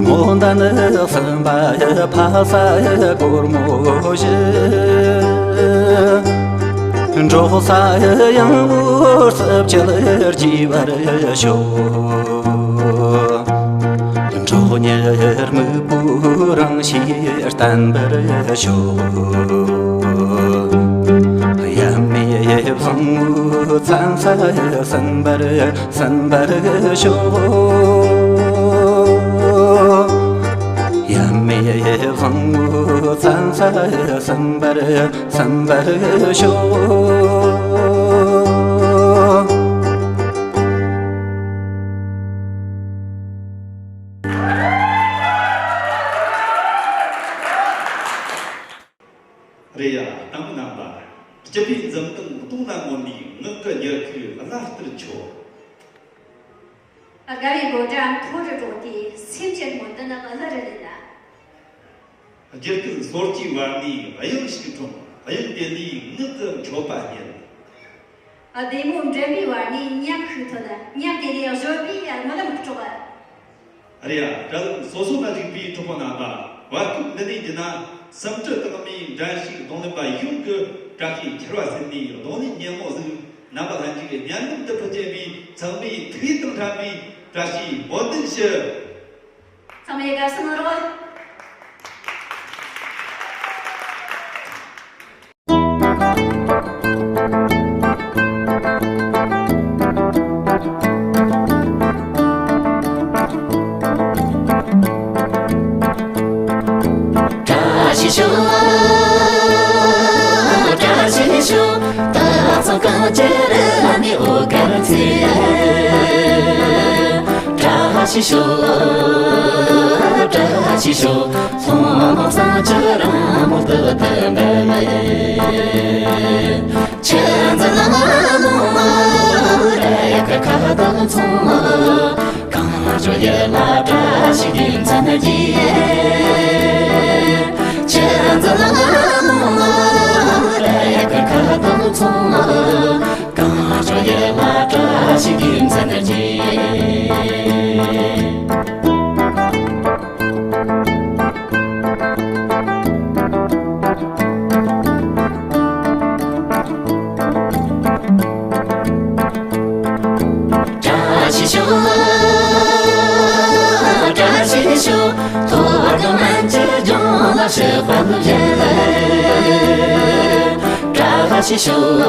སྨོན་ལམ་གསུམ་པ་ཕ་ས་གོར་མོ་བཞི། འབྲོག་ས་ཡང་བོ་སྲིབ་ཆལ་རྒྱས་པར་ཤོག། འབྲོག་གཉེར་མི་བུ་རང་ཤེས་བརྟན་པར་ཤོག། ཡབ་མེས་བཟང་མོའི་བཙན་ས་ཟིན་པར་ཟིན་པར་ཤོག། ཡབ་མེས་བཟང་མོའི་བཙན་ས་ཟིན་པར་ཟིན་པར་ཤོག། རེད་ཡ། ལྟད་མོ་རྣམ་པ། སྤྱི་པའི་འཛུམ་མདངས་གདོང་ན་མངོན་ནས་ངག་གི་མྱུ་གུ་བླ་ལྟར་འཕྱོ། དགའ་བའི་དགོད་སྒྲ་མཐོ་རུ་སྒྲོག་སྟེ་སེམས་ཀྱི་སྨོན་འདུན་གླུ་རུ་ལེན། རྒྱུད་སྐུད་སོར་གྱི་བར་ནས་དབྱངས་ཤིག་འཁྲུངས། དབྱངས་དེ་ལས་ངག་གི་མཆོད་པ་སྙན། བདེ་མོ་མགྲིན་པའི་བར་ནས་ཉམས་ཤིག་ཐོན། ཉམས་དེ་ལས་གཞོལ་བའི་རྨི་ལམ་དཀྲོགས། རེད་ཡ། དྲ་ལམ་སོ་སོ་ན་བཞུགས་པའི་གྲོགས་པོ་རྣམ་པ། བར་སྐབས་འདི་ནས་བརྒྱུད་ན་སུམ་ཁྲི་རྟགས་མའི་འགྲན་ཞུགས་རྡུང་ལེན་པ་ཡོངས་ཀྱི་བཀྲ་ཤིས་འཁྱེར་བ་ཟིན་ནས་རྡུང་ལེན་སྙན་མོ་ཟིག་རྣམ་པ་ལྷན་རྒྱས་ཀྱི་སྙན་འདུན་དུ་ཕུལ་བྱས་པའི་ཚང་མའི་ཐུགས་ཡིད་དང་འཕྲད་པའི་བཀྲ་ཤིས་སྨོན་འདུན་ཞུ། ཚང་མས་དགའ་བསུ་གནང་རོགས། བཀྲ་ཤིས་ཤོག། བཀྲ་ཤིས་ཤོག། ད་ཚོ་གང་ཅི་རེད་ནི་འོ་གར་ཚེ། བཀྲ་ཤིས་ཤོག། བཀྲ་ཤིས་ཤོག། ཚོང་ཚང་ཅི་རང་མོ་ཏི་ཏི་འདི། ཆི་ཛི་ལ་མོ་མ་ར་ཡ་ཁ་ཁ་ཏང་ཚོང་། གངས་ལྗོངས་ཡུལ་ལ་བཀྲ་ཤིས་རྒྱལ་མཚན་གྱི། ཆི་ཛི་ལ་མོ་མ་ར་ཡ་ཁ་ཁ་ཏང་ཚོང་། གངས་ལྗོངས་ཡུལ་ལ་བཀྲ་ཤིས་རྒྱལ་མཚན་གྱི། བཀྲ་ཤིས་ཤོག། བཀྲ་ཤིས་ཤོག། ཐོག་གི་སྨན་གྱི་ལྗོངས་ལ་ཕྱི་དཔལ་ཡིན། བཀྲ་ཤིས་ཤོག།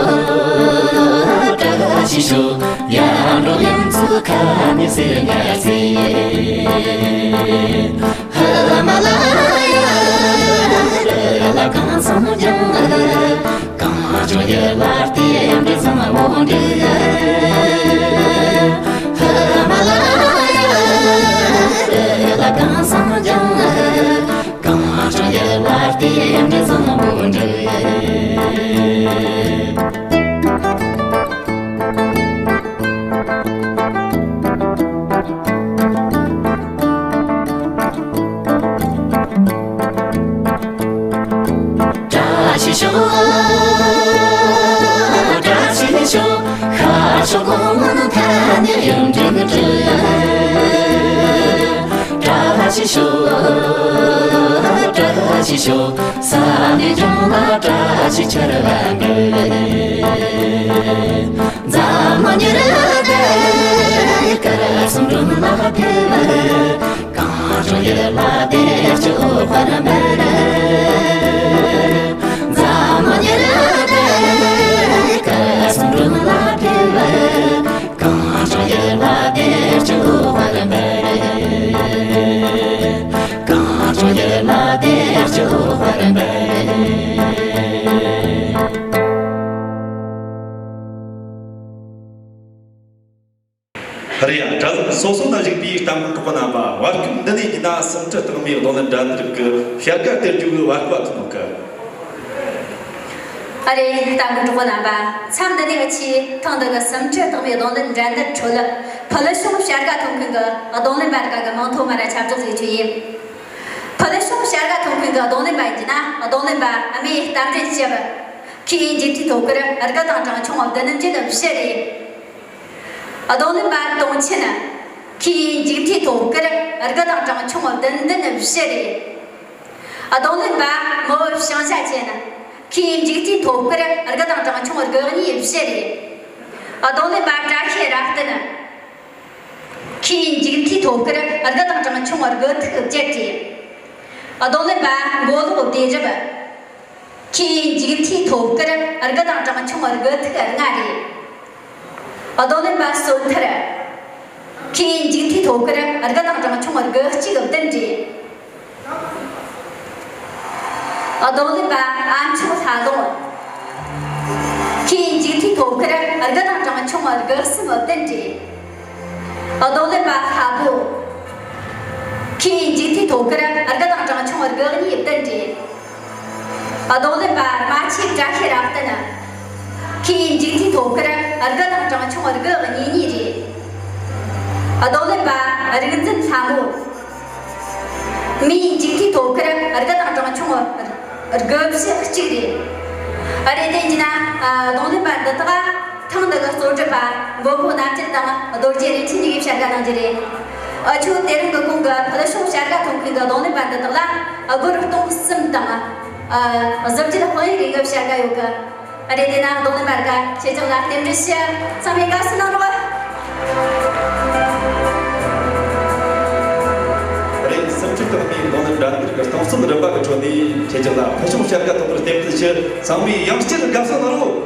བཀྲ་ཤིས་ཤོག། ཡར་འབྲོག་གཡུ་མཚོ་ཁ་ནས་སེར་ཉ་སེ། ཧི་མ་ལ་ཡ་རི་ལ་གངས་སེང་ལྗང་། གངས་ལྗོངས་ཡུལ་ལ་རྟེན་འབྲེལ་བཟང་བོ་འདྲ། ཧི་མ་ལ་ཡ་རི་ལ་གངས་སེང་ལྗང་། གངས་ལྗོངས་ཡུལ་ལ་རྟེན་འབྲེལ་བཟང་བོ་འདྲ། བཀྲ་ཤིས་ཤོག། བཀྲ་ཤིས་ཤོག། ཤོག་བཀྲ་ཤིས་ཤོག་ས་གནས་ལྗོངས་ལ་བཀྲ་ཤིས་ཆར་པ་འབེབས། འཛམ་གླིང་ཉི་ཟླ་དཀར་གསུམ་སྒྲོན་ལ་ཕེབས། གངས་ལྗོངས་ཡུལ་ལ་བདེ་སྐྱིད་འོད་དཔག་འབར། འཛམ་གླིང་ཉི་ཟླ་དཀར་གསུམ་སྒྲོན་ལ་ཕེབས། གངས་ལྗོངས་ཡུལ་ལ་བདེ་སྐྱིད་འོད་དཔག་འབར། གངས་ལྗོངས་ཡུལ་ལ་བདེ་སྐྱིད་འོད་དཔག་འབར། རེད་ཡ། དྲ་ལམ་སོ་སོ་ན་བཞུགས་པའི་རྟ་མགོ་གྲོགས་པོ་རྣམ་པ། བར་སྐབས་འདི་ནས་ཡིན་ན་སུམ་ཁྲི་རྟགས་མའི་རྡུང་ལེན་འགྲན་བསྡུར་གྱི་བྱ་དགའ་སྟེར་རྒྱུ་གི་བར་སྐབས་ཐོན་གི། ཨ་རེད། རྟ་མགོ་གྲོགས་པོ་རྣམ་པ། མཚམས་འདི་ནས་ཨ་ཆེ་ཐེངས་འདི་གི་སུམ་ཁྲི་རྟགས་མའི་རྡུང་ལེན་འགྲན་བསྡུར་ཁྲོད་ཕུལ་བྱུང་བྱ་དགའ་ཐོབ་མཁན་གྱི་རྡུང་ལེན་པ་དག་གི་མིང་ཐོ་མར་ཁྱབ་བསྒྲགས་བྱེད་རྒྱུ་ཡིན། ཕུལ་བྱུང་བྱ་དགའ་ཐོབ་མཁན་གྱི་རྡུང་ལེན་པ་ཡིན་གྱི་ན། རྡུང་ལེན་པ་རྨེའུ་རྟ་མགྲིན་སྐྱབས། ཁོས་མཇུག་མཐའི་ཐོབ་སྐར་དགུ་དང་གྲངས་ཆུང་བདུན་བརྒྱད་བཞི་རེད། རྡུང་ལེན་པ་དུང་ཆེན། ཁོས་མཇུག་མཐའི་ཐོབ་སྐར་དགུ་དང་གྲངས་ཆུང་བདུན་བདུན་བཞི་རེད། རྡུང་ལེན་པ་མོ་བྱང་ཤ་ཅན། ཁོས་མཇུག་མཐའི་ཐོབ་སྐར་དགུ་དང་གྲངས་ཆུང་དགུ་གཉིས་བཞི་རེད། རྡུང་ལེན་པ་བཀྲ་ཤིས་རབ་བརྟན། ཁོས་མཇུག་མཐའི་ཐོབ་སྐར་དགུ་དང་གྲངས་ཆུང་དགུ་ཐིག་བརྒྱད་རེད། རྡུང་ལེན་པ་མགོ་ལོག་བདེ་རབ། ཁོས་མཇུག་མཐའི་ཐོབ་སྐར་དགུ་དང་གྲངས་ཆུང་དགུ་ཐིག་ལྔ་རེད། རྡུང་ལེན་པ་བསོད་ཐར། ཁོས་མཇུག་མཐའི་ཐོབ་སྐར་དགུ་དང་གྲངས་ཆུང་དགུ་གཅིག་བདུན་རེད། རྡུང་ལེན་པ་ཨ་མཆོག་ལྷ་ལུང་། ཁོས་མཇུག་མཐའི་ཐོབ་སྐར་དགུ་དང་གྲངས་ཆུང་དགུ་གསུམ་བདུན་རེད། རྡུང་ལེན་པ་ལྷ་བུ། ཁོས་མཇུག་མཐའི་ཐོབ་སྐར་དགུ་དང་གྲངས་ཆུང་དགུ་གཉིས་བདུན་རེད། རྡུང་ལེན་པ་རྨ་ཆུ་བཀྲ་ཤིས་རབ་བརྟན། ཁོས་མཇུག་མཐའི་ཐོབ་སྐར་དགུ་དང་གྲངས་ཆུང་དགུ་གཉིས་གཉིས་རེད། རྡུང་ལེན་པ་རིག་འཛིན་ལྷ་མོ། མོས་མཇུག་མཐའི་ཐོབ་སྐར་དགུ་དང་གྲངས་ཆུང་དགུ་བཞི་གཅིག་རེད། ཨ་རེད། དེ་ཡིན་ན་རྡུང་ལེན་པ་འདི་དག་ཐེངས་འདི་གི་གཙོ་སྒྲུབ་པ་མགོན་པོ་རྣམ་རྒྱལ་དང་རྡོ་རྗེ་རིན་ཆེན་གཉིས་ཀྱིས་བྱ་དགའ་གནང་རྒྱུ་རེད། ཨ་ཆོས་དེ་རིང་གི་གོང་གི་ཕུལ་བྱུང་བྱ་དགའ་ཐོབ་མཁན་གྱི་རྡུང་ལེན་པ་འདི་དག་ལ་སྒོར་སྟོང་གསུམ་དང་། ཨ་གཟི་བརྗིད་དཔང་ཡིག་རེ་གི་བྱ་དགའ་ཡོད་གི། ཨ་རེད། དེ་ན་རྡུང་ལེན་པ་དག་ཁྱེད་ཅག་ལ་རྟེན་འབྲེལ་ཞུ། ཚང་མས་དགའ་བསུ་གནང་རོགས། རེད། སུམ་ཁྲི་རྟགས་མའི་རྡུང་ལེན་འགྲན་བསྡུར་གྱི་རྟིང་རྩོད་རིམ་པ་གི་ཁྲོད་ནས་ཁྱེད་ཅག་ལ་ཕུལ་བྱུང་བྱ་དགའ་ཐོབ་པར་རྟེན་འབྲེལ་ཞུ། ཚང་མས་ཡང་བསྐྱར་དགའ་བསུ་གནང་རོགས།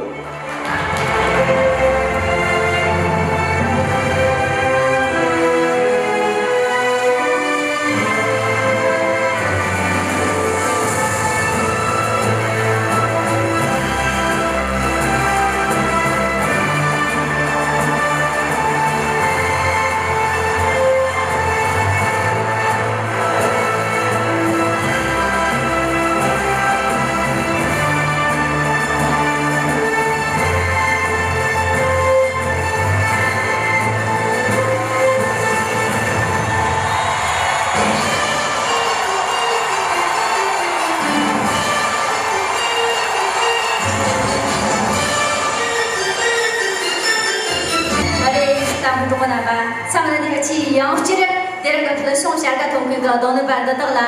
ཨ་རེད། རྟ་མགོ་གྲོགས་པོ་རྣམ་པ། མཚམས་འདི་ནས་ཁྱེད་ཡང་བསྐྱར་དེ་རིང་གི་ཕུལ་བྱུང་བྱ་དགའ་ཐོབ་མཁན་གྱི་རྡུང་ལེན་པ་འདི་དག་ལ་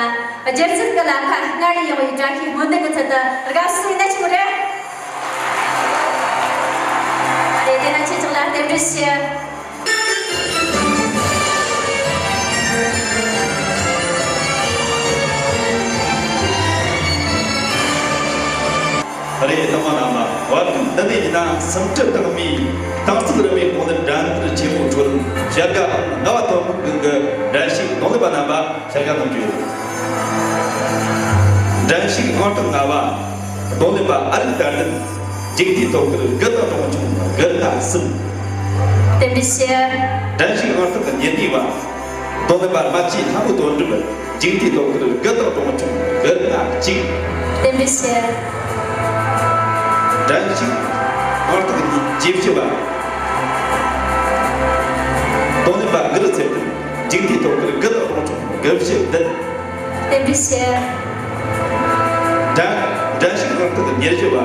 སྒྱུ་རྩལ་གྱི་ལམ་ཁ་སྔར་ལས་ཡངས་པའི་བཀྲ་ཤིས་སྨོན་འདུན་གྱི་ཚུལ་དུ་དགའ་བསུ་ཡིན་ན་ཆེ་མོ་རེད། ཨ་རེད། དེ་ན་ཁྱེད་ཅག་ལ་རྟེན་འབྲེལ་ཞུ། རེད། རྣམ་པ་རྣམ་པ། བར་སྐབས་འདི་ནས་ཡིན་ན་སུམ་ཁྲི་རྟགས་མའི་རྟིང་རྩོད་རིམ་པའི་རྡུང་ལེན་འགྲན་བསྡུར་ཆེན་མོའི་ཁྲོད་བྱ་དགའ་ལྔ་པ་ཐོབ་མཁན་གྱི་འགྲན་ཞུགས་རྡུང་ལེན་པ་རྣམ་པ་བྱ་དགའ་གནང་རྒྱུ་ཡོད། འགྲན་ཞུགས་ཨང་རྟགས་ལྔ་པ། རྡུང་ལེན་པ་ཨ་རིག་དར་ལྡན། མཇུག་མཐའི་ཐོབ་སྐར་དགུ་དང་གྲངས་ཆུང་དགུ་ལྔ་གསུམ། རྟེན་འབྲེལ་ཞུ། འགྲན་ཞུགས་ཨང་རྟགས་གཉིས་བདུན་པ། རྡུང་ལེན་པ་རྨ་ཆུའི་ལྷ་མོ་དོན་གྲུབ། མཇུག་མཐའི་ཐོབ་སྐར་དགུ་དང་གྲངས་ཆུང་དགུ་ལྔ་གཅིག། རྟེན་འབྲེལ་ཞུ། འགྲན་ཞུགས་ཨང་རྟགས་ཉི་ཤུ་བཞི་པ། རྡུང་ལེན་པ་གུ་རུ་ཚེ་བརྟན། མཇུག་མཐའི་ཐོབ་སྐར་དགུ་དང་གྲངས་ཆུང་དགུ་བཞི་བདུན། རྟེན་འབྲེལ་ཞུ། འགྲན་འགྲན་ཞུགས་ཨང་རྟགས་ཉེར་བཞི་པ།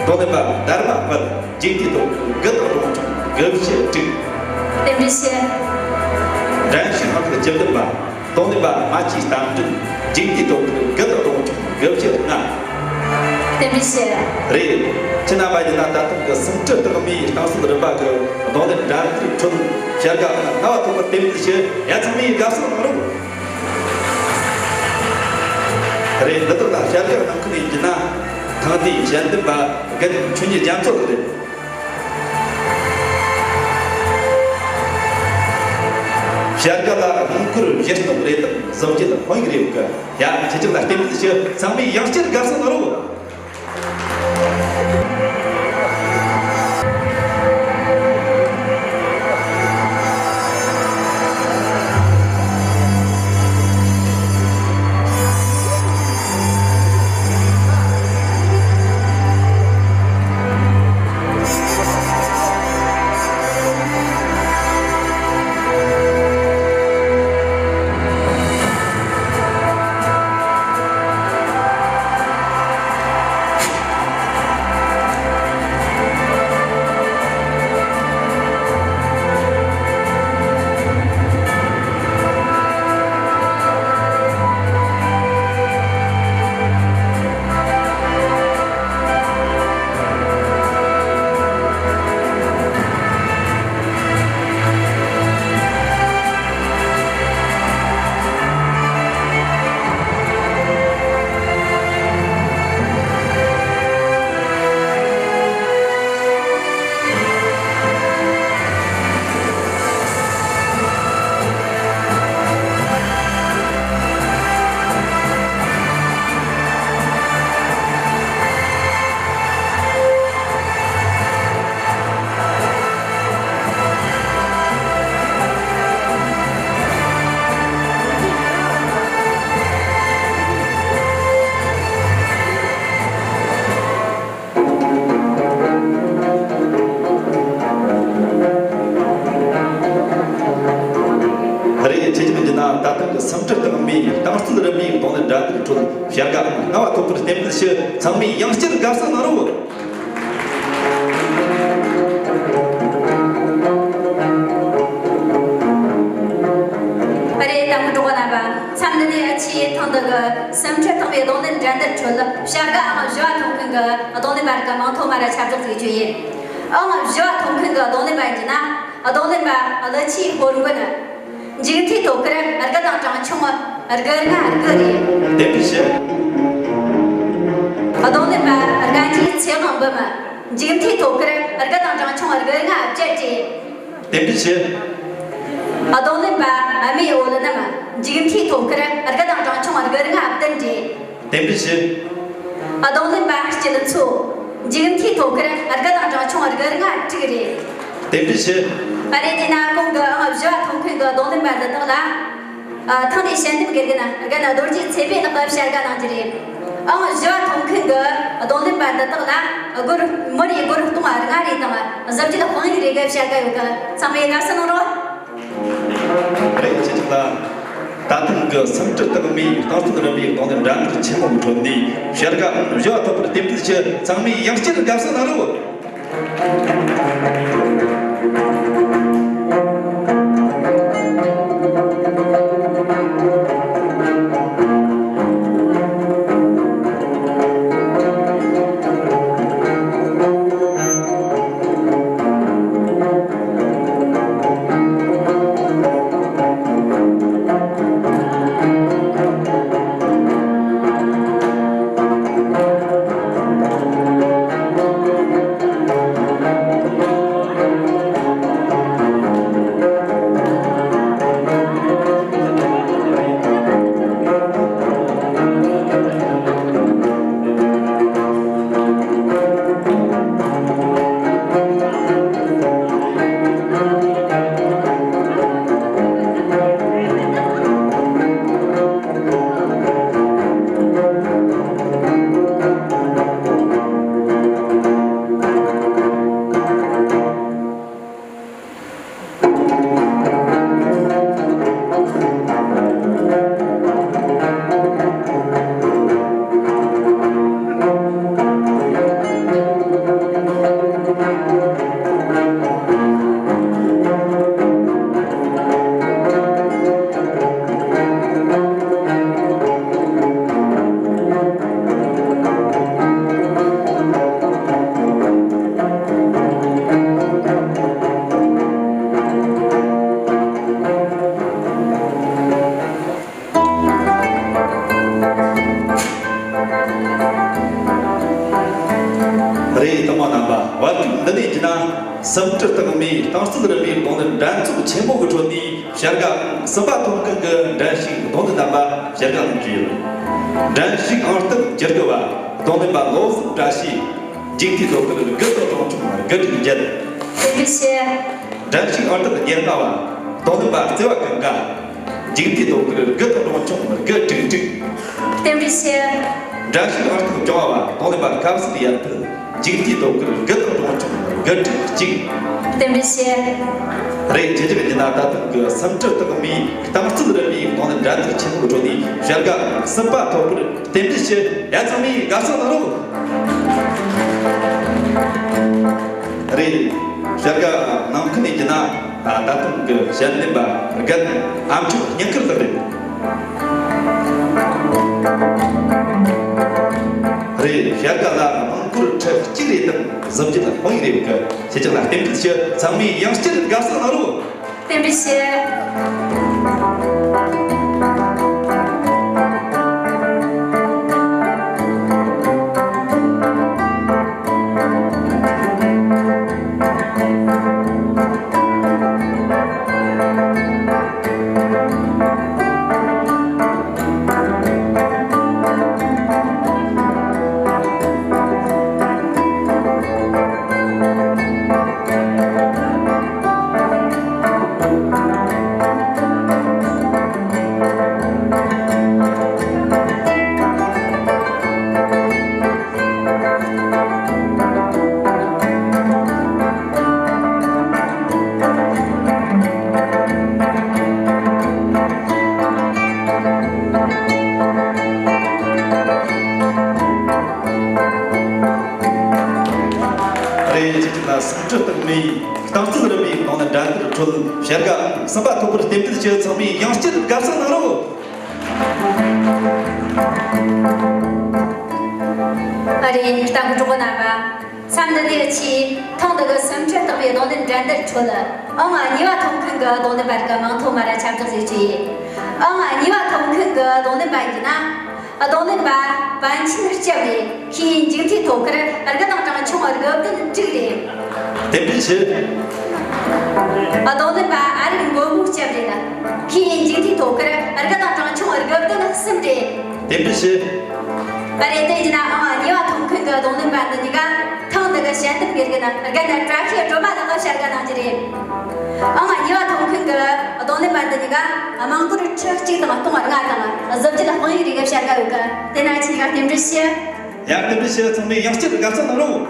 རྡུང་ལེན་པ་དར་མ་དཔལ། མཇུག་མཐའི་ཐོབ་སྐར་དགུ་དང་གྲངས་ཆུང་དགུ་བཞི་དྲུག། རྟེན་འབྲེལ་ཞུ། འགྲན་ཞུགས་ཨང་རྟགས་བཅུ་བདུན་པ། རྡུང་ལེན་པ་མ་སྐྱེས་གཏམ་དྲན། འཇིག་རྟེན་སྟོབས་ཀྱིས་རྒུད་དང་གདུང་བྱུང་དགུ་བཅུ་ལྔ། བསྟན་པའི་ཕྱིར། རེད། ཁྱེད་རྣམ་པ་ཡིན་ན་ད་ཐེངས་ཀྱི་སུམ་ཁྲི་རྟགས་མའི་རྟིང་རྩོད་རིམ་པ་གི་རྡུང་ལེན་འགྲན་བསྡུར་ཁྲོད་བྱ་དགའ་ལྔ་པ་ཐོབ་པར་རྟེན་འབྲེལ་ཞུ། ཡ། ཚང་མས་དགའ་བསུ་གནང་རོགས། རེད། འདི་དག་ལ་བྱ་དགའ་གནང་མཁན་ཡིན་རྒྱུ་ན། ཐེངས་འདིའི་དཔྱད་འདེམས་པ་རྒན་ཆོས་ཉིད་རྒྱ་མཚོ་ལགས་རེད། བྱ་དགའ་ལ་དངུལ་སྒོར་བཞི་སྟོང་རེ་དང་། གཟི་བརྗིད་དཔང་ཡིག་རེ་ཡོད་གི། ཡ། ཁྱེད་ཅག་ལ་རྟེན་འབྲེལ་ཞུ། ཚང་མས་ཡང་བསྐྱར་དགའ་བསུ་གནང་རོགས། རེད། ཁྱེད་ཅག་ཡིན་རྒྱུ་ན་ད་ཐེངས་ཀྱི་སུམ་ཁྲི་རྟགས་མའི་རྟིང་རྩོད་རིམ་པའི་རྡུང་ལེན་འགྲན་བསྡུར་ཁྲོད་བྱ་དགའ་ལྔ་པ་ཐོབ་པར་རྟེན་འབྲེལ་ཞུ། ཚང་མས་ཡང་བསྐྱར་དགའ་བསུ་གནང་རོགས། རེད། ལྟད་མོ་གྲོགས་པོ་རྣམ་པ། མཚམས་འདི་ནས་ཨ་ཆེ་ཐེངས་འདི་གི་སུམ་ཁྲི་རྟགས་མའི་རྡུང་ལེན་འགྲན་བསྡུར་ཁྲོད་བྱ་དགའ་ཨང་བཞི་བ་ཐོབ་མཁན་གྱི་རྡུང་ལེན་པ་རིགས་མིང་ཐོ་མར་ཁྱབ་བསྒྲགས་བྱེད་རྒྱུ་ཡིན། ཨང་བཞི་བ་ཐོབ་མཁན་གྱི་རྡུང་ལེན་པ་ཡིན་རྒྱུ་ན། རྡུང་ལེན་པ་ཀླུ་ཆུའི་ཧོར་མགོན། མཇུག་མཐའི་ཐོ་ཁུར་དགུ་དང་གྲངས་ཆུང་དགུ་རེ་ལྔ་དགུ་རེད། རྟེན་འབྲེལ་ཞུ། རྡུང་ལེན་པ་རྒན་གྱི་ཚེ་དབང་འབུམ། མཇུག་མཐའི་ཐོ་ཁུར་དགུ་དང་གྲངས་ཆུང་དགུ་རེ་ལྔ་བརྒྱད་རེད། རྟེན་འབྲེལ་ཞུ། རྡུང་ལེན་པ་རྨེའུ་བློ་རྣམ། མཇུག་མཐའི་ཐོ་ཁུར་དགུ་དང་གྲངས་ཆུང་དགུ་རེ་ལྔ་བདུན་རེད། རྟེན་འབྲེལ་ཞུ། རྡུང་ལེན་པ་སྐྱིད་མཚོ། མཇུག་མཐའི་ཐོ་ཁུར་དགུ་དང་གྲངས་ཆུང་དགུ་རེ་ལྔ་དྲུག་རེད། རྟེན་འབྲེལ་ཞུ། ཨ་རེ། དེས་ན་གོང་གི་ཨང་བཞི་བ་ཐོབ་མཁན་གྱི་རྡུང་ལེན་པ་འདི་དག་ལ། ཨ། ཐེངས་འདིའི་དཔྱད་འདེམས་དགེ་རྒན་རྒན་རྡོ་རྗེ་ཚེ་འཕེལ་ལགས་ཀྱིས་བྱ་དགའ་གནང་རྒྱུ་རེད། ཨང་བཞི་བ་ཐོབ་མཁན་གྱི་རྡུང་ལེན་པ་འདི་དག་ལ་སྒོར། མི་རེར་སྒོར་སྟོང་ལྔ་རེ་དང་གཟི་བརྗིད་དཔང་ཡིག་རེ་གི་བྱ་དགའ་ཡོད་གི། ཚང་མས་དགའ་བསུ་གནང་རོགས། རེད། ཁྱེད་ཅག་ལ་ད་ཐེངས་ཀྱི་སུམ་ཁྲི་རྟགས་མའི་རྟིང་རྩོད་རིམ་པའི་རྡུང་ལེན་འགྲན་བསྡུར་ཆེན་མོའི་ཁྲོད་ནས་བྱ་དགའ་ཨང་བཞི་བ་ཐོབ་པར་རྟེན་འབྲེལ་ཞུ། ཚང་མས་ཡང་བསྐྱར་དགའ་བསུ་གནང་རོགས། སུམ་ཁྲི་རྟགས་མའི་རྟིང་རྩོད་རིམ་པའི་རྡུང་ལེན་འགྲན་ཚོགས་ཆེན་མོ་གི་ཁྲོད་ནས་བྱ་དགའ་ཨང་གསུམ་པ་ཐོབ་མཁན་གྱི་འགྲན་ཞུགས་རྡུང་ལེན་རྣམ་པ་བྱ་དགའ་གནང་རྒྱུ་ཡིན། འགྲན་ཞུགས་ཨང་རྟགས་བཅུ་དགུ་བ་རྡུང་ལེན་པ་བློ་བཟང་བཀྲ་ཤིས། མཇུག་མཐའི་ཐོབ་སྐར་དགུ་དང་གྲངས་ཆུང་དགུ་དྲུག་བརྒྱད། རྟེན་འབྲེལ་ཞུ། འགྲན་ཞུགས་ཨང་རྟགས་ཉེར་ལྔ་བ་རྡུང་ལེན་པ་བརྩེ་བ་ཀུན་དགའ། མཇུག་མཐའི་ཐོབ་སྐར་དགུ་དང་གྲངས་ཆུང་དགུ་དྲུག་དྲུག། རྟེན་འབྲེལ་ཞུ། འགྲན་ཞུགས་ཨང་རྟགས་བཅོ་ལྔ་བ་རྡུང་ལེན་པ་ཁམས་སྲིད་ཡར་འཕེལ། མཇུག་མཐའི་ཐོབ་སྐར་དགུ་དང་གྲངས་ཆུང་དགུ་དྲུག་གཅིག། རྟེན་འབྲེལ་ཞུ། རེད། ཁྱེད་ཅག་གི་ན་ད་ཐེངས་ཀྱི་སུམ་ཁྲི་རྟགས་མའི་རྟིང་རྩོད་རིམ་པའི་རྡུང་ལེན་འགྲན་བསྡུར་ཆེན་མོའི་ཁྲོད་ནས་བྱ་དགའ་ཨང་གསུམ་པ་ཐོབ་པར་རྟེན་འབྲེལ་ཞུ། ཡ། ཚང་མས་དགའ་བསུ་གནང་རོགས། རེད། བྱ་དགའ་གནང་མཁན་ནས་ཀྱི་ན། ད་ཐེངས་ཀྱི་དཔྱད་འདེམས་པ་རྒན་ཨ་མཆོག་སྙིང་ཁུར་ལགས་རེད། རེད། བྱ་དགའ་ལ་རླངས་འཁོར་ཁྲི་གཅིག་རེ་དང་གཟི་བརྗིད་དཔང་ཡིག་རེ་ཡོད་གི། ཁྱེད་ཅག་ལ་རྟེན་འབྲེལ་ཞུ། ཚང་མས་ཡང་བསྐྱར་དགའ་བསུ་གནང་རོགས། རྟེན་འབྲེལ་ཞུ། རེད། གཅིག་ལ་སུམ་ཁྲི་རྟགས་མའི་རྟིང་རྩོད་རིམ་པའི་རྡུང་ལེན་འགྲན་བསྡུར་ཁྲོད་བྱ་དགའ་ཨང་གསུམ་པ་ཐོབ་པར་རྟེན་འབྲེལ་ཞུ། ཚང་མས་ཡང་བསྐྱར་དགའ་བསུ་གནང་རོགས། ཨ་རེ། ལྟ་མཁན་གྲོགས་པོ་རྣམ་པ། མཚམས་འདི་ནས་ཕྱིས་ཐེངས་འདི་གི་སུམ་ཁྲི་རྟགས་པའི་རྡུང་ལེན་འགྲན་བསྡུར་ཁྲོད་ཨང་གཉིས་པ་ཐོབ་མཁན་གྱི་རྡུང་ལེན་པ་རིགས་མིང་ཐོ་མར་ཁྱབ་བསྒྲགས་བྱེད་རྒྱུ་ཡིན། ཨང་གཉིས་པ་ཐོབ་མཁན་གྱི་རྡུང་ལེན་པ་ཡིན་ན། རྡུང་ལེན་པ་པཎ་ཆེན་སྐྱབས་རེད། ཁོའི་མཇུག་མཐའི་ཐོབ་སྐར་དགུ་དང་གྲངས་ཆུང་དགུ་བདུན་དྲུག་རེད། རྟེན་འབྲེལ་ཞུ། རྡུང་ལེན་པ་ཨ་རིག་མགོན་པོ་སྐྱབས་རེད། ཁོའི་མཇུག་མཐའི་ཐོབ་སྐར་དགུ་དང་གྲངས་ཆུང་དགུ་བདུན་གསུམ་རེད། རྟེན་འབྲེལ་ཞུ། ཨ་རེད། དེ་ཡིན་ན་ཨང་གཉིས་པ་ཐོབ་མཁན་གྱི་རྡུང་ལེན་པ་འདི་གཉིས་ཀ་ཐེངས་འདི་གི་དཔྱད་འདེམས་དགེ་རྒན་རྒན་བཀྲ་ཤིས་སྒྲོལ་མ་ལགས་ཀྱིས་བྱ་དགའ་གནང་རྒྱུ་རེད། ཨང་གཉིས་པ་ཐོབ་མཁན་གྱི་རྡུང་ལེན་པ་འདི་གཉིས་ཀ་རླངས་འཁོར་ཁྲི་གཅིག་དང་སྟོང་ལྔ་དང་གཟི་བརྗིད་དཔང་ཡིག་རེ་གི་བྱ་དགའ་ཡོད་གི། དེ་ན་ཁྱེད་གཉིས་ཀ་རྟེན་འབྲེལ་ཞུ། ཡ། རྟེན་འབྲེལ་ཞུ། ཚང་མས་ཡང་བསྐྱར་དགའ་བསུ་གནང་རོགས།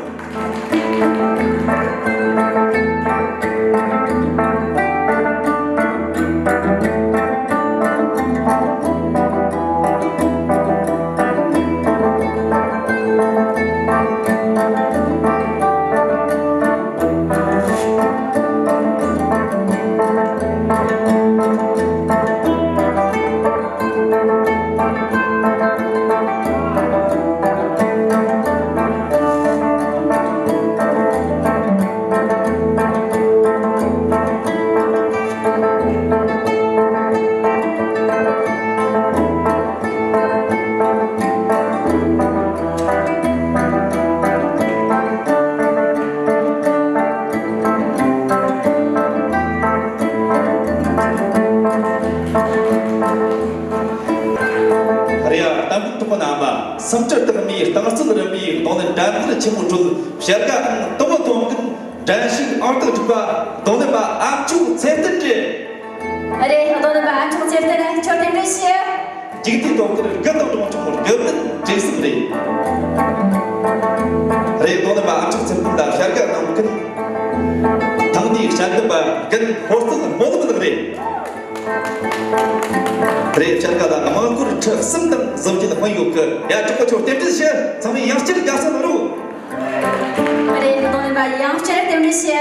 རེད་ཡ། ལྟ་མཁན་གྲོགས་པོ་རྣམ་པ། སུམ་ཁྲི་རྟགས་མའི་རྟིང་རྩོད་རིམ་པའི་རྡུང་ལེན་འགྲན་བསྡུར་ཆེན་མོའི་ཁྲོད་བྱ་དགའ་ཨང་དང་པོ་ཐོབ་མཁན་འགྲན་ཞུགས་ཨང་རྟགས་དྲུག་པ་རྡུང་ལེན་པ་ཨ་མཆོག་ཚེ་བརྟན་རེད། རེད། རྡུང་ལེན་པ་ཨ་མཆོག་ཚེ་བརྟན་ཁྱོད་རྟེན་འབྲེལ་ཞུ། མཇུག་མཐའི་ཐོབ་སྐར་དགུ་དང་གྲངས་ཆུང་དགུ་བདུན་དྲུག་གསུམ་རེད། རེད། རྡུང་ལེན་པ་ཨ་མཆོག་ཚེ་བརྟན་ལ་བྱ་དགའ་གནང་མཁན་ཐེངས་འདིའི་དཔྱད་འདེམས་པ་རྒན་ཧོར་གཙང་སྨོན་ལམ་ལགས་རེད། རེད། བྱ་དགའ་ལ་རླངས་འཁོར་ཁྲི་གསུམ་དང་གཟི་བརྗིད་དཔང་ཡོད་གི། ཡ། གྲོགས་པོ་ཚོ་རྟེན་འབྲེལ་ཞུ། ཚང་མས་ཡང་བསྐྱར་དགའ་བསུ་གནང་རོགས། རེད། རྡུང་ལེན་པ་ཡང་བསྐྱར་རྟེན་འབྲེལ་ཞུ།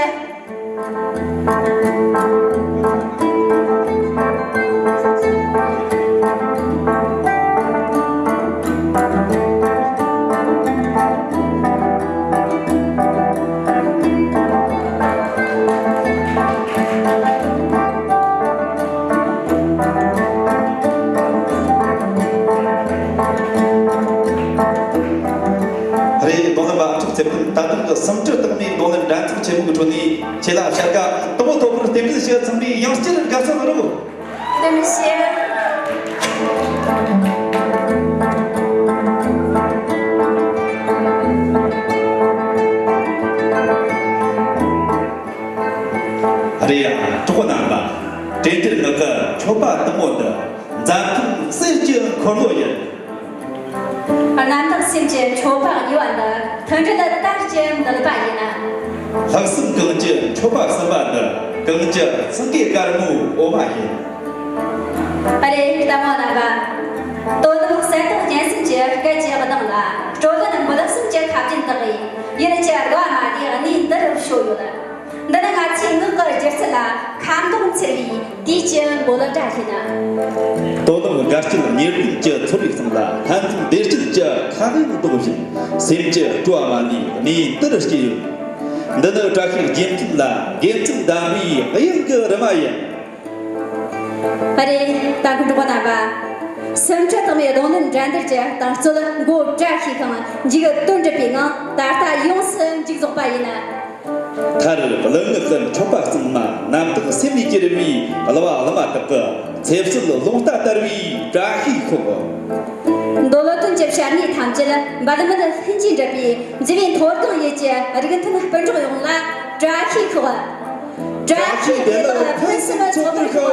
རེད། རྡུང་ལེན་པ་ཨ་མཆོག་ཚེ་བརྟན་ད་ཐེངས་ཀྱི་སུམ་ཁྲི་རྟགས་མའི་རྡུང་ལེན་འགྲན་ཚོགས་ཆེན་མོའི་ཁྲོད་ནས་ ཁྱེད་ལ་བྱ་དགའ་དང་པོ་ཐོབ་པར་རྟེན་འབྲེལ་ཞུ་ཚང་མས་ཡང་བསྐྱར་དགའ་བསུ་གནང་རོགས། རྟེན་འབྲེལ་ཞུ། རེད་ཡ། གྲོགས་པོ་རྣམ་པ། དེ་འདིར་ངག་གི་མཆོད་པ་དང་པོ་འདི་འཛམ་ཐང་གསེར་གྱི་འཁོར་ལོ་ཡིན། རྣམ་དག་སེམས་ཀྱི་མཆོད་པ་གཉིས་པ་འདི་མཐུན་སྒྲིལ་དར་གྱི་འདུན་པ་ཡིན། ལྷག་བསམ་གངས་ཀྱི་མཆོད་པ་གསུམ་པ་འདི་གངས་ཀྱི་སེང་གེ་དཀར་མོའི་འོ་མ་ཡིན། ཨ་རེ་ལྟད་མོ་རྣམ་པ། དོ་ནུབ་གསལ་ཐག་སྙན་གསུམ་གྱི་སྐད་ཀྱི་གདངས་ལ་དྲོ་བདུན་འབུད་གསུམ་གྱི་ཁ་རྒྱུན་དག་གིས་ཡུལ་གྱི་རྒུད་པ་མ་ལུས་གནས་འདིར་བྱོན་ཡོད། འདི་ནི་ང་ཚོའི་ངག་གི་སྒྱུ་རྩལ་ལ་ཁ་མདོག་འཚེར་བའི་དུས་ཀྱི་འབོད་སྒྲ་ཡིན། དོ་ནུབ་དགའ་སྐྱིད་ཉེར་བདུན་གྱི་ཚོར་བའི་གསང་ལ་ལྷན་འཛོམས་བདེ་སྐྱིད་ཀྱི་ཁ་དབང་སྒྲོག་བཞིན་སེམས་ཀྱི་སྤྲོ་བ་མ་ལུས་གནས་འདིར་སྐྱེས་ཡོད། འདི་ནི་བཀྲ་ཤིས་རྗེས་མཐུན་ལ་དགེ་མཚན་ལྡན་པའི་དབྱངས་ཀྱི་རི་མ་ཡིན། ཨ་རེ། ད་གུན་གྲོགས་པོ་རྣམ་པ། སེམས་ཁྲལ་དང་བའི་གདོང་ལེན་འགྲན་བསྡུར་གྱི་རྟིང་རྩོད་མགོ་བཀྲ་ཤིས་ཤིང་མཇུག་དོན་འགྲུབ་པའི་ངང་ད་ལྟ་ཡོངས་སུ་མཇུག་རྫོགས་པ་ཡིན། མཐར་གླུ་ངག་གི་མཆོད་པ་གཙང་མ་རྣམ་དག་སེམས་ནས་གྱེར་བའི་གླུ་བ་གླུ་མ་དག་གི་ཚེ་བསྲེལ་རླུང་རྟ་དར་བའི་བཀྲ་ཤིས་ཤོག་འདོད་བློ་ཀུན་གྱི་བྱ་ངན་ཐམས་ཅད་འབད་མེད་ལྷུན་གྱིས་འགྲུབ་པའི་མཛེས་པའི་མཐོ་སྒང་ཡུལ་གྱི་རིགས་མཐུན་སྤུན་གྲོགས་ཡོངས་ལ་བཀྲ་ཤིས་ཤོག་བཀྲ་ཤིས་བདེ་ལེགས་ཕུན་སུམ་ཚོགས་པར་ཤོག